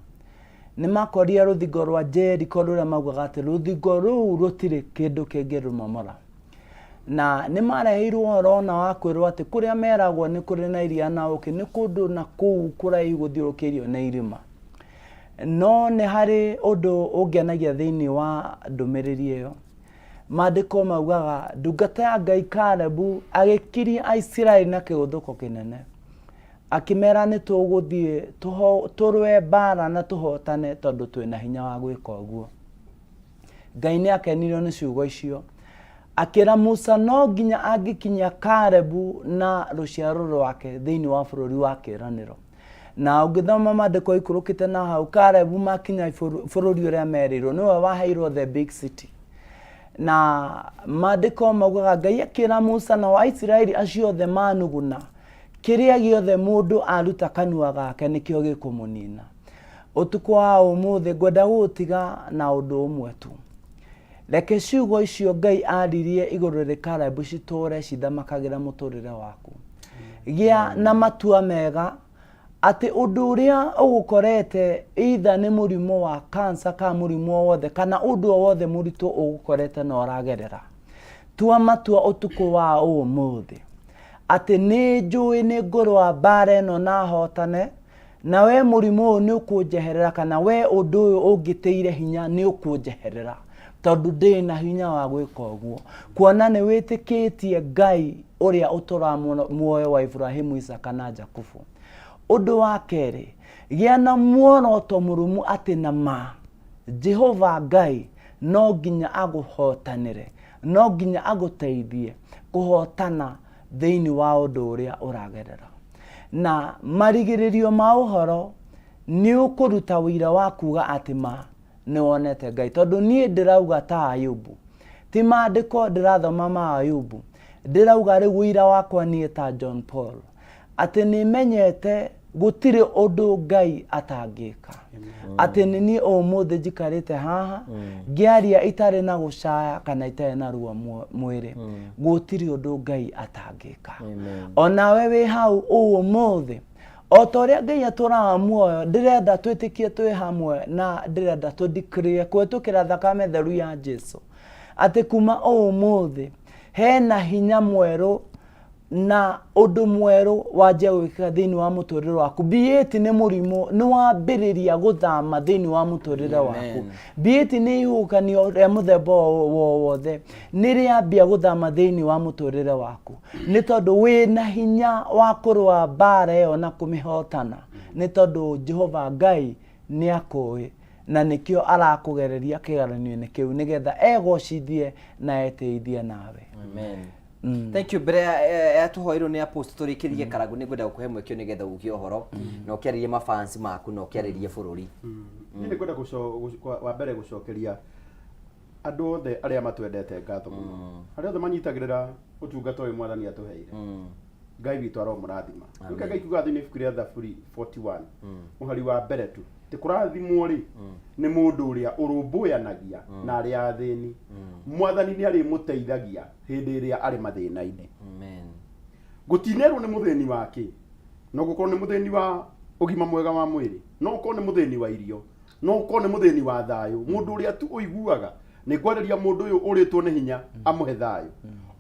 Nĩ makorire rũthingo rwa Jeriko rũrĩa maugaga atĩ rũthingo rũu rũtirĩ kĩndũ kĩngĩrũmomora. Na nĩ mareheirwo ũhoro ona wa kwĩrwo atĩ kũrĩa meragwo nĩ kũrĩ na iria na ũkĩ nĩ kũndũ na kũu kũraihu gũthiũrũkĩirio nĩ irĩma. No nĩ harĩ ũndũ ũngenagia thĩinĩ wa ndũmĩrĩri ĩyo. Maandĩko maugaga ndungata ya Ngai Kalebu agĩkiria Aisiraeli na kĩgũthũko kĩnene. Akĩmera nĩ tũgũthiĩ tũrũe mbara na tũhotane tondũ twĩna hinya wa gwĩka ũguo. Ngai nĩ akenirio nĩ ciugo icio. Akĩra Musa no nginya angĩkinyia Kalebu na rũciaro rwake thĩinĩ wa bũrũri wa kĩĩranĩro. Na ũngĩthoma maandĩko ikũrũkĩte na hau, Kalebu makinya bũrũri ũrĩa merĩirwo, nĩwe waheirwo the big city. Na maandĩko maugaga Ngai akĩra Musa nao Aisiraeli acio othe manuguna, kĩrĩa gĩothe mũndũ aruta kanua gake nĩkĩo gĩkũmũnina. Ũtukũ wa ũmũthĩ ngwenda gũgũtiga na ũndũ ũmwe tu. Reke ciugo icio Ngai aririe igũrũ rĩ Kalebu citũre cithamakagĩra mũtũrĩre waku. Gĩa na matua mega atĩ ũndũ ũrĩa ũgũkorete either nĩ mũrimũ wa cancer kana mũrimũ o wothe kana ũndũ o wothe mũritũ ũgũkorete na ũragerera. Tua matua ũtukũ wa ũmũthĩ atĩ nĩ njũĩ nĩ ngũrũa mbara ĩno na hotane na we mũrimũ ũyũ nĩ ũkũnjeherera kana we ũndũ ũyũ ũngĩtĩire hinya nĩ ũkũnjeherera tondũ ndĩ na hinya wa gwĩka ũguo kuona nĩ wĩtĩkĩtie Ngai ũrĩa ũtũraga muoyo wa Iburahĩmu, Isaka na Jakubu. Ũndũ wa kerĩ, gĩa na muoroto mũrũmu atĩ na ma Jehova Ngai no nginya agũhotanĩre, no nginya agũteithie kũhotana thĩinĩ wa ũndũ ũrĩa ũragerera. Na marigĩrĩrio ma ũhoro nĩ ũkũruta ũira wa kuga atĩ ma nĩ wonete Ngai. Tondũ niĩ ndĩrauga ta Ayubu, ti maandĩko ndĩrathoma ma Ayubu, ndĩrauga rĩu ũira wakwa niĩ ta John Paul, atĩ nĩ menyete gũtirĩ ũndũ Ngai atangĩka. Atĩ nĩ niĩ ũmũthĩ njikarĩte haha ngĩaria itarĩ na gũcaya kana itarĩ na ruo mwĩrĩ, gũtirĩ ũndũ Ngai atangĩka. Onawe wĩ hau ũmũthĩ, o ta ũrĩa Ngai atũraga muoyo, ndĩrenda twĩtĩkie twĩ hamwe na ndĩrenda tũ declare kũhĩtũkĩra thakame theru ya Jesu atĩ kuma ũmũthĩ hena hinya mwerũ na ũndũ mwerũ wanjia gwĩkĩka thĩinĩ wa mũtũrĩre waku. Be it nĩ mũrimũ nĩ wambĩrĩria gũthama thĩinĩ wa mũtũrĩre waku. Be it nĩ ihuhũkanio rĩa mũthemba o wothe nĩ rĩambia gũthama thĩinĩ wa mũtũrĩre waku, nĩ tondũ wĩna hinya wa kũrũa mbara ĩyo na kũmĩhotana, nĩ tondũ Jehova Ngai nĩ akũĩ na nĩkĩo arakũgereria kĩgeranio-inĩ kĩu nĩgetha egocithie na etĩithie nawe. Amen. Thank you. Mbere ya tũhoirwo nĩ apostle tũrĩkĩrie Karangũ, nĩ ngwenda gũkũhe mweke ũyũ nĩgetha uge ũhoro na ũkĩarĩrie mafans maku na ũkĩarĩrie bũrũri. Niĩ nĩ ngwenda wa mbere gũcokeria andũ othe arĩa matwendete ngatho mũno, arĩa othe manyitagĩrĩra ũtungata ũyũ Mwathani atũheire. Ngai witũ aromũrathima. Rĩu Ngai kiuga thĩinĩ ibuku rĩa Thaburi 41 mũhari wa mbere tu ti kũrathimwo rĩ nĩ mũndũ ũrĩa ũrũmbũyanagia na arĩa athĩni, Mwathani nĩ arĩmũteithagia hĩndĩ ĩrĩa arĩ mathĩna-inĩ. Gũtinerwo nĩ mũthĩni wa kĩ, no gũkorwo nĩ mũthĩni wa ũgima mwega wa mwĩrĩ, no ũkorwo nĩ mũthĩni wa irio, no ũkorwo nĩ mũthĩni wa thayũ, mũndũ ũrĩa tu ũiguaga nĩ ngwarĩria mũndũ ũyũ ũrĩtwo nĩ hinya amũhe thayũ.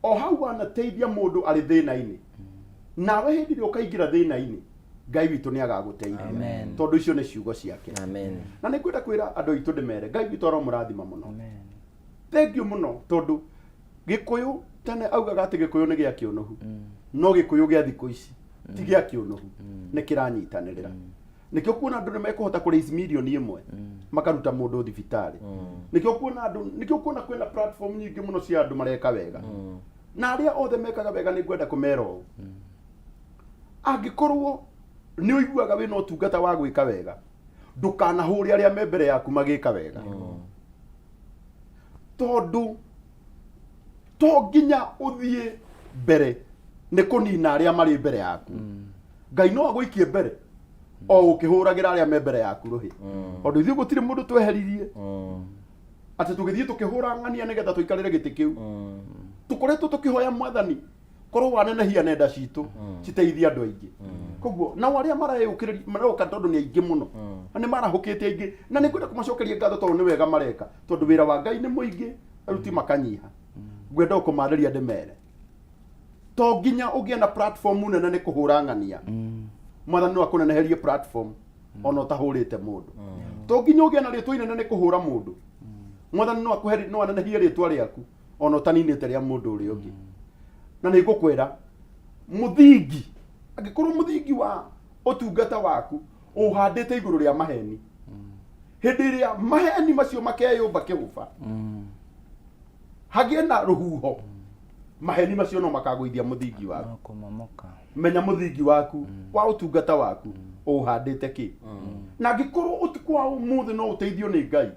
O hau wanateithia mũndũ arĩ thĩna-inĩ, nawe hĩndĩ ĩrĩa ũkaingĩra thĩna-inĩ Ngai witũ nĩ agagũteithia. Amen. Tondũ icio nĩ ciugo ciake. Amen. Na nĩ ngwenda kwĩra andũ aitũ ndĩmere Ngai witũ aromũrathima mũno. Thank you mũno, tondũ Gĩkũyũ tene augaga atĩ Gĩkũyũ nĩ gĩa kĩũnũhu, no Gĩkũyũ gĩa thikũ ici ti gĩa kĩũnũhu, nĩ kĩranyitanĩrĩra. Nĩkĩo kuona andũ nĩ mekũhota kũ raise mirioni ĩmwe makaruta mũndũ thibitarĩ. Nĩkĩo kuona andũ, nĩkĩo kuona kwĩna platform nyingĩ mũno cia andũ mareka wega. Na arĩa othe mekaga wega nĩ ngwenda kũmera ũũ, angĩkorwo nĩ ũiguaga wĩna ũtungata wa gwĩka wega, ndũkanahũre arĩa me mbere yaku magĩka wega, tondũ to nginya ũthiĩ mbere nĩ kũnina arĩa marĩ mbere yaku. Ngai no agũikie mbere o ũkĩhũragĩra arĩa me mbere yaku rũhĩ, tondũ ithuĩ gũtirĩ mũndũ tweheririe atĩ tũgĩthiĩ tũkĩhũra ng'ania nĩgetha tũikarĩre gĩtĩ kĩu. Tũkoretwo tũkĩhoya Mwathani korwo wanenehia nenda citũ citeithie andũ aingĩ. Koguo nao arĩa mareyũkĩrĩria maroka, tondũ nĩ aingĩ mũno na nĩ marahũkĩte aingĩ, na nĩ ngwenda kũmacokeria ngatho tondũ nĩ wega mareka, tondũ wĩra wa Ngai nĩ mũingĩ, aruti makanyiha. Ngwenda kũmarĩria ndĩmere to nginya ũgĩe na platform nene nĩ kũhũra ng'ania. Mwathani no akũneneherie platform ona ũtahũrĩte mũndũ. To nginya ũgĩe na rĩtwa inene nĩ kũhũra mũndũ. Mwathani no akũhe, no anenehie rĩtwa rĩaku. Ona ũtaninĩte rĩa mũndũ ũrĩa ũngĩ. Na nĩ ngũkwĩra mũthingi, angĩkorwo mũthingi wa ũtungata waku ũhandĩte igũrũ rĩa maheni, hĩndĩ ĩrĩa maheni macio makeyũmba kĩhũba, hagĩe na rũhuho, maheni macio no makagũithia mũthingi waku. No kũmomoka. Menya mũthingi waku wa ũtungata waku ũhandĩte kĩ. Na angĩkorwo ũtukũ wa ũmũthĩ no ũteithio nĩ Ngai,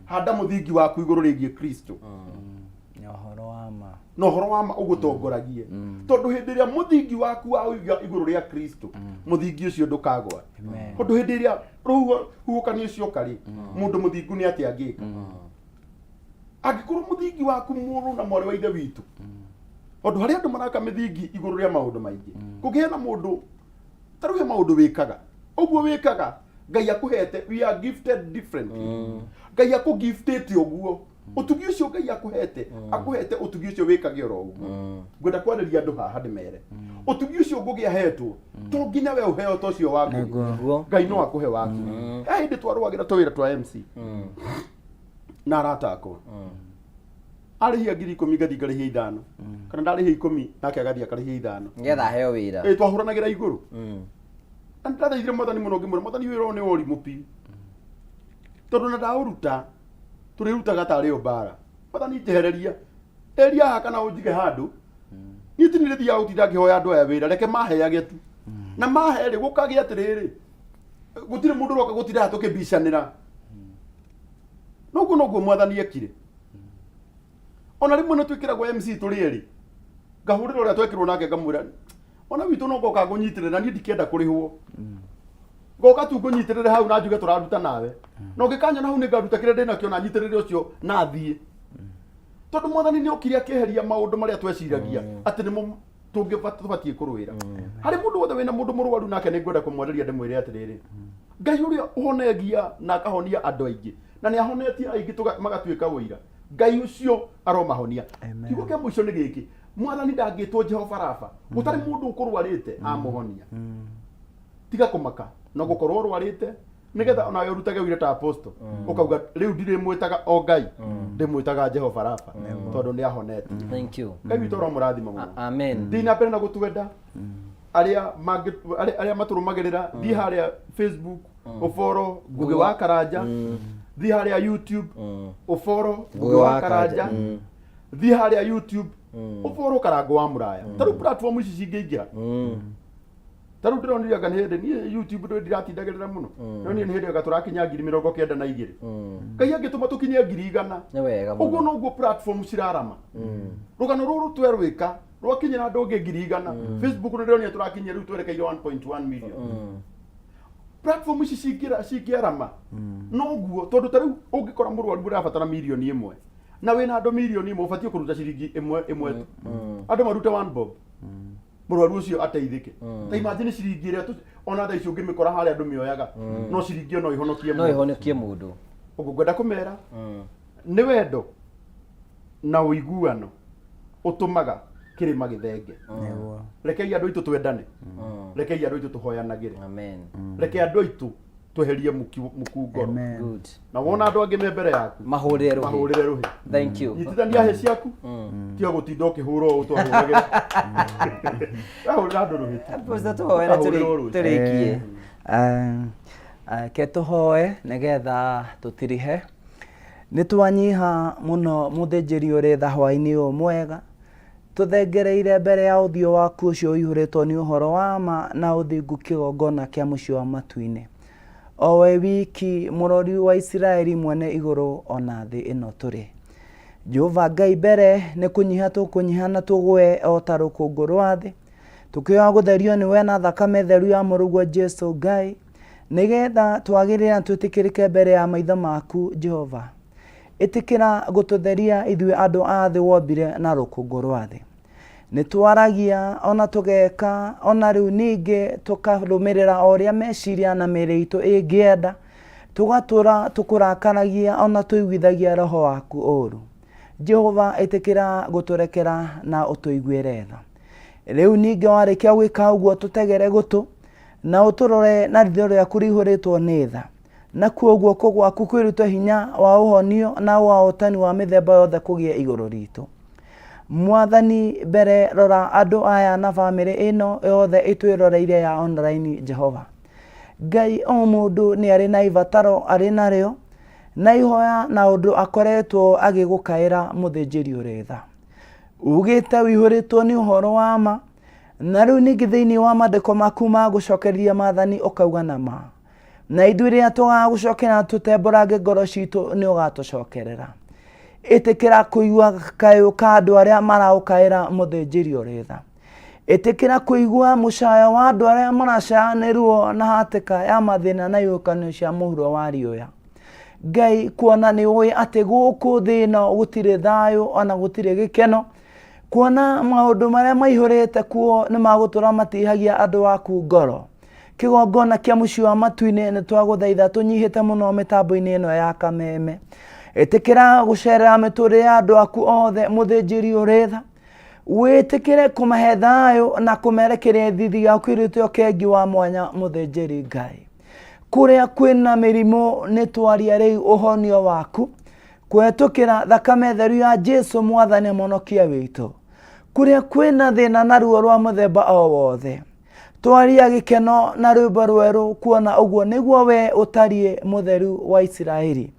handa mũthingi waku igũrũ rĩgiĩ Kristo. Na ũhoro wa ma. Na ũhoro wa ma ũgũtongoragie, tondũ hĩndĩ ĩrĩa mũthingi waku waũiga igũrũ rĩa Kristo, mũthingi ũcio ndũkagwa. Amen. Tondũ hĩndĩ ĩrĩa rũhuho huhũkanio cioka rĩ, mũndũ mũthingu nĩ atĩa angĩka? Angĩkorwo mũthingi waku, mũrũ na mwarĩ wa ithe witũ, tondũ harĩ andũ maraka mĩthingi igũrũ rĩa maũndũ maingĩ, kũngĩhe na mũndũ ta rĩu he maũndũ wĩkaga ũguo wĩkaga, Ngai akũhete, we are gifted differently. Ngai akũgiftĩte ũguo, ũtugi ũcio Ngai akũhete, akũhete ũtugi ũcio wĩkage oro ũguo. Ngwenda kwarĩria andũ haha ndĩmere, ũtugi ũcio Ngũgĩ ahetwo to nginya we ũheo ta ũcio wa Ngũgĩ. Ngai no akũhe waku. He hĩndĩ twarũagĩra tũwĩra twa MC na arata akwa, arĩhia 10,000, ngathiĩ ngarĩhia 5, kana ndarĩhia 10 nake agathiĩ akarĩhia 5. Nĩgetha aheo wĩra. Ĩ, twahũranagĩra igũrũ. Na ndathaithire Mwathani mũno, ngĩmwĩra, "Mwathani, wĩra ũyũ nĩ wa ũrimũ biũ, tondũ na ndaũruta tũrĩrutaga tarĩ o mbara. Mwathani, njehereria eria haha kana ũnjige handũ. Niĩ ti nĩ thiaga gũtinda ngĩhoya andũ aya wĩra, reke maheage tu." Na mahe rĩ, gũkagĩa atĩrĩrĩ, gũtirĩ mũndũ ũroka gũtinda haha tũkĩmbicanĩra. Noguo noguo Mwathani ekire. Ona rĩmwe nĩ twĩkĩragwo MC tũrĩ erĩ, ngahũrĩra ũrĩa twekĩrwo nake, ngamwĩra, "Ona witũ no ngoka ngũnyitĩrĩra, na niĩ ndikenda kũrĩhwo, ngoka tu ngũnyitĩrĩre hau na njuge tũraruta nawe, na ũngĩkanyona hau nĩ ngaruta kĩrĩa ndĩnakĩo na nyitĩrĩre ũcio na thiĩ." Tondũ Mwathani nĩ okire akĩeheria maũndũ marĩa tweciragia atĩ nĩmo tũbatiĩ kũrũĩra. Harĩ mũndũ wothe wĩna mũndũ mũrwaru nake, nĩ ngwenda kũmwarĩria ndĩmwĩre atĩrĩrĩ, Ngai ũrĩa ũhonegia na akahonia andũ aingĩ, na nĩ ahonetie aingĩ magatuĩka ũira, Ngai ũcio aromahonia. Kiugo kĩa mũico nĩ gĩkĩ: Mwathani ndangĩtwo Jehova Rafa gũtarĩ mũndũ ũkũrwarĩte amũhonia. Tiga kũmaka na gũkorwo ũrwarĩte, nĩgetha onawe ũrutage ũira ta apostle, ũkauga, "Rĩu ndirĩmwĩtaga o Ngai, ndĩmwĩtaga Jehova Rafa, tondũ nĩ ahonetie." Thank you. Ngai witũ aromũrathima mũno. Amen. Thiĩ na mbere na gũtwenda arĩa arĩa matũrũmagĩrĩra. Thiĩ harĩa Facebook, ũboro Ngũgĩ wa Karanja. Thiĩ harĩa YouTube, ũboro Ngũgĩ wa Karanja. Thiĩ harĩa YouTube, ũboro Karango wa Mũraya. Ta rĩu platform ici cingĩingĩra, ta rĩu ndĩronire anga nĩ hĩndĩ niĩ YouTube ndĩ ndiratindagĩrĩra mũno, no niĩ nĩ hĩndĩ anga tũrakinya 92,000. Ngai angĩtũma tũkinye 100,000, Nĩ wega ũguo mũno. Noguo platform cirarama. Rũgano rũrũ twerwĩka rwakinyĩra andũ angĩ 100,000. Facebook nĩ ndĩronire tũrakinyia rĩu twerekeire 1.1 million. Platform ici cingĩarama noguo, tondũ ta rĩu ũngĩkora mũrwaru ũrabatara 1 million na wĩna andũ 1 million, ũbatiĩ kũruta ciringi ĩmwe ĩmwe tu, andũ marute one bob, mũrwaru ũcio ateithĩke. Ta imagine ciringi ĩrĩa ona thaa ici ũngĩmĩkora harĩa andũ mĩoyaga, no ciringi ĩyo no ĩhonokie No mũndũ. Ĩhonokie mũndũ. Ũguo ngwenda kũmera nĩ wendo na ũiguano ũtũmaga kĩrĩma gĩthenge. Rekei andũ aitũ twendane, rekei andũ aitũ tũhoyanagĩre. Amen. Reke andũ aitũ tweherie muku ngoro. Good. Na wona andũ angĩ me mbere yaku, mahũrĩre rũhĩ. Mahũrĩre rũhĩ. Thank you. Nyitithania hĩ ciaku, tiga gũtinda ũkĩhũra ũũ twahũragĩra, wahũrĩra andũ rũhĩ tu. Apostle, tũhoere. Ũkahũrĩrwo rũciũ. Tũrĩkie. Ke tũhoe nĩgetha tũtirihe. Nĩ twanyiha mũno, mũthĩnjĩri ũrĩ tha, hwaĩ-inĩ ũyũ mwega tũthengereire mbere ya ũthiũ waku ũcio ũihũrĩtwo nĩ ũhoro wa ma na ũthingu, kĩgongona kĩa mũciĩ wa matu-inĩ, o we wiki mũrori wa Isiraeli, mwene igũrũ ona thĩ ĩno tũrĩ. Jehova Ngai, mbere nĩ kũnyiha tũkũnyiha na tũgwe o ta rũkũngũ rwa thĩ, tũkĩoya gũtherio nĩ we na thakame theru ya mũrũguo Jesu Ngai, nĩgetha twagĩrĩre na twĩtĩkĩrĩke mbere ya maitho maku. Jehova, ĩtĩkĩra gũtũtheria ithuĩ andũ a thĩ wombire na rũkũngũ rwa thĩ. Nĩ twaragia ona tũgeka, ona rĩu ningĩ tũkarũmĩrĩra o ũrĩa meciria na mĩĩrĩ itũ ĩngĩenda, tũgatũra tũkũrakaragia ona tũiguithagia roho waku ũru. Jehova, ĩtĩkĩra gũtũrekera na ũtũiguĩre tha. Rĩu ningĩ warĩkia gwĩka ũguo, tũtegere gũtũ na ũtũrore na ritho rĩaku rĩihũrĩtwo nĩ tha, nakuo guoko gwaku kwĩrute hinya wa ũhonio na wa ũhotani wa mĩthemba yothe kũgĩe igũrũ ritũ. Mwathani mbere rora andũ aya na bamĩrĩ ĩno yothe ĩtwĩroreire ya online Jehova. Ngai o mũndũ nĩ arĩ na ibataro arĩ narĩo na ihoya na ũndũ akoretwo agĩgũkaĩra mũthĩnjĩri ũrĩ tha. Ugĩte ũihũrĩtwo nĩ ũhoro wa ma na rĩu ningĩ thĩinĩ wa maandĩko maku ma gũcokereria maathani ũkauga na ma. Na ithuĩ rĩrĩa tũgagũcokera tũtembũrange ngoro citũ nĩ ũgatũcokerera. Ĩtĩkĩra kũigua kayũ ka andũ arĩa maraũkaĩra mũthĩnjĩri ũrĩ tha. Ĩtĩkĩra kũigua mũcayo wa andũ arĩa maracaya nĩ ruo na hatĩka ya mathĩna na ihuhũkanio cia mũhuro wa riũa. Ngai kuona nĩ ũĩ atĩ gũkũ thĩ ĩno gũtirĩ thayũ ona gũtirĩ gĩkeno, kuona maũndũ marĩa maihũrĩte kuo nĩ magũtũra matihagia andũ aku ngoro. Kĩgongona kĩa mũciĩ wa matu-inĩ nĩ twagũthaitha tũnyihĩte mũno mĩtambo-inĩ ĩno ya Kameme. Ĩtĩkĩra gũcerera mĩtũrĩre ya andũ aku othe mũthĩnjĩri ũrĩ tha. Wĩtĩkĩre kũmahe thayũ na kũmerekeria thithi yaku irĩte ũkengi wa mwanya mũthĩnjĩri Ngai. Kũrĩa kwĩna mĩrimũ nĩ twaria rĩu ũhonio waku kũhetũkĩra thakame theru ya Jesu mwathani mũhonokia witũ. Kũrĩa kwĩna thĩna na ruo rwa mũthemba o wothe twaria gĩkeno na rwĩmbo rwerũ kuona ũguo nĩguo we ũtariĩ mũtheru wa Isiraeli.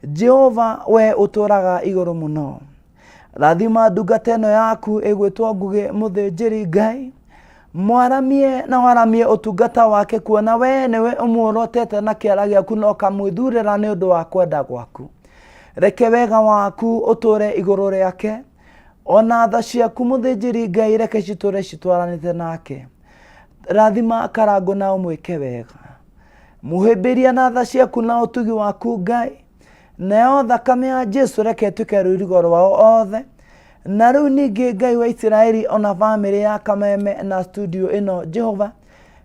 Jehova we ũtũraga igũrũ mũno. Rathima ndungata ĩno yaku ĩgwĩtwo Ngũgĩ mũthĩnjĩri Ngai. Mwaramie na waramie ũtungata wake kuona we nĩwe ũmuorotete na kĩara gĩaku na ũkamwĩthurĩra nĩ ũndũ wa kwenda gwaku. Reke wega waku ũtũre igũrũ rĩake ona tha ciaku mũthĩnjĩri Ngai reke citũre citwaranĩte nake. Rathima Karangũ na ũmwĩke wega. Mũhĩmbĩria na tha ciaku na ũtugi waku Ngai. Nayo thakame ya Jesu reke ĩtuĩke rũirigo rwao othe. Na rĩu ningĩ Ngai wa Isiraeli ona bamĩrĩ ya Kameme na studio ĩno Jehova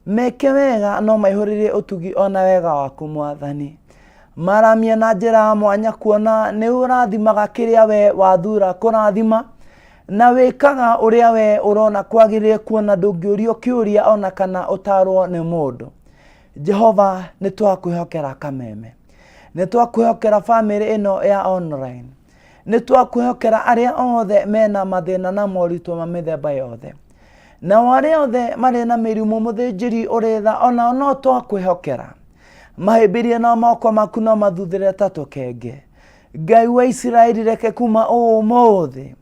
meke wega no maihũrĩrie ũtugi ona wega waku mwathani. Maramie na njĩra ya mwanya kuona nĩ ũrathimaga kĩrĩa we wathura kũrathima na wĩkaga ũrĩa we ũrona kwagĩrĩire kuona ndũngĩũrio kĩũria ona kana ũtarwo nĩ mũndũ. Jehova nĩ twakwĩhokera Kameme. Nĩ twakwĩhokera bamĩrĩ ĩno ya online. Nĩ twakwĩhokera arĩa othe mena mathĩna na moritũ ma mĩthemba yothe. Nao arĩa othe marĩ na mĩrimũ mũthĩnjĩri ũrĩ tha onao no twakwĩhokera. Mahĩmbĩrie na moko maku no mathuthĩre ta tũkenge. Ngai wa Isiraeli reke kuma ũmũthĩ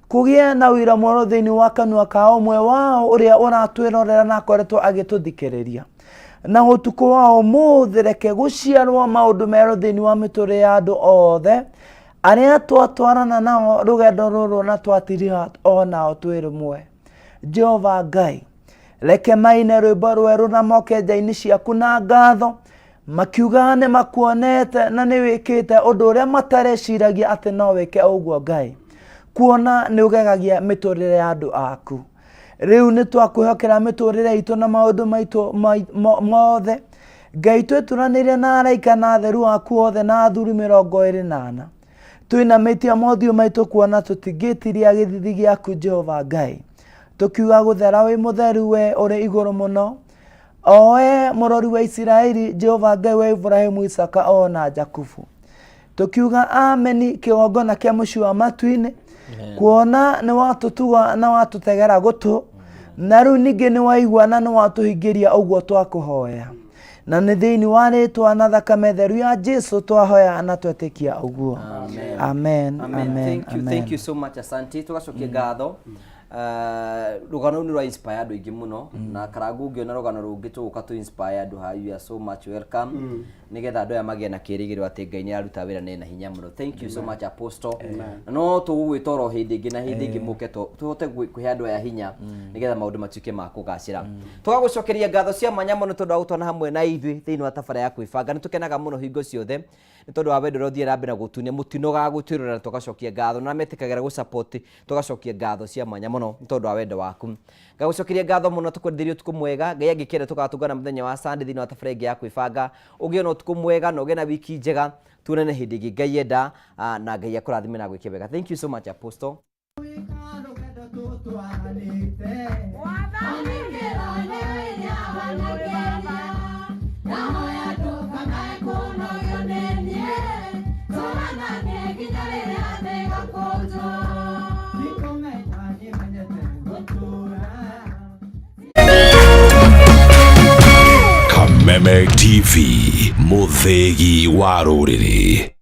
kũgĩe na ũira mwerũ thĩinĩ wa kanua ka ũmwe wao ũrĩa ũratwĩrorera na akoretwo agĩtũthikĩrĩria. Na ũtukũ wa ũmũthĩ reke gũciarwo maũndũ merũ thĩinĩ wa mĩtũrĩre ya andũ othe arĩa twatwarana nao rũgendo rũrũ na twatiriha onao twĩ rũmwe. Jehova Ngai, reke maine rwĩmbo rwerũ na moke nja-inĩ ciaku na ngatho makiuga nĩ makuonete na nĩ wĩkĩte ũndũ ũrĩa matareciragia atĩ no wĩke ũguo Ngai, kuona nĩ ũgegagia mĩtũrĩre ya andũ aku. Rĩu nĩ twakwĩhokera mĩtũrĩre itũ na maũndũ maitũ mothe. Ngai twĩturanĩire na araika na atheru aku othe na athuri 24. Twĩnamĩtie mothiũ maitũ kuona tũtingĩtiria gĩthithi gĩaku Jehova Ngai. Tũkiuga gũthera wĩ mũtheru we ũrĩ igũrũ mũno. O we mũrori wa Isiraeli Jehova Ngai wa Ibrahimu Isaka o na Jakubu. Tũkiuga ameni kĩgongona kĩa mũciĩ wa matu-inĩ kuona nĩ watũtuga na watũtegera gũtũ na rĩu ningĩ nĩ waigua na nĩ watũhingĩria ũguo twakũhoya na nĩ thĩinĩ wa rĩtwa na thakame theru ya Jesu twahoya na twetĩkia ũguo. Amen. Amen, Amen. amen, Thank you, amen. thank you so much asante tũgacokia ngatho rũgano rũu nĩ rwa inspire andũ aingĩ mũno na Karangũ ũngĩona rũgano rũngĩ tũgũka tũ inspire andũ haha you are so much welcome nĩgetha andũ aya magĩe na kĩĩrĩgĩrĩro atĩ Ngai nĩ aruta wĩra na ena hinya mũno. Thank you so much Apostle. Na no tũgũgwĩta oro hĩndĩ ĩngĩ na hĩndĩ ĩngĩ mũke tũhote kũhe andũ aya hinya nĩgetha maũndũ matuĩke ma kũgacĩra. Tũgagũcokeria ngatho cia mwanya mũno tondũ wa gũtwana hamwe na ithuĩ thĩinĩ wa tabara ya kwĩbanga. Nĩ tũkenaga mũno hingo ciothe nĩ tondũ wa wendo ũrĩa ũthiaga na mbere na gũtuonia mũtinogaga gũtwĩrorera na tũgacokia ngatho na metĩkagĩra gũ support tũgacokia ngatho cia mwanya mũno nĩ tondũ wa wendo waku. Ngagũcokeria ngatho mũno tũkwendithĩrie ũtukũ mwega. Ngai angĩkĩenda tũgatũngana mũthenya wa Sunday thĩinĩ wa tabara ĩngĩ ya kwĩbanga. Ũgĩe na ũtukũ mwega na ũgĩe na wiki njega. Tuonane hĩndĩ ĩngĩ Ngai enda na Ngai akũrathime na agwĩke wega. Thank you so much Apostle. Kameme TV, mũthĩgi wa rũrĩrĩ.